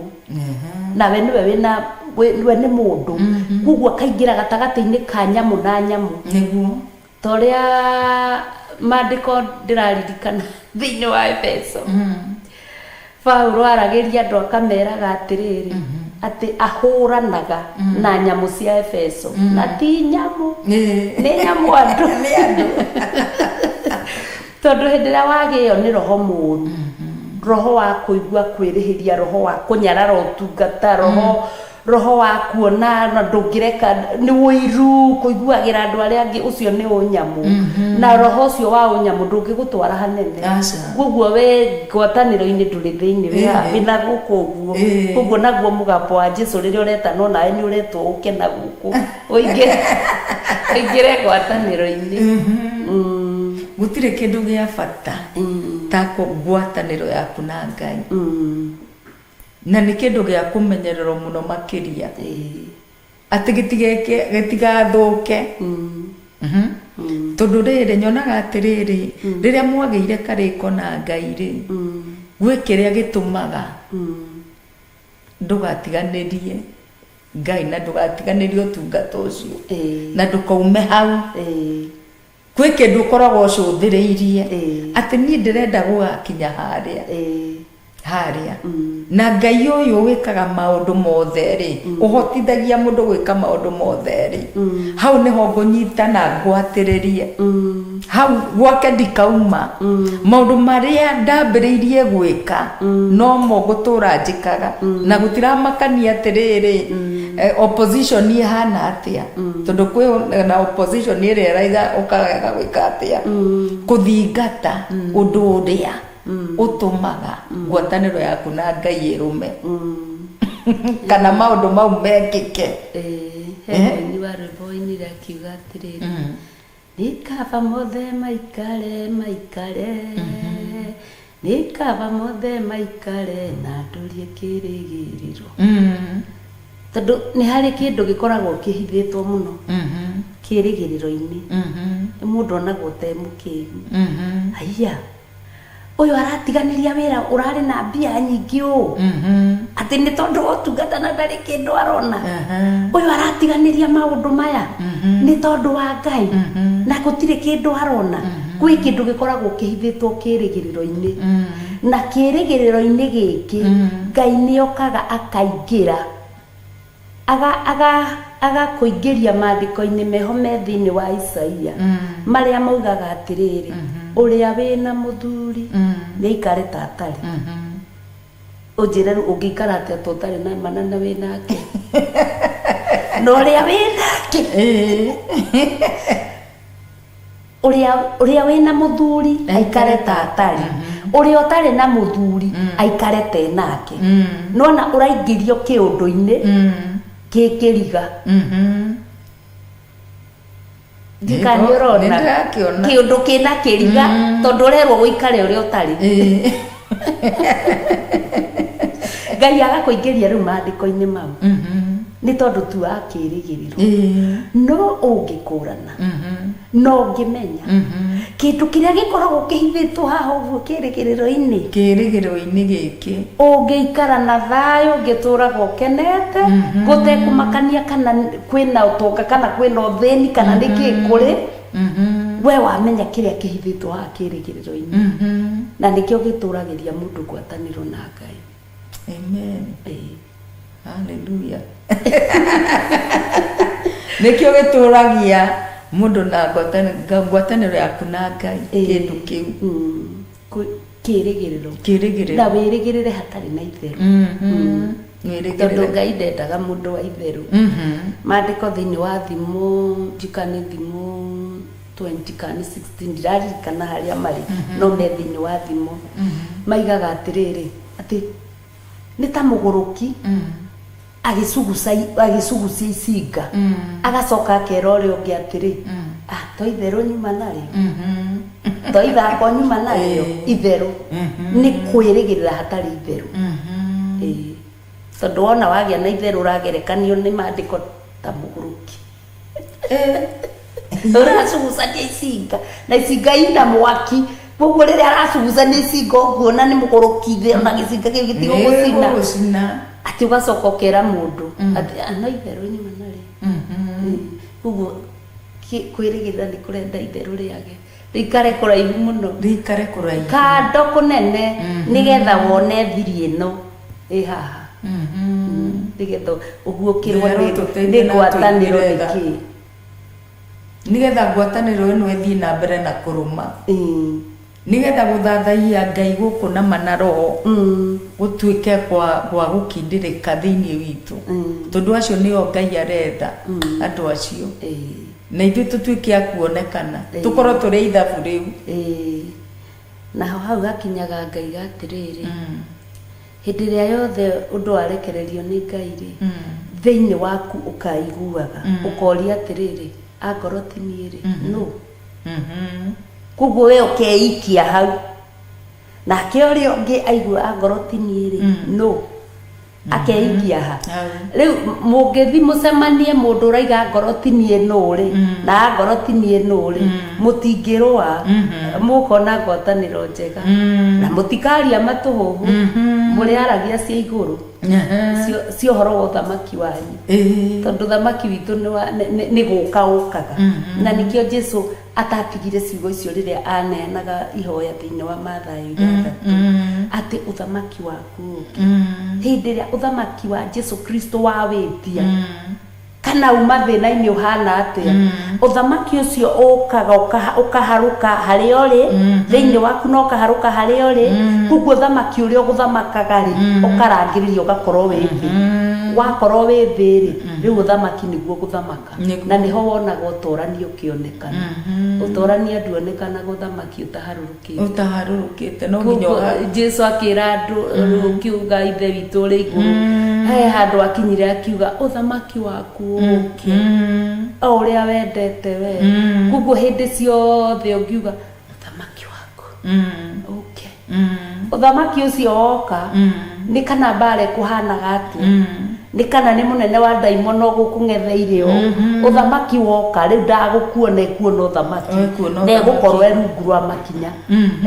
Nawe nĩwe wĩna, we nĩ mũndũ. Koguo akaingĩra gatagatĩ-inĩ ka nyamũ na nyamũ. Nĩguo. Ta ũrĩa maandĩko ndĩraririkana thĩinĩ wa Efeso, Paulo aragĩria andũ akameraga atĩrĩrĩ, atĩ ahũranaga na nyamũ cia Efeso, na ti nyamũ, nĩ nyamũ andũ. Nĩ andũ. Tondũ hĩndĩ ĩrĩa wagĩo nĩ roho mũũru, roho wa kũigua kwĩrĩhĩria, roho wa kũnyarara ũtungata, roho wa kuona na ndũngĩreka, nĩ ũiru, kũiguagĩra andũ arĩa angĩ, ũcio nĩ ũnyamũ. Na roho ũcio wa ũnyamũ ndũngĩgũtwara hanene. Aca. Koguo we ngwatanĩro-inĩ ndũrĩ thĩinĩ, wĩ haha, wĩna gũkũ ũguo. Koguo naguo mũgambo wa Jesu rĩrĩa ũretanwo nawe nĩ ũretwo ũke na gũkũ, ũingĩre ngwatanĩro-inĩ. Gũtirĩ kĩndũ gĩa bata ta ngwatanĩro yaku na Ngai. Na nĩ kĩndũ gĩa kũmenyererwo mũno makĩria. Atĩ gĩtigathũke. Tondũ rĩrĩ, nyonaga atĩrĩrĩ, rĩrĩa mwagĩire karĩko na Ngai rĩ, gwĩ kĩrĩa gĩtũmaga ndũgatiganĩrie Ngai na ndũgatiganĩrie ũtungata ũcio. Na ndũkaume hau. Kwĩ kĩndũ ũkoragwo ũcũthĩrĩirie atĩ niĩ ndĩrenda gũgakinya harĩa. Harĩa. Na Ngai ũyũ wĩkaga maũndũ mothe rĩ, ũhotithagia mũndũ gwĩka maũndũ mothe rĩ, hau nĩho ngũnyita na ngwatĩrĩrie. Hau gwake ndikauma. Maũndũ marĩa ndambĩrĩirie gwĩka, nomo ngũtũra njĩkaga. Na gũtiramakania atĩrĩrĩ, opposition ĩhana atĩa. Tondũ kwĩ na opposition ĩrĩa ĩraiga ũkarega gwĩka atĩa. Kũthingata ũndũ ũrĩa ũtũmaga ngwatanĩro yaku na Ngai ĩrũme. Kana maũndũ mau mekĩke. He mũini wa rwĩmbo wainire akiuga atĩrĩrĩ, nĩ kaba mothe maikare maikare, nĩ kaba mothe maikare na ndũrie kĩrĩgĩrĩro. Tondũ nĩ harĩ kĩndũ gĩkoragwo kĩhithĩtwo mũno kĩrĩgĩrĩro-inĩ. Nĩ mũndũ onagwo ta e mũkĩgu. Haiya, ũyũ aratiganĩria wĩra ũrarĩ na mbia nyingĩ ũũ, atĩ nĩ tondũ wa ũtungata na ndarĩ kĩndũ arona. Ũyũ aratiganĩria maũndũ maya nĩ tondũ wa Ngai na gũtirĩ kĩndũ arona. Gwĩ kĩndũ gĩkoragwo kĩhithĩtwo kĩrĩgĩrĩro-inĩ. Na kĩrĩgĩrĩro-inĩ gĩkĩ, Ngai nĩ okaga akaingĩra, agakũingĩria maandĩko-inĩ meho me thĩinĩ wa Isaia, marĩa maugaga atĩrĩrĩ, ũrĩa wĩna mũthuri nĩ aikare ta atarĩ. Ũnjĩre rĩu ũngĩikara atĩa ta ũtarĩ na mana na wĩ nake na ũrĩa wĩ nake ũrĩa ũrĩa wĩna mũthuri aikare ta atarĩ ũrĩa ũtarĩ na mũthuri aikare ta enake nona ũraingĩrio kĩũndũ-inĩ kĩ kĩriga ndikani ũrona Nĩndĩrakĩona. kĩũndũ kĩna kĩriga tondũ ũrerwo gũikare ũrĩa ũtarĩ ngai agakũingĩria rĩu maandĩko-inĩ mau nĩ tondũ tu wa kĩrĩgĩrĩro no ũngĩkũrana no ũngĩmenya kĩndũ kĩrĩa gĩkoragwo kĩhithĩtwo haha ũguo kĩrĩgĩrĩro-inĩ Kĩrĩgĩrĩro-inĩ gĩkĩ. Ũngĩikara na thayũ ũngĩtũraga ũkenete gũtekũmakania kana kwĩna ũtonga kana kwĩna ũthĩni kana nĩ kĩĩ kũrĩ we wamenya kĩrĩa kĩhithĩtwo haha kĩrĩgĩrĩro-inĩ na nĩkĩo gĩtũragĩria mũndũ ngwatanĩro na Ngai. Amen. Ĩĩ. Hallelujah. Nĩkĩo gĩtũragia mũndũ na ngwatanĩro yaku na Ngai kĩndũ kĩu. Kĩrĩgĩrĩro. Kĩrĩgĩrĩro. Na wĩrĩgĩrĩre hatarĩ na itherũ. Tondũ Ngai ndendaga mũndũ wa itherũ. Maandĩko thĩinĩ wa thimo, ndiũĩ kana nĩ thimo 20 kana nĩ 16 ndiraririkana harĩa marĩ, no me thĩinĩ wa thimo. Maigaga atĩrĩrĩ, atĩ nĩ ta mũgũrũki agĩcuguca agĩcugucia icinga agacoka akera ũrĩa ũngĩ atĩrĩ ah to itherũ nyuma narĩo to ithako nyuma narĩo itherũ nĩ kwĩrĩgĩrĩra hatarĩ itherũ Ĩĩ. Tondũ wona wagĩa na itherũ ũragerekanio nĩ maandĩko ta mũgũrũki ũracugucania icinga na icinga ina mwaki koguo rĩrĩa aracugucania icinga ũguo na nĩ mũgũrũki thĩ ona gĩcinga kĩu gĩtigũgũcina Gũcina. Atĩ ũgacoka ũkera mũndũ atĩ "Ah, no itherũ nyuma narĩo." Koguo kwĩrĩgĩrĩra nĩ kũrenda itherũ rĩage rĩikare kũraihu mũno. Rĩikare kũraihu. Kando kũnene nĩgetha wone thiri ĩno ĩ haha. Nĩgetha ũguũkĩrwo Nĩgetha ũtũteithie nĩ na ngwatanĩro tũingĩre tha. nĩkĩ. Nĩgetha ngwatanĩro ĩno ĩthiĩ na mbere na kũrũma. Nĩgetha gũthathaiya Ngai gũkũ na ma na roho gũtuĩke kwa gwa gũkindĩrĩka thĩinĩ witũ. Tondũ acio nĩo Ngai aretha andũ acio. Na ithuĩ tũtuĩke a kuonekana. Tũkorwo tũrĩ a ithabu rĩu. Ĩĩ. Naho hau hakinyaga ngaiga atĩrĩrĩ, hĩndĩ ĩrĩa yothe ũndũ warekererio nĩ Ngai rĩ, thĩinĩ waku ũkaiguaga, ũkoria atĩrĩrĩ, angorwo ti niĩ rĩ, nũ? Koguo we ũkeikia hau. Nake ũrĩa ũngĩ aigua angorwo ti niĩ rĩ, nũ? Akeikia ha. Rĩu mũngĩthi mũcemanie mũndũ ũraiga ngoro ti niĩ nũ rĩ, na angorwo ti niĩ nũ rĩ, mũtingĩrũa, mũkona ngwatanĩro njega na mũtikaria matũhũhũ, mũrĩaragia cia igũrũ cia ũhoro wa ũthamaki wanyu, tondũ ũthamaki witũ nĩ gũka ũkaga. Na nĩkĩo Jesu atatigire ciugo icio rĩrĩa aneanaga ihoya thĩinĩ wa Mathayo 6 atĩ ũthamaki waku ũke. Hĩndĩ ĩrĩa ũthamaki wa Jesu Kristo wawĩtia, kana uma thĩna-inĩ ũhana atĩa, ũthamaki ũcio ũkaga ũkaharũka harĩa ũrĩ thĩinĩ waku na ũkaharũka harĩa ũrĩ. Koguo ũthamaki ũrĩa ũgũthamakaga rĩ, ũkarangĩrĩria ũgakorwo wĩ thĩ. Wakorwo wĩ thĩ rĩ, rĩu ũthamaki nĩguo gũthamaka. Na nĩho wonaga ũtorani ũkĩonekana. Ũtorania nduonekanaga ũthamaki ũtaharũrũkĩte. Ũtaharũrũkĩte no nginya Koguo Jesu akĩra andũ ũkiuga ithe witũ ũrĩ igũrũ, he handũ akinyire akiuga ũthamaki waku ũke o ũrĩa wendete we. Koguo hĩndĩ ciothe ũngiuga ũthamaki waku ũke, ũthamaki ũcio woka, nĩ kana mbara ĩkũhanaga atĩa, nĩ kana nĩ mũnene wa ndaimono gũkũng'etheire ũũ, ũthamaki woka rĩu ndagũkuona, ekuona ũthamaki. Ekuona na ũthamaki. Egũkorwo e rungu rwa makinya,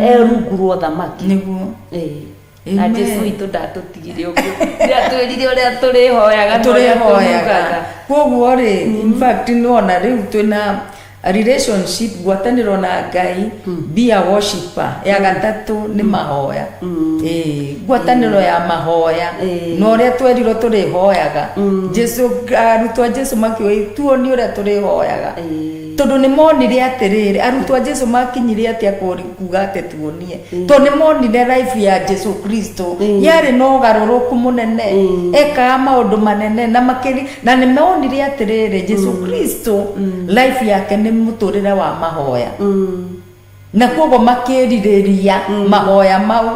e rungu rwa ũthamaki. Nĩguo. Ĩĩ. Na Amen. Jesu witũ ndatũtigire ũguo, nĩ atwĩrire ũrĩa tũrĩhoyaga na ũrĩa Tũrĩhoyaga. tũrugaga. Koguo rĩ, in fact nĩwona rĩu twĩna Relationship, ngwatanĩro na Ngai, be a worshiper. Ya gatatũ nĩ mahoya. Ĩĩ, ngwatanĩro ya mahoya na ũrĩa twerirwo tũrĩhoyaga. Jesu, arutwo a Jesu makiuga tuonie ũrĩa tũrĩhoyaga, tondũ nĩ monire atĩrĩrĩ, arutwo a Jesu makinyire atĩa kuga atĩ tuonie? Tondũ nĩ monire life ya Jesu Kristo yarĩ na ũgarũrũku mũnene, ekaga maũndũ manene na makĩri, na nĩ monire atĩrĩrĩ, Jesu Kristo life yake nĩ mũtũrĩre wa mahoya, na koguo makĩrirĩria mahoya mau.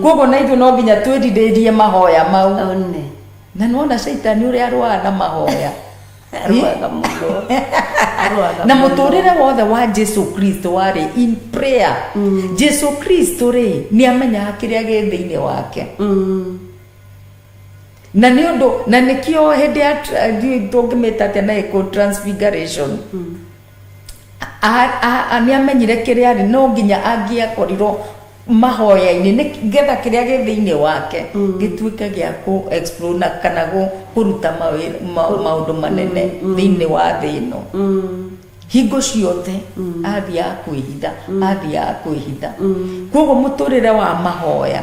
Koguo na ithuĩ no nginya twĩrirĩrie mahoya mau. One. Na nĩwona caitani ũrĩa arwaga na mahoya. Arwaga mũno. Arwaga Na mũno. Mũtũrĩre wothe wa Jesu Kristo warĩ in prayer. Jesu Kristo rĩ, nĩ amenyaga kĩrĩa gĩ thĩinĩ wake, na nĩ ũndũ na nĩkĩo hĩndĩ ya ndiũĩ tũngĩmĩta atĩa na ĩkũ transfiguration, nĩ amenyire kĩrĩa arĩ, no nginya angĩakorirwo mahoya-inĩ nĩ getha kĩrĩa gĩ thĩinĩ wake gĩtuĩke gĩa kũ explode na kana kũruta maũndũ manene thĩinĩ wa thĩ ĩno. Hingo ciothe athiaga kwĩhitha, athiaga kwĩhitha. Koguo mũtũrĩre wa mahoya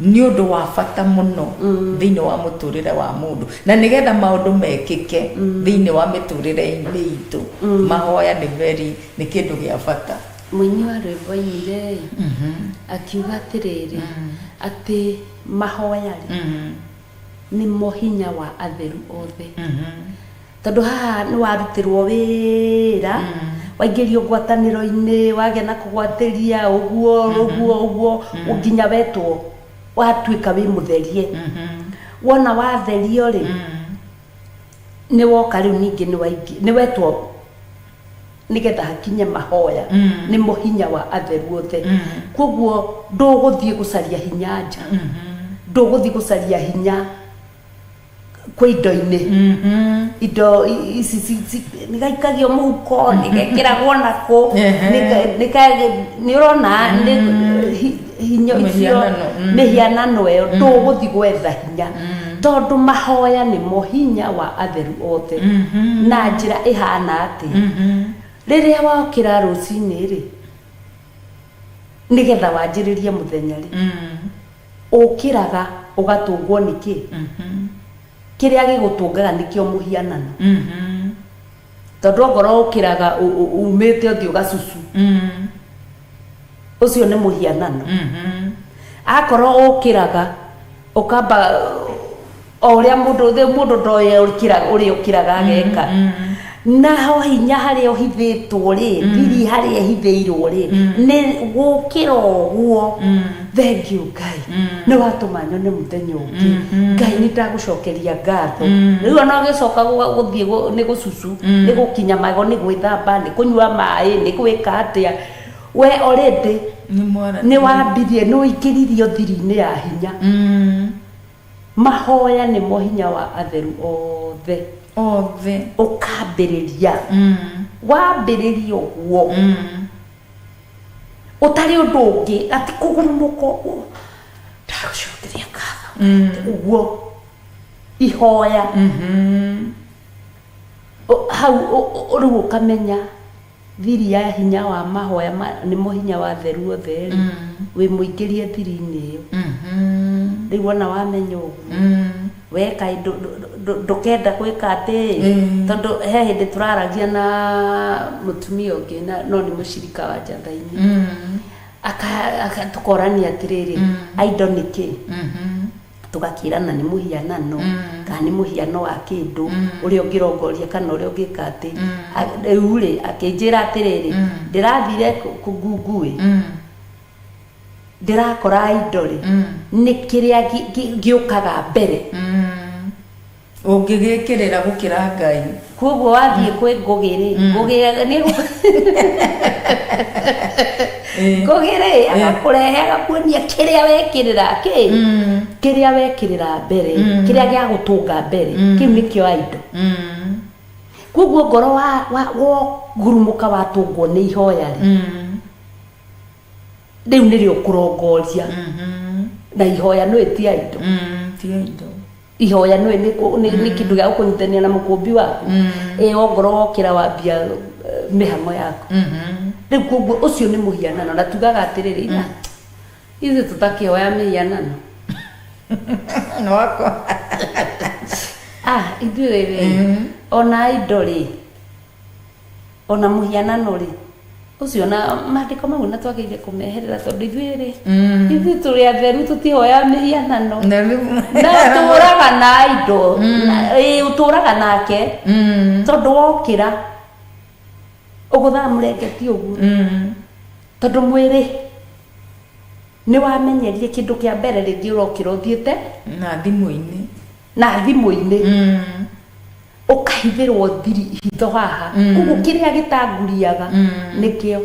nĩ ũndũ wa bata mũno thĩinĩ wa mũtũrĩre wa mũndũ, na nĩgetha maũndũ mekĩke thĩinĩ wa mĩtũrĩre-inĩ itũ, mahoya nĩ very, nĩ kĩndũ gĩa bata. Mũini wa rwĩmbo ainire akiuga atĩrĩrĩ, atĩ mahoya rĩ, nĩmo hinya wa atheru othe, tondũ haha nĩ warutĩrwo wĩra, waingĩrio ngwatanĩro-inĩ, wagĩa na kũgwatĩria ũguo ũguo ũguo nginya wetwo watuĩka wĩ mũtherie. Wona watherio rĩ, nĩ woka rĩu ningĩ nĩ wetwo nĩgetha hakinye mahoya, nĩmo hinya wa atheru othe. Koguo ndũgũthiĩ gũcaria hinya nja, ndũgũthiĩ gũcaria hinya kwĩ indo-inĩ, indo ici nĩ gaikagio mũhuko, nĩ gekĩragwo nakũ, nĩ ũrona nĩ hinya icio. Mĩhianano, Mĩhianano ĩyo ndũgũthiĩ gwetha hinya, tondũ mahoya nĩmo hinya wa atheru othe. Na njĩra ĩhana atĩ rĩrĩa wokĩra rũcinĩ rĩ, nĩgetha wanjĩrĩrie mũthenya rĩ, ũkĩraga ũgatũngwo nĩ kĩ? Kĩrĩa gĩgũtũngaga nĩkĩo mũhianano, tondũ ongorwo ũkĩraga umĩte ũthiĩ ũgacucu, ũcio nĩ mũhianano. Akorwo ũkĩraga ũkamba o ũrĩa mũndũ mũndũ ndoĩ ũrĩa ũkĩraga ageka, naho hinya harĩa ũhithĩtwo rĩ, thiri harĩa ĩhithĩirwo rĩ, nĩ gũkĩra ũguo, "Thank you Ngai, nĩ watũma nyone mũthenya ũngĩ. Ngai, nĩ ndagũcokeria ngatho." Rĩu ona ũgĩcoka gũthiĩ nĩ gũcucu, nĩ gũkinya magego, nĩ gwĩthamba, nĩ kũnyua maĩ, nĩ gwĩka atĩa, we already nĩ mwara nĩ wambirie, nĩ ũingĩririo thiri-inĩ ya hinya. Mahoya nĩmo hinya wa atheru othe. Othe. Ũkambĩrĩria, wambĩrĩria ũguo ũtarĩ ũndũ ũngĩ, ati kũgurumũka ũguo, "Ndagũcokeria ngatho," ũguo ihoya hau rĩu ũkamenya thiri ya hinya wa mahoya nĩmo hinya wa theru othe rĩ, wĩ mũingĩrie thiri-inĩ ĩyo. Rĩu ona wamenya ũguo, weka ndũkenda gwĩka atĩ, tondũ he hĩndĩ tũraragia na mũtumia ũngĩ na no nĩ mũcirika wa njatha-inĩ, tũkorania atĩrĩrĩ, idol nĩ kĩ? Tũgakĩrana nĩ mũhianano, kana nĩ mũhiano wa kĩndũ ũrĩa ũngĩrongoria kana ũrĩa ũngĩka atĩ. Rĩu rĩ, akĩnjĩra atĩrĩrĩ, "Ndĩrathire kũngunguĩ, ndĩrakora idol rĩ, nĩ kĩrĩa gĩũkaga mbere ũngĩgĩkĩrĩra gũkĩra Ngai." Koguo wathiĩ kwĩ Ngũgĩ rĩ, Ngũgĩ nĩ Ngũgĩ rĩ, agakũrehe agakuonia kĩrĩa wekĩrĩra, kĩ kĩrĩa wekĩrĩra mbere, kĩrĩa gĩa gũtũnga mbere, kĩu nĩkĩo idol. Koguo ngoro wogurumũka watũngwo nĩ ihoya rĩ, rĩu nĩrĩo ũkũrongoria, na ihoya no ĩtia indo. Tia indo. Ihoya nĩ nĩ kũ- nĩ nĩ kĩndũ gĩa gũkũnyitania na mũkũmbi waku. Ĩ ongorwo wokĩra wambia mĩhang'o yaku. Rĩu koguo ũcio nĩ mũhianano na tugaga atĩrĩrĩ ira ithuĩ tũtakĩhoya mĩhianano. Nwako. Ah, ithuĩ rĩ ona indo rĩ ona mũhianano rĩ ũcio na maandĩko mau na twagĩrĩire kũmeherera tondũ ithuĩ rĩ ithuĩ tũrĩ atheru tũtihoya mĩhianano Na rĩu na ũtũraga na indo ĩĩ ũtũraga nake tondũ wokĩra ũgũthaga mũrengeti ũguo tondũ mwĩrĩ nĩ wamenyerire kĩndũ kĩa mbere rĩngĩ ũrokĩra ũthiĩte na thimũ-inĩ na thimũ-inĩ ũkahithĩrwo thiri hitho haha koguo kĩrĩa gĩtanguriaga nĩkĩo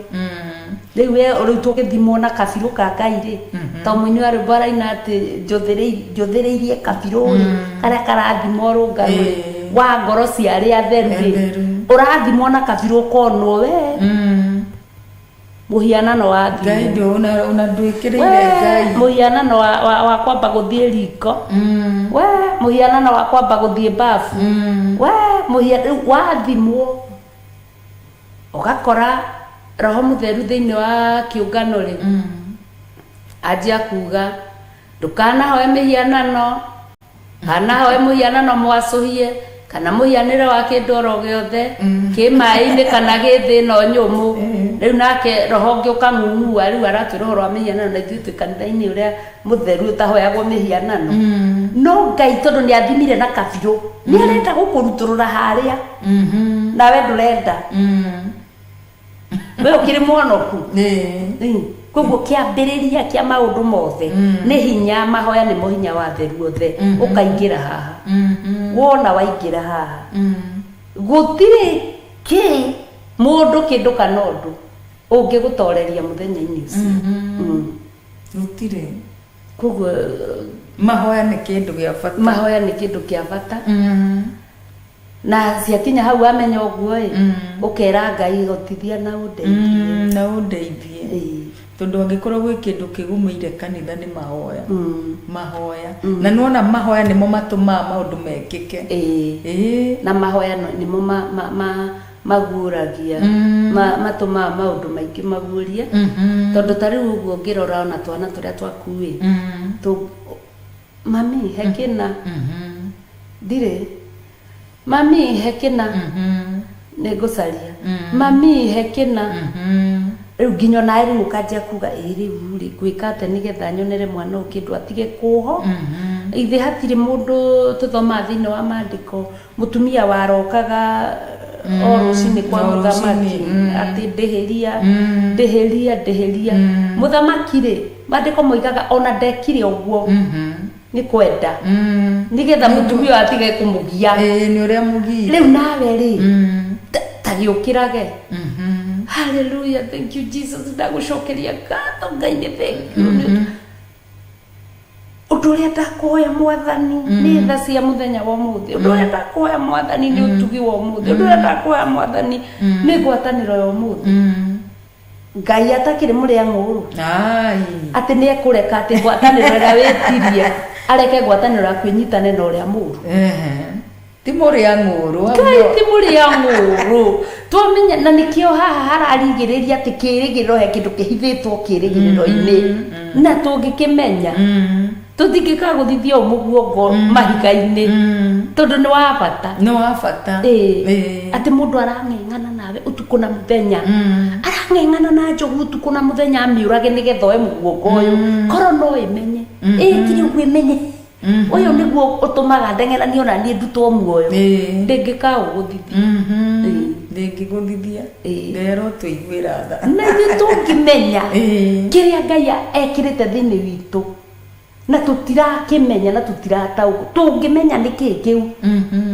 rĩu we rĩu tũgĩthimwo na kabirũ ka Ngai rĩ ta mũini wa rwĩmbo araina atĩ njũthĩrĩirie kabirũ rĩ karĩa karathima ũrũngarũ rĩ wa ngoro cia arĩa atheru rĩ Atheru. ũrathimwo na kabirũ ũkonwo we mũhianano wa Ngai thimũ ndũ ona ndwĩkĩrĩire We, Ngai mũhianano wa, wa, wa kwamba gũthiĩ riko we mũhianano wa kwamba gũthiĩ bafu we rĩu wathimwo ũgakora roho mũtheru thĩinĩ wa kĩũngano rĩ anjia kuga ndũkanahoe mĩhianano kanahoe mũhianano mwacũhie kana mũhianĩre wa kĩndũ oro gĩothe kĩ maĩ-inĩ kana gĩ thĩ ĩno nyũmũ rĩu nake roho ũngĩ ũkang'ung'ua rĩu aratwĩra ũhoro wa mĩhianano na ithuĩ twĩ kanitha-inĩ ũrĩa mũtheru ũtahoyagwo mĩhianano no Ngai tondũ nĩ athimire na kabirũ nĩ arenda gũkũrutũrũra harĩa nawe ndũrenda we ũkĩrĩ mũhonoku koguo kĩambĩrĩria kĩa maũndũ mothe nĩ hinya mahoya nĩmo hinya wa theru othe ũkaingĩra haha wona waingĩra haha gũtirĩ kĩ mũndũ kĩndũ kana ũndũ ũngĩgũtoreria mũthenya-inĩ ũcio Gũtirĩ koguo mahoya nĩ kĩndũ gĩa bata mahoya nĩ kĩndũ kĩa bata na ciakinya hau wamenya ũguo ĩ ũkera Ngai hotithia na ũndeithie na ũndeithie tondũ angĩkorwo gwĩ kĩndũ kĩgũmĩire kanitha nĩ mahoya mahoya na nĩwona mahoya nĩmo matũmaga maũndũ mekĩke ĩĩ na mahoya nĩmo maguũragia matũmaga maũndũ maingĩ maguũrie tondũ ta rĩu ũguo ũngĩrora ona twana tũrĩa twaku ĩ mami he kĩna ndirĩ mami he kĩna nĩ ngũcaria mami he kĩna rĩu nginya onawe rĩu ũkanjia kuga ĩ rĩu rĩ ngwĩka atĩa nĩgetha nyonere mwana ũyũ kĩndũ atige kũho ithe hatirĩ mũndũ tũthomaga thĩinĩ wa maandĩko mũtumia warokaga o rũcinĩ kwa o rũcinĩ, mũthamaki atĩ ndĩhĩria ndĩhĩria ndĩhĩria mũthamaki rĩ maandĩko moigaga ona ndekire ũguo nĩ kwenda nĩgetha mũtumia ũyũ atige kũmũgia ĩĩ nĩ ũrĩa mũgie rĩu nawe rĩ ta gĩũkĩrage hallelujah thank you Jesus ndagũcokeria ngatho Ngai nĩ thank you ũndũ ũrĩa ndakũhoya mwathani nĩ tha cia mũthenya wa ũmũthĩ ũndũ ũrĩa ndakũhoya mwathani nĩ ũtugi wa ũmũthĩ ũndũ ũrĩa ndakũhoya mwathani nĩ ngwatanĩro ya ũmũthĩ Ngai atakĩrĩ mũrĩa ng'ũrũ ai atĩ nĩ ekũreka atĩ ngwatanĩro ĩrĩa wĩtirie areke ngwatanĩro yaku ĩnyitane na ũrĩa mũũru Ehe. ti mũrĩa ng'ũrũ Ngai ti mũrĩa ng'ũrũ twamenya na nĩkĩo haha hararigĩrĩria atĩ kĩrĩgĩrĩro he kĩndũ kĩhithĩtwo kĩrĩgĩrĩro-inĩ na tũngĩkĩmenya tũtingĩkagũthithia ũũ mũguongo mahiga-inĩ tondũ nĩ wa bata nĩ wa bata Ĩĩ. atĩ mũndũ arang'eng'ana nawe ũtukũ na mũthenya arang'eng'ana na njogu ũtukũ na mũthenya amĩũrage nĩgetha oe mũguongo ũyũ korwo no ĩmenye ĩkire ũguo ĩmenye ũyũ nĩguo ũtũmaga ndeng'eranio na niĩ ndutwo muoyo ndĩngĩkaũgũthithia ndĩngĩgũthithia ndero tũiguĩra tha na ithuĩ tũngĩmenya kĩrĩa Ngai ekĩrĩte thĩinĩ witũ na tũtirakĩmenya na tũtirataũkwo tũngĩmenya nĩ kĩĩ kĩu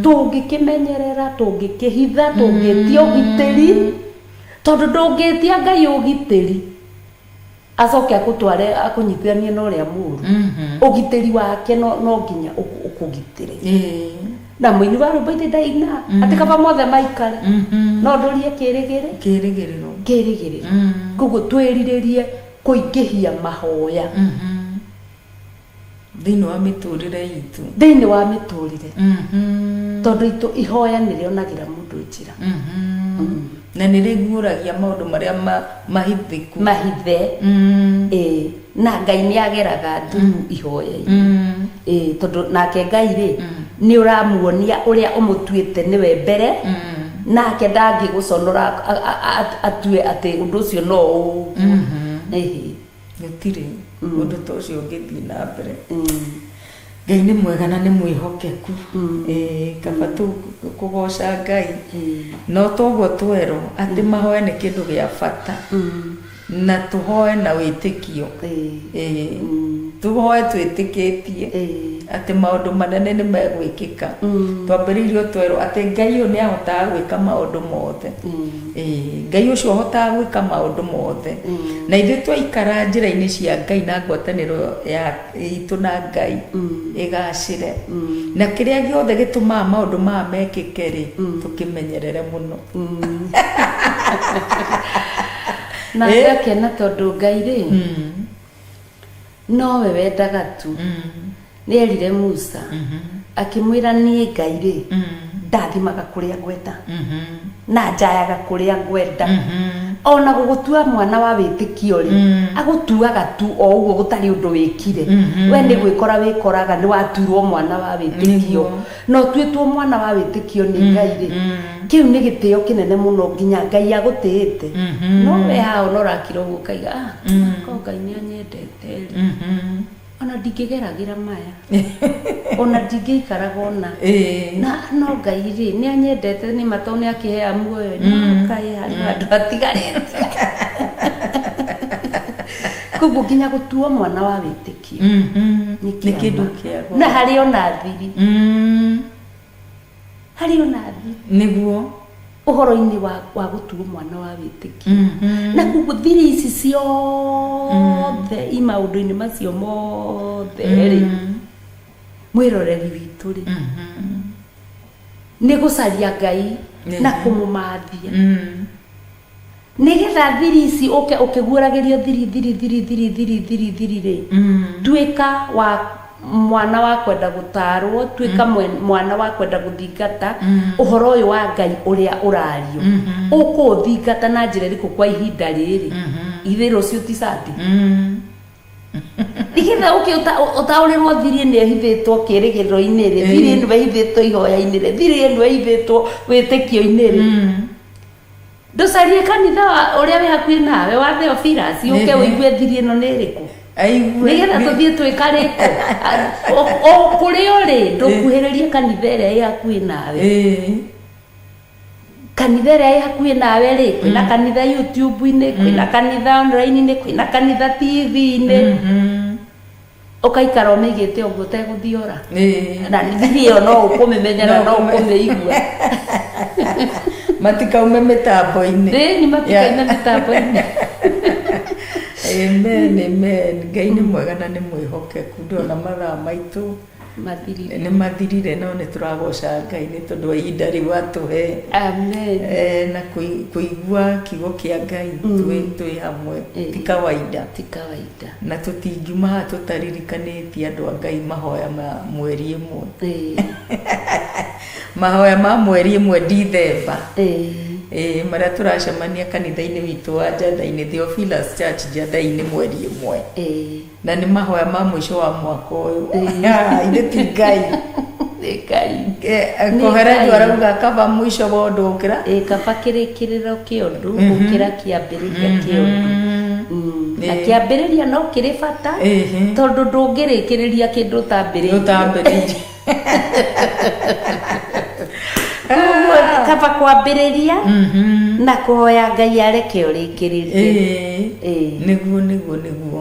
tũngĩkĩmenyerera tũngĩkĩhitha tũngĩtia ũgitĩri tondũ ndũngĩtia Ngai ũgitĩri acoke akũtware akũnyitithanie na ũrĩa mũũru ũgitĩri wake no nginya ũkũgitĩre na mũini wa rwĩmbo ithe ndaina atĩ kaba mothe maikare no ndũrie kĩrĩgĩrĩ kĩrĩgĩrĩro kĩrĩgĩrĩro koguo twĩrirĩrie kũingĩhia mahoya Thĩinĩ wa mĩtũrĩre itũ. Thĩinĩ wa mĩtũrĩre. Tondũ itũ ihoya nĩ rĩonagĩra mũndũ njĩra. Na nĩ rĩguũragia maũndũ marĩa mahithĩku. Mahithe. Ĩĩ. Na Ngai nĩ ageraga through ihoya-inĩ. Ĩĩ, tondũ nake Ngai rĩ, nĩ ũramuonia ũrĩa ũmũtuĩte nĩwe mbere, nake ndangĩgũconora atue atĩ ũndũ ũcio no ũguo. Ĩhĩ. Gũtirĩ ũndũ ta ũcio ũngĩthiĩ na mbere. Ngai nĩ mwega na nĩ mwĩhokeku. Ĩĩ, kaba tu kũgoca Ngai. No toguo twerwo atĩ mahoya nĩ kĩndũ gĩa bata. Na tũhoe na wĩtĩkio. Ĩĩ. Tũhoe twĩtĩkĩtie atĩ maũndũ manene nĩ megwĩkĩka. Twambĩrĩirio twerwo atĩ Ngai ũyũ nĩ ahotaga gwĩka maũndũ mothe. Ĩĩ, Ngai ũcio ũhotaga gwĩka maũndũ mothe. Na ithuĩ twaikara njĩra-inĩ cia Ngai na ngwatanĩro ya itũ na Ngai ĩgacĩre. Na kĩrĩa gĩothe gĩtũmaga maũndũ maya mekĩke rĩ, tũkĩmenyerere mũno. Na ngakena tondũ Ngai rĩ, nowe wendaga tu. Nĩ erire Musa, akĩmwĩra niĩ Ngai rĩ, ndathimaga kũrĩa ngwenda na njayaga kũrĩa ngwenda. Ona gũgũtua mwana wa wĩtĩkio rĩ, agũtuaga tu o ũguo gũtarĩ ũndũ wĩkire. We nĩ gwĩkora wĩkoraga nĩ watuirwo mwana wa wĩtĩkio. Na ũtuĩtwo mwana wa wĩtĩkio nĩ Ngai rĩ, kĩu nĩ gĩtĩo kĩnene mũno nginya Ngai agũtĩĩte. No we haha ona ũrakira ũguo ũkaiga, ah, korwo Ngai nĩ anyendete rĩ, ona ndingĩgeragĩra maya, ona ndingĩikaraga ũna. Na no Ngai rĩ, nĩ anyendete nĩ ma tondũ nĩ akĩheaga muoyo, no kaĩ harĩ handũ hatigarĩte. Koguo nginya gũtuo mwana wa wĩtĩkio nĩ Nĩ kĩndũ kĩama. kĩa goro. Na harĩ ona thiri. Harĩ ona thiri. Nĩguo. Ũhoro-inĩ wa gũtuo mwana wa wĩtĩkio. Na koguo thiri ici ciothe i maũndũ-inĩ macio mothe rĩ, mwĩroreri witũ rĩ, nĩ gũcaria Ngai na kũmũmathia. Nĩgetha thiri ici ũke ũkĩguũragĩrio thiri thiri thiri thiri thiri thiri thiri rĩ, tuĩka wa mwana wa kwenda gũtaarwo, tuĩka mwana wa kwenda gũthingata ũhoro ũyũ wa Ngai ũrĩa ũrario. Ũkũũthingata na njĩra ĩrĩkũ kwa ihinda rĩrĩ? Githĩ rũciũ ti Sunday? Nĩgetha ũke ũtaũrĩrwo thiri ĩno ĩhithĩtwo kĩrĩgĩrĩro-inĩ rĩ, thiri ĩno ĩhithĩtwo ihoya-inĩ rĩ, thiri ĩno ĩhithĩtwo wĩtĩkio-inĩ rĩ. Ndũcarie kanitha ũrĩa wĩ hakuhĩ nawe wa Theophilus ũke ũigue thiri ĩno nĩ ĩrĩkũ. Aigue. Nĩgetha tũthiĩ twĩkarĩko. O kũrĩa ũrĩ ndũkuhĩrĩrie kanitha ĩrĩa ĩ hakuhĩ nawe. Kanitha ĩrĩa ĩ hakuhĩ nawe rĩ, kwĩna kanitha YouTube-inĩ, kwĩna kanitha online-inĩ, kwĩna kanitha TV-inĩ. Ũkaikara ũmĩigĩte ũguo ũtegũthiora. Na thiri ĩyo no ũkũmĩmenya na no ũkũmĩigua. Matikaume mĩtambo-inĩ. Ĩni matikaime mĩtambo-inĩ. Amen, amen. Ngai nĩ mwega na nĩ mwĩhokeku. Ndona mathaa maitũ Mathirire. Nĩ mathirire no nĩ tũragoca Ngai nĩ tondũ wa ihinda rĩu atũhe. Amen. Na kũigua kiugo kĩa Ngai twĩ hamwe ti kawaida. Ti kawaida. Na tũtingiuma haha tũtaririkanĩtie andũ a Ngai mahoya ma mweri ĩmwe. Mahoya ma mweri ĩmwe Dithemba. Ĩĩ, marĩa tũracemania kanitha-inĩ witũ wa Njatha-inĩ, Theophilus Church Njatha-inĩ mweri ĩmwe. Na nĩ mahoya ma mũico wa mwaka ũyũ. Ithe ti Ngai. Nĩ Ngai. Nĩ Koherethu Ngai. arauga kaba mũico wa ũndũ gũkĩra. Ĩĩ, kaba kĩrĩkĩrĩro kĩa ũndũ gũkĩra kĩambĩrĩria kĩa ũndũ. Na kĩambĩrĩria no kĩrĩ bata tondũ ndũngĩrĩkĩrĩria kĩndũ ũtambĩrĩirie. Ũtambĩrĩirie. Koguo kaba kwambĩrĩria na kũhoya Ngai areke ũrĩkĩrĩrie. Nĩguo, nĩguo, nĩguo.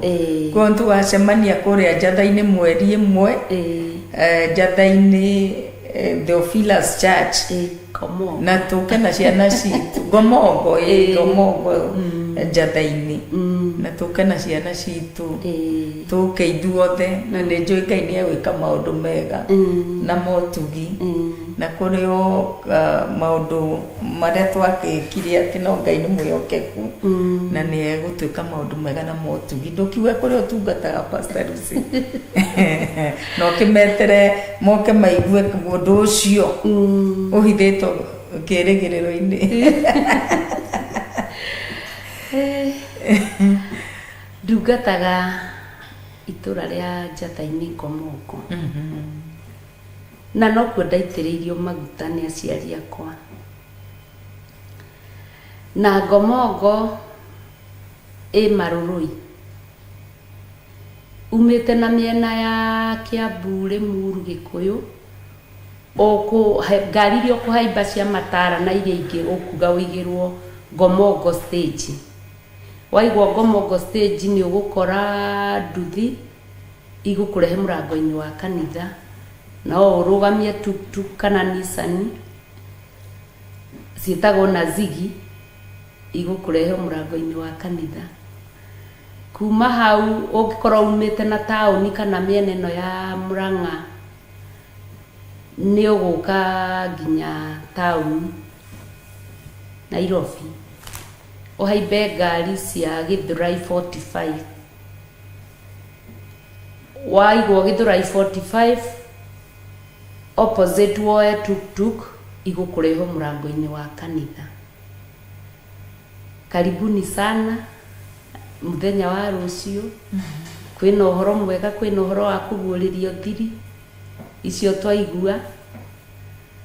Koguo tũgacemania kũrĩa Njatha-inĩ mweri ĩmwe, Njatha-inĩ Theophilus Church. Na tũke na ciana citũ. Ngomongo, ĩĩ, Ngomongo Njatha-inĩ. Na tũke na ciana citũ, tũke ithuothe, na nĩ njũĩ Ngai nĩ egwĩka maũndũ mega na motugi, na kũrĩ o maũndũ marĩa twagĩkire atĩ no Ngai nĩ mwĩhokeku na nĩ egũtwĩka maũndũ mega na motugi. Ndũkiuge kũrĩa ũtungataga, Pastor Lucy, na ũkĩmetere moke maigue ũndũ ũcio ũhithĩtwo kĩrĩgĩrĩro-inĩ. Ndungataga itũra rĩa Njata-inĩ Ngomoko. Na nokuo ndaitĩrĩirio maguta nĩ aciari akwa. Na Ngomongo ĩ Marũrũi. Umĩte na mĩena ya Kiambu, Rĩmuru, Gĩkũyũ, ngari iria ũkũhaimba cia Matara na iria ingĩ ũkuga ũigĩrwo Ngomongo stage. Waigwo Ngomongo stage nĩ ũgũkora nduthi igũkũrehe mũrango-inĩ wa kanitha. No ũrũgamie tuktuk kana Nissan ciĩtagwo Nazigi igũkũrehe mũrango-inĩ wa kanitha. Kuma hau ũngĩkorwo umĩte na taũni kana mĩena ĩno ya Murang'a nĩ ũgũka nginya taũni Nairobi ũhaimbe ngari cia Githurai 45. Waigwo Githurai 45 opposite woe tuktuk igũkũrehe mũrango-inĩ wa kanitha. Karibuni sana mũthenya wa rũciũ, kwĩna ũhoro mwega, kwĩna ũhoro wa kũguũrĩrio thiri icio twaigua.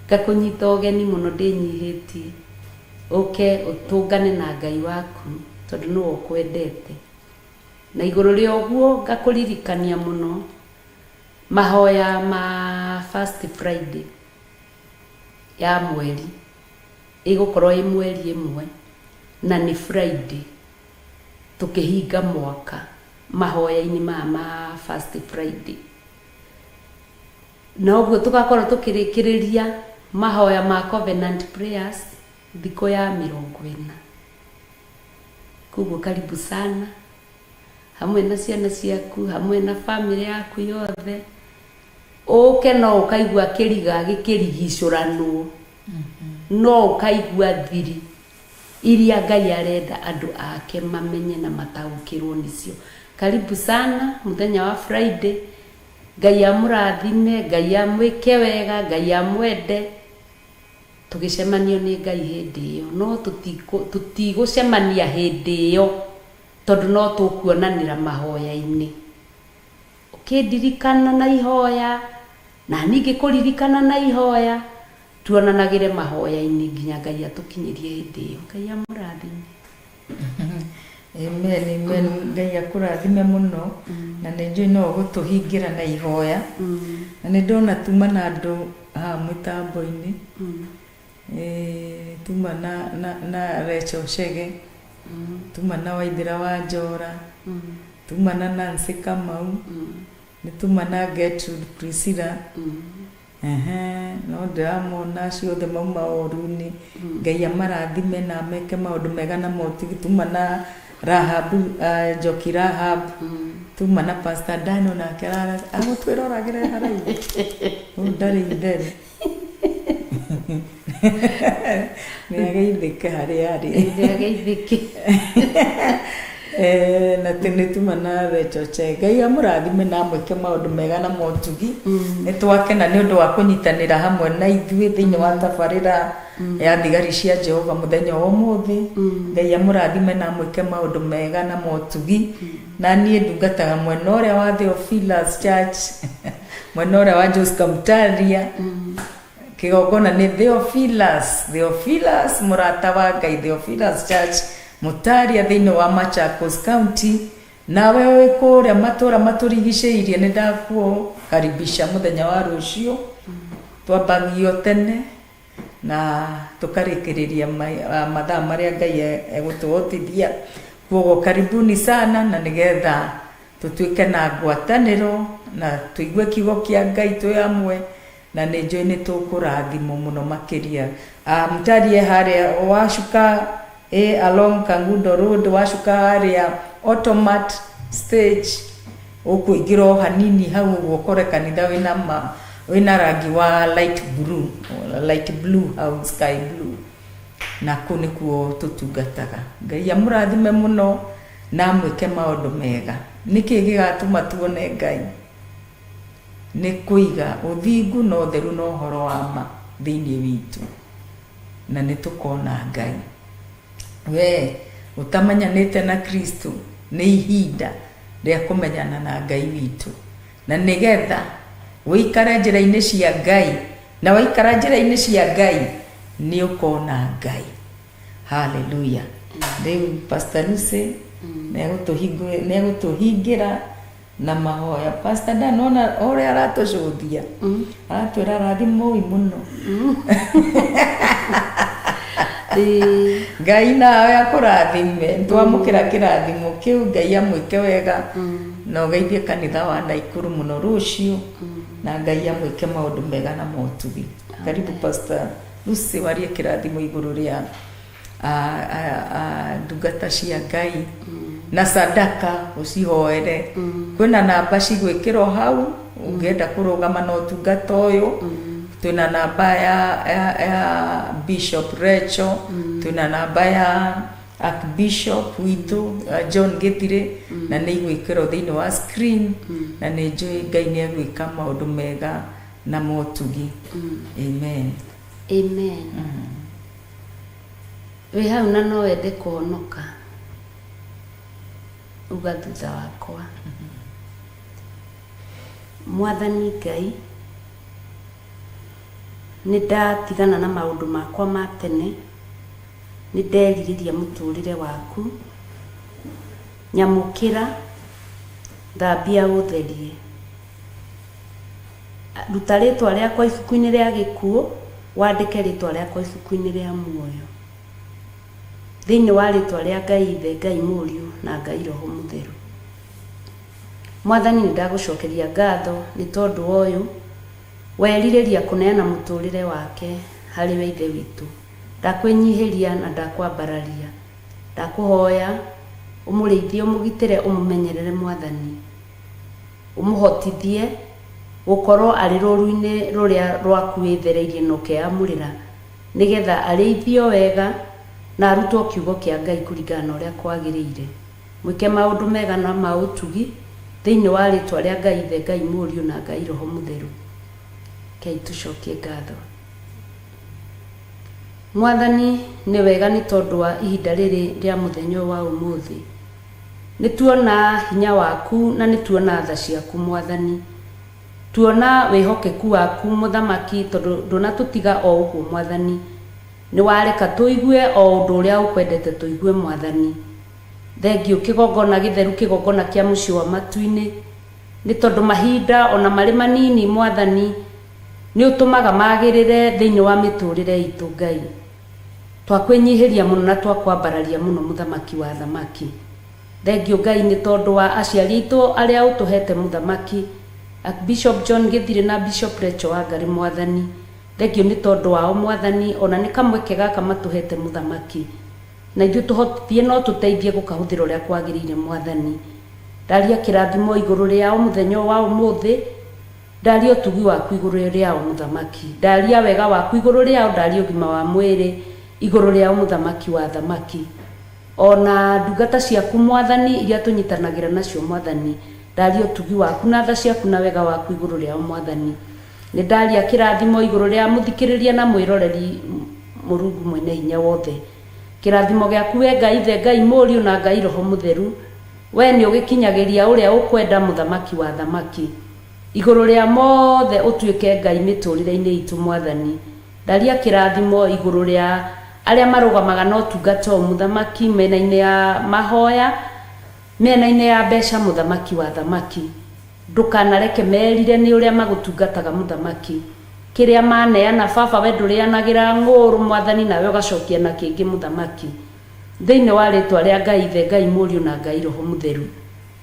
Ngakũnyita ũgeni mũno ndĩnyihĩtie, ũke ũtũngane na Ngai waku tondũ nĩwe ũkwendete. Na igũrũ rĩa ũguo ngakũririkania mũno mahoya ma First Friday ya mweri. Ĩgũkorwo ĩ mweri ĩmwe na nĩ Friday tũkĩhinga mwaka mahoya-inĩ maya ma First Friday. Na ũguo tũgakorwo tũkĩrĩkĩrĩria mahoya ma Covenant Prayers thikũ ya 40. Koguo karibu sana hamwe na ciana ciaku, hamwe na famĩlĩ yaku yothe. Ũke no ũkaigua kĩriga gĩkĩrigicũranwo, no ũkaigua thiri iria Ngai arenda andũ ake mamenye na mataũkĩrwo nĩcio. Karibu sana mũthenya wa Friday. Ngai amũrathime, Ngai amwĩke wega, Ngai amwende. Tũgĩcemanio nĩ Ngai hĩndĩ ĩyo. No tũtigũcemania hĩndĩ ĩyo tondũ no tũkuonanĩra mahoya-inĩ. Ũkĩndirikana na ihoya, na niĩ ngĩkũririkana na ihoya, tuonanagĩre mahoya-inĩ nginya Ngai atũkinyĩrie hĩndĩ ĩyo. Ngai amũrathime. Amen, amen. Ngai akũrathime mũno, na nĩ njũĩ no ũgũtũhingĩra na ihoya. Na nĩ ndona tuma na andũ haha mũtambo-inĩ. Tuma na Rachel Chege, tuma na Waithĩra wa Njora, tuma na Nancy Kamau, nĩ tuma na Gertrude Priscilla. Ehe, no ndĩramona acio othe mauma ũru-inĩ. Ngai amarathime na ameke maũndũ mega na motigi. Tuma na Rahab, Njoki Rahab, tuma na Pastor Dan onake agũtwĩroragĩra e haraihu. Ũyũ ndarĩ itherũ. Nĩ ageithĩke harĩa arĩ. Nĩ ageithĩke. Na nĩ tuma na Rachel Chege. Ngai amũrathime na amwĩke maũndũ mega na motugi. Nĩ twakena nĩ ũndũ wa kũnyitanĩra hamwe na ithuĩ thĩinĩ wa tabarĩra ya thigari cia Jehova mũthenya wa ũmũthĩ. Ngai amũrathime na amwĩke maũndũ mega na motugi. Na niĩ ndungataga mwena ũrĩa wa Theophilus Church, mwena ũrĩa wa Josca Mutaria. Kĩgongona nĩ Theophilus, Theophilus mũrata wa Ngai, Theophilus Church Mutaria thĩinĩ wa Machakos County. Nawe wĩ kũrĩa matũra matũrigicĩirie nĩ ndakũkaribisha mũthenya wa rũciũ. Twambagio tene na tũkarĩkĩrĩria mathaa marĩa Ngai egũtũhotithia. Kwoguo karibuni sana, na nĩgetha tũtuĩke na ngwatanĩro na tũigue kiugo kĩa Ngai twĩ hamwe, na nĩ njũĩ nĩ tũkũrathimwo mũno makĩria. Mtarie harĩa wacuka along Kangundo Road, wacuka harĩa Automat stage ũkũingĩra o hanini hau ũguo ũkore kanitha wĩna ma wĩna rangi wa light blue, light blue hau sky blue na kũu nĩkuo tũtungataga. Ngai amũrathime mũno na amwĩke maũndũ mega. Nĩkĩ gĩgatũma tuone Ngai? Nĩ kũiga ũthingu na ũtheru na ũhoro wa ma thĩinĩ witũ na nĩ tũkona Ngai. We ũtamenyanĩte na Kristo nĩ ihinda rĩa kũmenyana na Ngai witũ na nĩgetha ũikare njĩra-inĩ cia Ngai na waikara njĩra-inĩ cia Ngai nĩ ũkona Ngai. Haleluya. Rĩu Pastor Lucy nĩ egũtũhingĩra na mahoya. Pastor Dan ona ũrĩa aratũcũthia aratwĩra rathimoi mũno. Ngai nawe akũrathime twamũkĩra kĩrathimo kĩu Ngai amwĩke wega na ũgeithie kanitha wa Naikuru mũno rũciũ na Ngai amwĩke maũndũ mega na motugi. Karibu Pastor Lucy warie kĩrathimo igũrũ rĩa ndungata cia Ngai na sadaka ũcihoere. Kwĩna namba cigwĩkĩrwo hau ũngĩenda kũrũgama na ũtungata ũyũ. Twĩna namba ya, ya, ya Bishop Rachel, twĩna namba ya Archbishop witũ John Gĩthirĩ na nĩ igwĩkĩrwo thĩinĩ wa screen na nĩ njũĩ Ngai nĩ egwĩka maũndũ mega na motugi. Amen. Amen. Wĩ hau na no wende kũhonoka, uga thutha wakwa. Mwathani Ngai, nĩ ndatigana na maũndũ makwa ma tene, nĩ nderirĩria mũtũrĩre waku, nyamũkĩra, thambia ũtherie. Ruta rĩtwa rĩakwa ibuku-inĩ rĩa gĩkuũ, wandĩke rĩtwa rĩakwa ibuku-inĩ rĩa muoyo. Thĩinĩ wa rĩtwa rĩa Ngai Ithe, Ngai Mũriũ, na Ngai Roho Mũtheru. Mwathani nĩ ndagũcokeria ngatho nĩ tondũ wa ũyũ werirĩria kũneana mũtũrĩre wake harĩ we Ithe witũ. Ndakwĩnyihĩria na ndakwambararia. Ndakũhoya ũmũrĩithie, ũmũgitĩre, ũmũmenyerere Mwathani. Ũmũhotithie gũkorwo arĩ rũũru-inĩ rũrĩa rwaku wĩthereirie na ũkeyamũrĩra, nĩ getha arĩithio wega na arutwo kiugo kĩa Ngai kũringana na ũrĩa kwagĩrĩire. Mwĩke maũndũ mega na ma ũtugi, thĩinĩ wa rĩĩtwa rĩa Ngai Ithe, Ngai Mũriũ, na Ngai Roho Mũtheru. Rekei tũcokie ngatho. Mwathani, nĩ wega nĩ tondũ wa ihinda rĩrĩ rĩa mũthenya ũyũ wa ũmũthĩ. Nĩ tuona hinya waku na nĩ tuona tha ciaku Mwathani. Tuona wĩhokeku waku Mũthamaki tondũ ndũnatũtiga o ũguo Mwathani. Nĩ wareka tũigue o ũndũ ũrĩa ũkwendete tũigue Mwathani. Thengiũ kĩgongona gĩtheru kĩgongona kĩa mũciĩ wa matu-inĩ. Nĩ tondũ mahinda ona marĩ manini Mwathani nĩ ũtũmaga magĩrĩre thĩinĩ wa mĩtũrĩre itũ Ngai. Twakwĩnyihĩria mũno na twakwambararia mũno Mũthamaki wa athamaki. Thengiũ Ngai nĩ tondũ wa aciari aitũ arĩa ũtũhete Mũthamaki, Archbishop John Gĩthirĩ na Bishop Rachel Wangarĩ Mwathani. Thengiũ nĩ tondũ wao Mwathani ona nĩ kamweke gaka matũhete Mũthamaki. Na ithuĩ tũhotithie na ũtũteithie gũkahũthĩra ũrĩa kwagĩrĩire Mwathani. Ndaria kĩrathimo igũrũ rĩao mũthenya ũyũ wa ũmũthĩ. Ndaria ũtugi waku igũrũ rĩao, Mũthamaki. Ndaria wega waku igũrũ rĩao, ndaria ũgima wa mwĩrĩ igũrũ rĩao, Mũthamaki wa athamaki. O na ndungata ciaku, Mwathani, iria tũnyitanagĩra nacio, Mwathani, ndaria ũtugi waku na tha ciaku na wega waku igũrũ rĩao, Mwathani. Nĩ ndaria kĩrathimo igũrũ rĩa mũthikĩrĩria na mwĩroreri, Mũrungu Mwene-Hinya-Wothe. Kĩrathimo gĩaku wee Ngai Ithe, Ngai Mũriũ, na Ngai Roho Mũtheru, wee nĩũgĩkinyagĩria ũrĩa ũkwenda, Mũthamaki wa athamaki. Igũrũ rĩa mothe ũtuĩke Ngai mĩtũrĩre-inĩ itũ Mwathani. Ndaria kĩrathimo igũrũ rĩa arĩa marũgamaga na ũtungata ũyũ Mũthamaki mĩena-inĩ ya mahoya, mĩena-inĩ ya mbeca Mũthamaki wa athamaki. Ndũkanareke merire nĩ ũrĩa magũtungataga Mũthamaki. Kĩrĩa maneana Baba we ndũrĩanagĩra ng'ũũrũ Mwathani nawe ũgacokia na kĩngĩ Mũthamaki. Thĩinĩ wa rĩtwa rĩa Ngai Ithe, Ngai Mũriũ na Ngai Roho Mũtheru.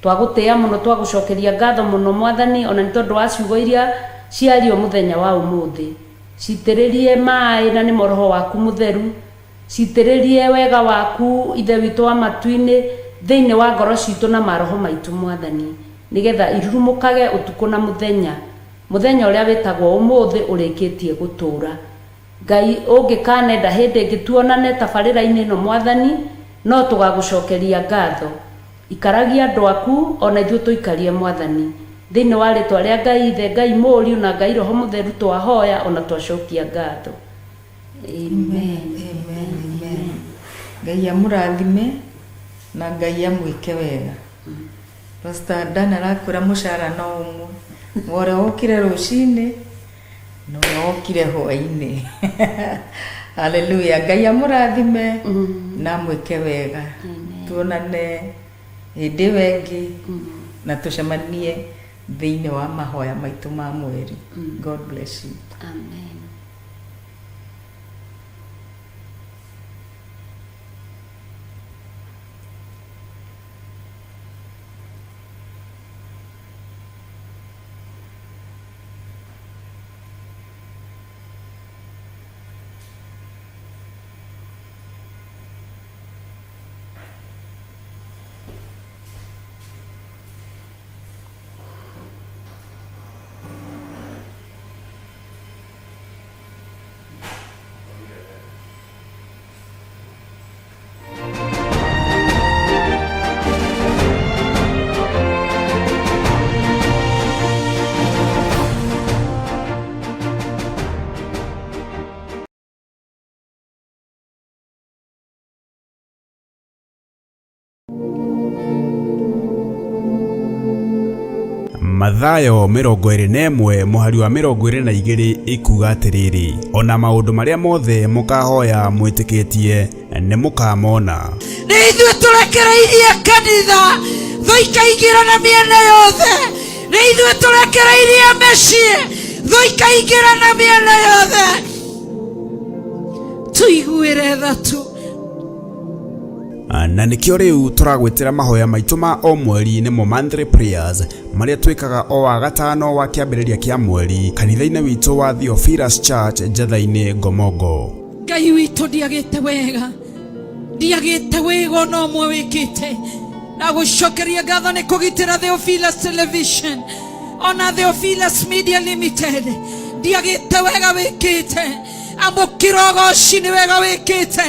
Twagũtĩĩa mũno, twagũcokeria ngatho mũno, Mwathani, o na nĩ tondũ wa ciugo iria ciario mũthenya wa ũmũthĩ. Citĩrĩrie maĩ, na nĩmo Roho waku Mũtheru. Citĩrĩrie wega waku, Ithe witũ wa matu-inĩ. Thĩinĩ wa ngoro ciitũ na maroho maitũ, Mwathani, nĩ getha irurumũkage ũtukũ na mũthenya, mũthenya ũrĩa wĩtagwo ũmũthĩ ũrĩkĩtie gũtũũra. Ngai, ũngĩkanenda hĩndĩ ĩngĩ tuonane tabarĩra-inĩ ĩno, Mwathani, no tũgagũcokeria ngatho. Ikaragia andũ aku, o na ithuĩ ũtũikarie, Mwathani. Thĩinĩ wa rĩtwa rĩa Ngai Ithe, Ngai Mũriũ, na Ngai Roho Mũtheru twahoya o na twacokia ngatho. Amen. Amen, amen. Ngai amũrathime na Ngai amwĩke wega. Pastor Dan arakwĩra mũcara no ũmwe, wa ũrĩa wokire rũcinĩ na ũrĩa wokire hwainĩ. Haleluya. Ngai amũrathime na amwĩke wega. Tuonane hĩndĩ ĩyo ĩngĩ na tũcemanie thĩinĩ wa mahoya maitũ ma mweri. God bless you. Amen. Mathayo 21 mũhari wa 22 ĩkuga atĩrĩrĩ, ona maũndũ marĩa mothe mũkahoya mwĩtĩkĩtie nĩ mũkamona. Nĩ ithuĩ tũrekereirie kanitha thũ ikaingĩra na mĩena yothe. Nĩ ithuĩ tũrekereirie mĩciĩ thũ ikaingĩra na mĩena yothe. Tũiguĩre tha tu. Na nĩkĩo rĩu tũragwĩtĩra mahoya maitũ ma o mweri nĩmo monthly prayers marĩa twĩkaga o wa gatano wa kĩambĩrĩria kĩa mweri kanitha-inĩ witũ wa Theophilus Church Njatha-inĩ Ngomongo. Ngai witũ ndiagĩte wega, ndiagĩte wega ona ũmwe wĩkĩte. Ndagũcokeria ngatho nĩ kũgitĩra Theophilus Television ona Theophilus Media Limited. Ndiagĩte wega wĩkĩte, amũkĩra ũgoci nĩ wega wĩkĩte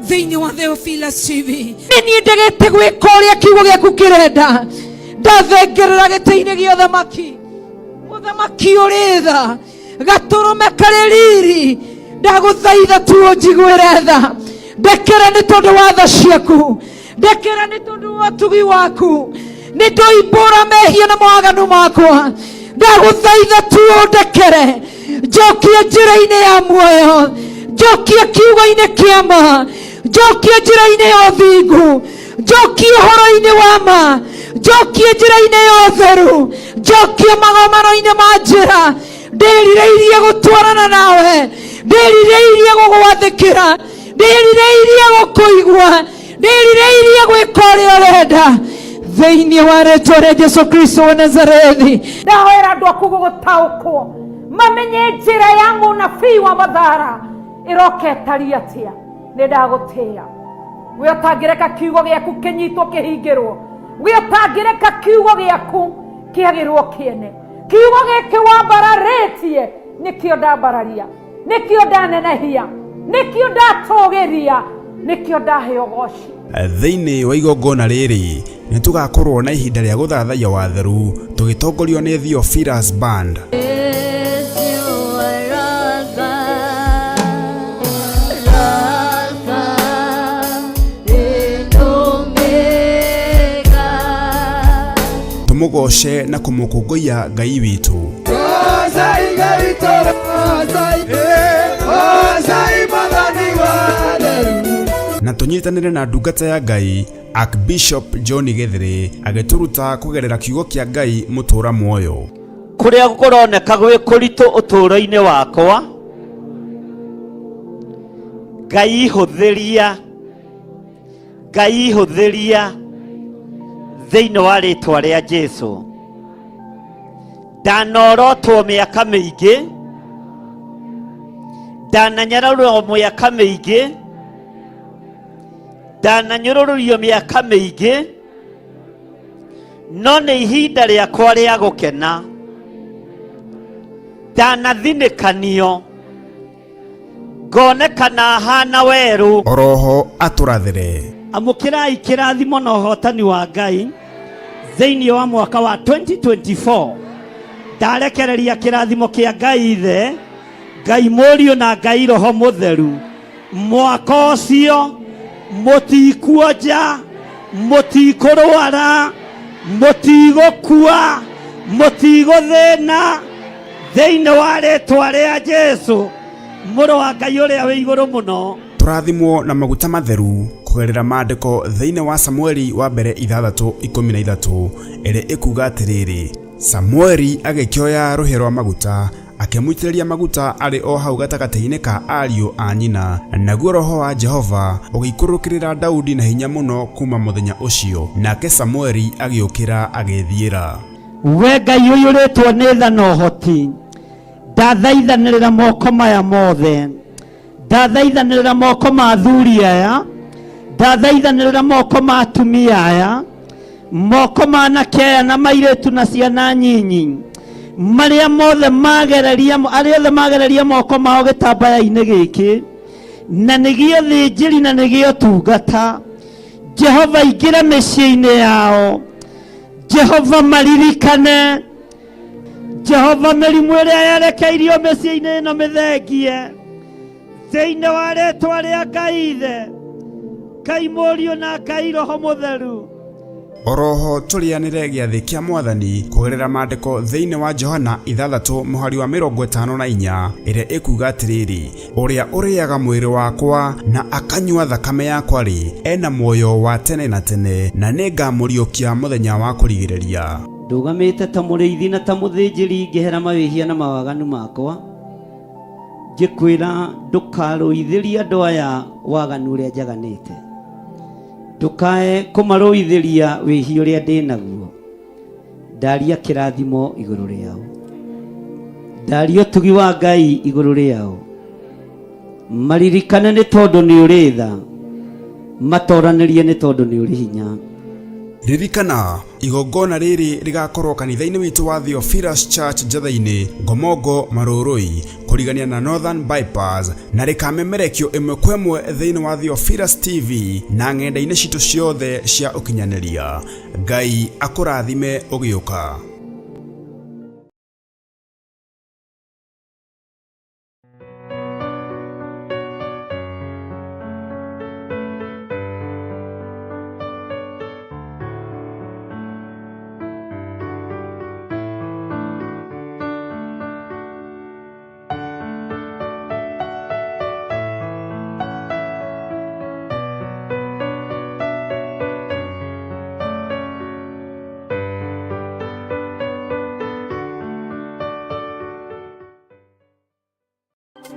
thĩinĩ wa Theophilus TV. Nĩ niĩ ndegete gwĩka ũrĩa kiugo gĩaku kĩrenda, ndathengerera gĩtĩ-inĩ gĩa ũthamaki, mũthamaki ũrĩ tha, gatũrũme karĩ riri, ndagũthaitha tu ũnjiguĩre tha, ndekera nĩ tondũ wa tha ciaku, ndekera nĩ tondũ wa ũtugi waku, nĩ ndoimbũra mehia na mawaganu makwa, ndagũthaitha tu ũndekere, njokia njĩra-inĩ ya muoyo, njokia kiugo-inĩ kĩa ma, njokia njĩra-inĩ ya ũthingu, njokia ũhoro-inĩ wa ma, njokia njĩra-inĩ ya ũtheru, njokia magomano-inĩ ma njĩra. Ndĩrirĩirie gũtwarana nawe, ndĩrirĩirie gũgwathĩkĩra, ndĩrirĩirie gũkũigua, ndĩrirĩirie gwĩka ũrĩa ũrenda, thĩinĩ wa rĩtwa rĩa Jesu Kristo wa Nazarethi. Ndahoera andũ aku gũgũtaũkwo, mamenye njĩra ya mũnabii wa Mathara ĩroka ĩtariĩ atĩa. Nĩ ndagũtĩĩa we ũtangĩreka kiugo gĩaku kĩnyitwo kĩhingĩrwo, we ũtangĩreka kiugo gĩaku kĩagĩrwo kĩene. Kiugo gĩkĩ wambararĩtie nĩkĩo ndambararia, nĩkĩo ndanenehia, nĩkĩo ndatũgĩria, nĩkĩo ndahe ũgoci. Thĩinĩ wa igongona rĩrĩ nĩ tũgakorwo na ihinda rĩa gũthathaiya watheru tũgĩtongorio nĩ Theophilus Band. Tũmũgoce na kũmũkũngũiya Ngai witũ. Na tũnyitanĩre na ndungata ya Ngai Archbishop John Gĩthĩrĩ agĩtũruta kũgerera kiugo kĩa Ngai mũtũra muoyo. Kũrĩa kũroneka gwĩ kũritũ ũtũũro-inĩ wakwa, Ngai hũthĩria, Ngai hũthĩria thĩinĩ wa rĩtwa rĩa Jesu. Ndanorotwo mĩaka mĩingĩ, ndananyararwo mĩaka mĩingĩ, Ndananyũrũrũrio mĩaka mĩingĩ, no nĩ ihinda rĩakwa rĩa gũkena. Ndanathinĩkanio, ngonekana hana werũ. Oroho atũrathĩre. Amũkĩrai kĩrathimo na ũhotani wa Ngai thĩinĩ wa mwaka wa 2024. Ndarekereria kĩrathimo kĩa Ngai Ithe, Ngai Mũriũ na Ngai Roho Mũtheru. Mwaka ũcio mũtikuonja, mũtikũrwara, mũtigũkua, mũtigũthĩna, thĩinĩ wa rĩtwa rĩa Jesu, Mũrũ wa Ngai ũrĩa wĩ igũrũ mũno. Tũrathimwo na maguta matheru kũgerera maandĩko thĩinĩ wa Samueli wa mbere 6:13, ĩrĩa ĩkuuga atĩrĩrĩ, Samueli agĩkĩoya rũhĩa rwa maguta, akĩmũitĩrĩria maguta arĩ o hau gatagatĩ-inĩ ka ariũ a nyina, naguo roho wa Jehova ũgĩikũrũkĩrĩra Daudi na hinya mũno kuuma mũthenya ũcio, nake Samueli agĩũkĩra agĩĩthiĩra. We Ngai ũiyũrĩtwo nĩ tha na ũhoti, ndathaithanĩrĩra moko maya mothe, ndathaithanĩrĩra moko ma athuri aya, ndathaithanĩrĩra moko ma atumia aya, moko ma anake aya na mairĩtu na ciana nyinyi, marĩa mothe magereria, arĩa othe magereria moko mao gĩtambaya-inĩ gĩkĩ, na nĩgĩo thĩnjĩri na nĩgĩo tungata. Jehova ingĩra mĩciĩ-inĩ yao, Jehova maririkane, Jehova mĩrimũ ĩrĩa yerekeirio mĩciĩ-inĩ ĩno mĩthengie, thĩinĩ wa rĩtwa rĩa Ngai Ithe, Ngai Mũriũ na Ngai Roho Mũtheru. Oroho tũrĩanĩre gĩathĩ kĩa Mwathani kũgerera maandĩko thĩinĩ wa Johana 6 mũhari wa 54, ĩrĩa ĩkuuga atĩrĩrĩ, Ũrĩa ũrĩaga mwĩrĩ wakwa na akanyua thakame yakwa-rĩ, e na muoyo wa tene na tene, na nĩngamũriũkia mũthenya wa kũrigĩrĩria. Ndũgamĩte ta mũrĩithi na ta mũthĩnjĩri ngĩhera mawĩhia na mawaganu makwa, ngĩkwĩra ndũkarũithĩrie andũ aya waganu ũrĩa njaganĩte, ndũkae kũmarũithĩria wĩhia ũrĩa ndĩ naguo. Ndaria kĩrathimo igũrũ rĩao, ndaria ũtugi wa Ngai igũrũ rĩao, maririkane nĩ tondũ nĩ ũrĩ tha, matoranĩrie nĩ tondũ nĩ ũrĩ hinya. Ririkana, igongona rĩrĩ rĩgakorwo kanitha-inĩ witũ wa Theophilus Church Njatha-inĩ, Ngomongo, Marũrũi, kũrigania na Northern Bypass, na rĩkamemerekio ĩmwe kwa ĩmwe thĩinĩ wa Theophilus TV na ng'enda-inĩ citũ ciothe cia ũkinyanĩria. Ngai akũrathime ũgĩũka.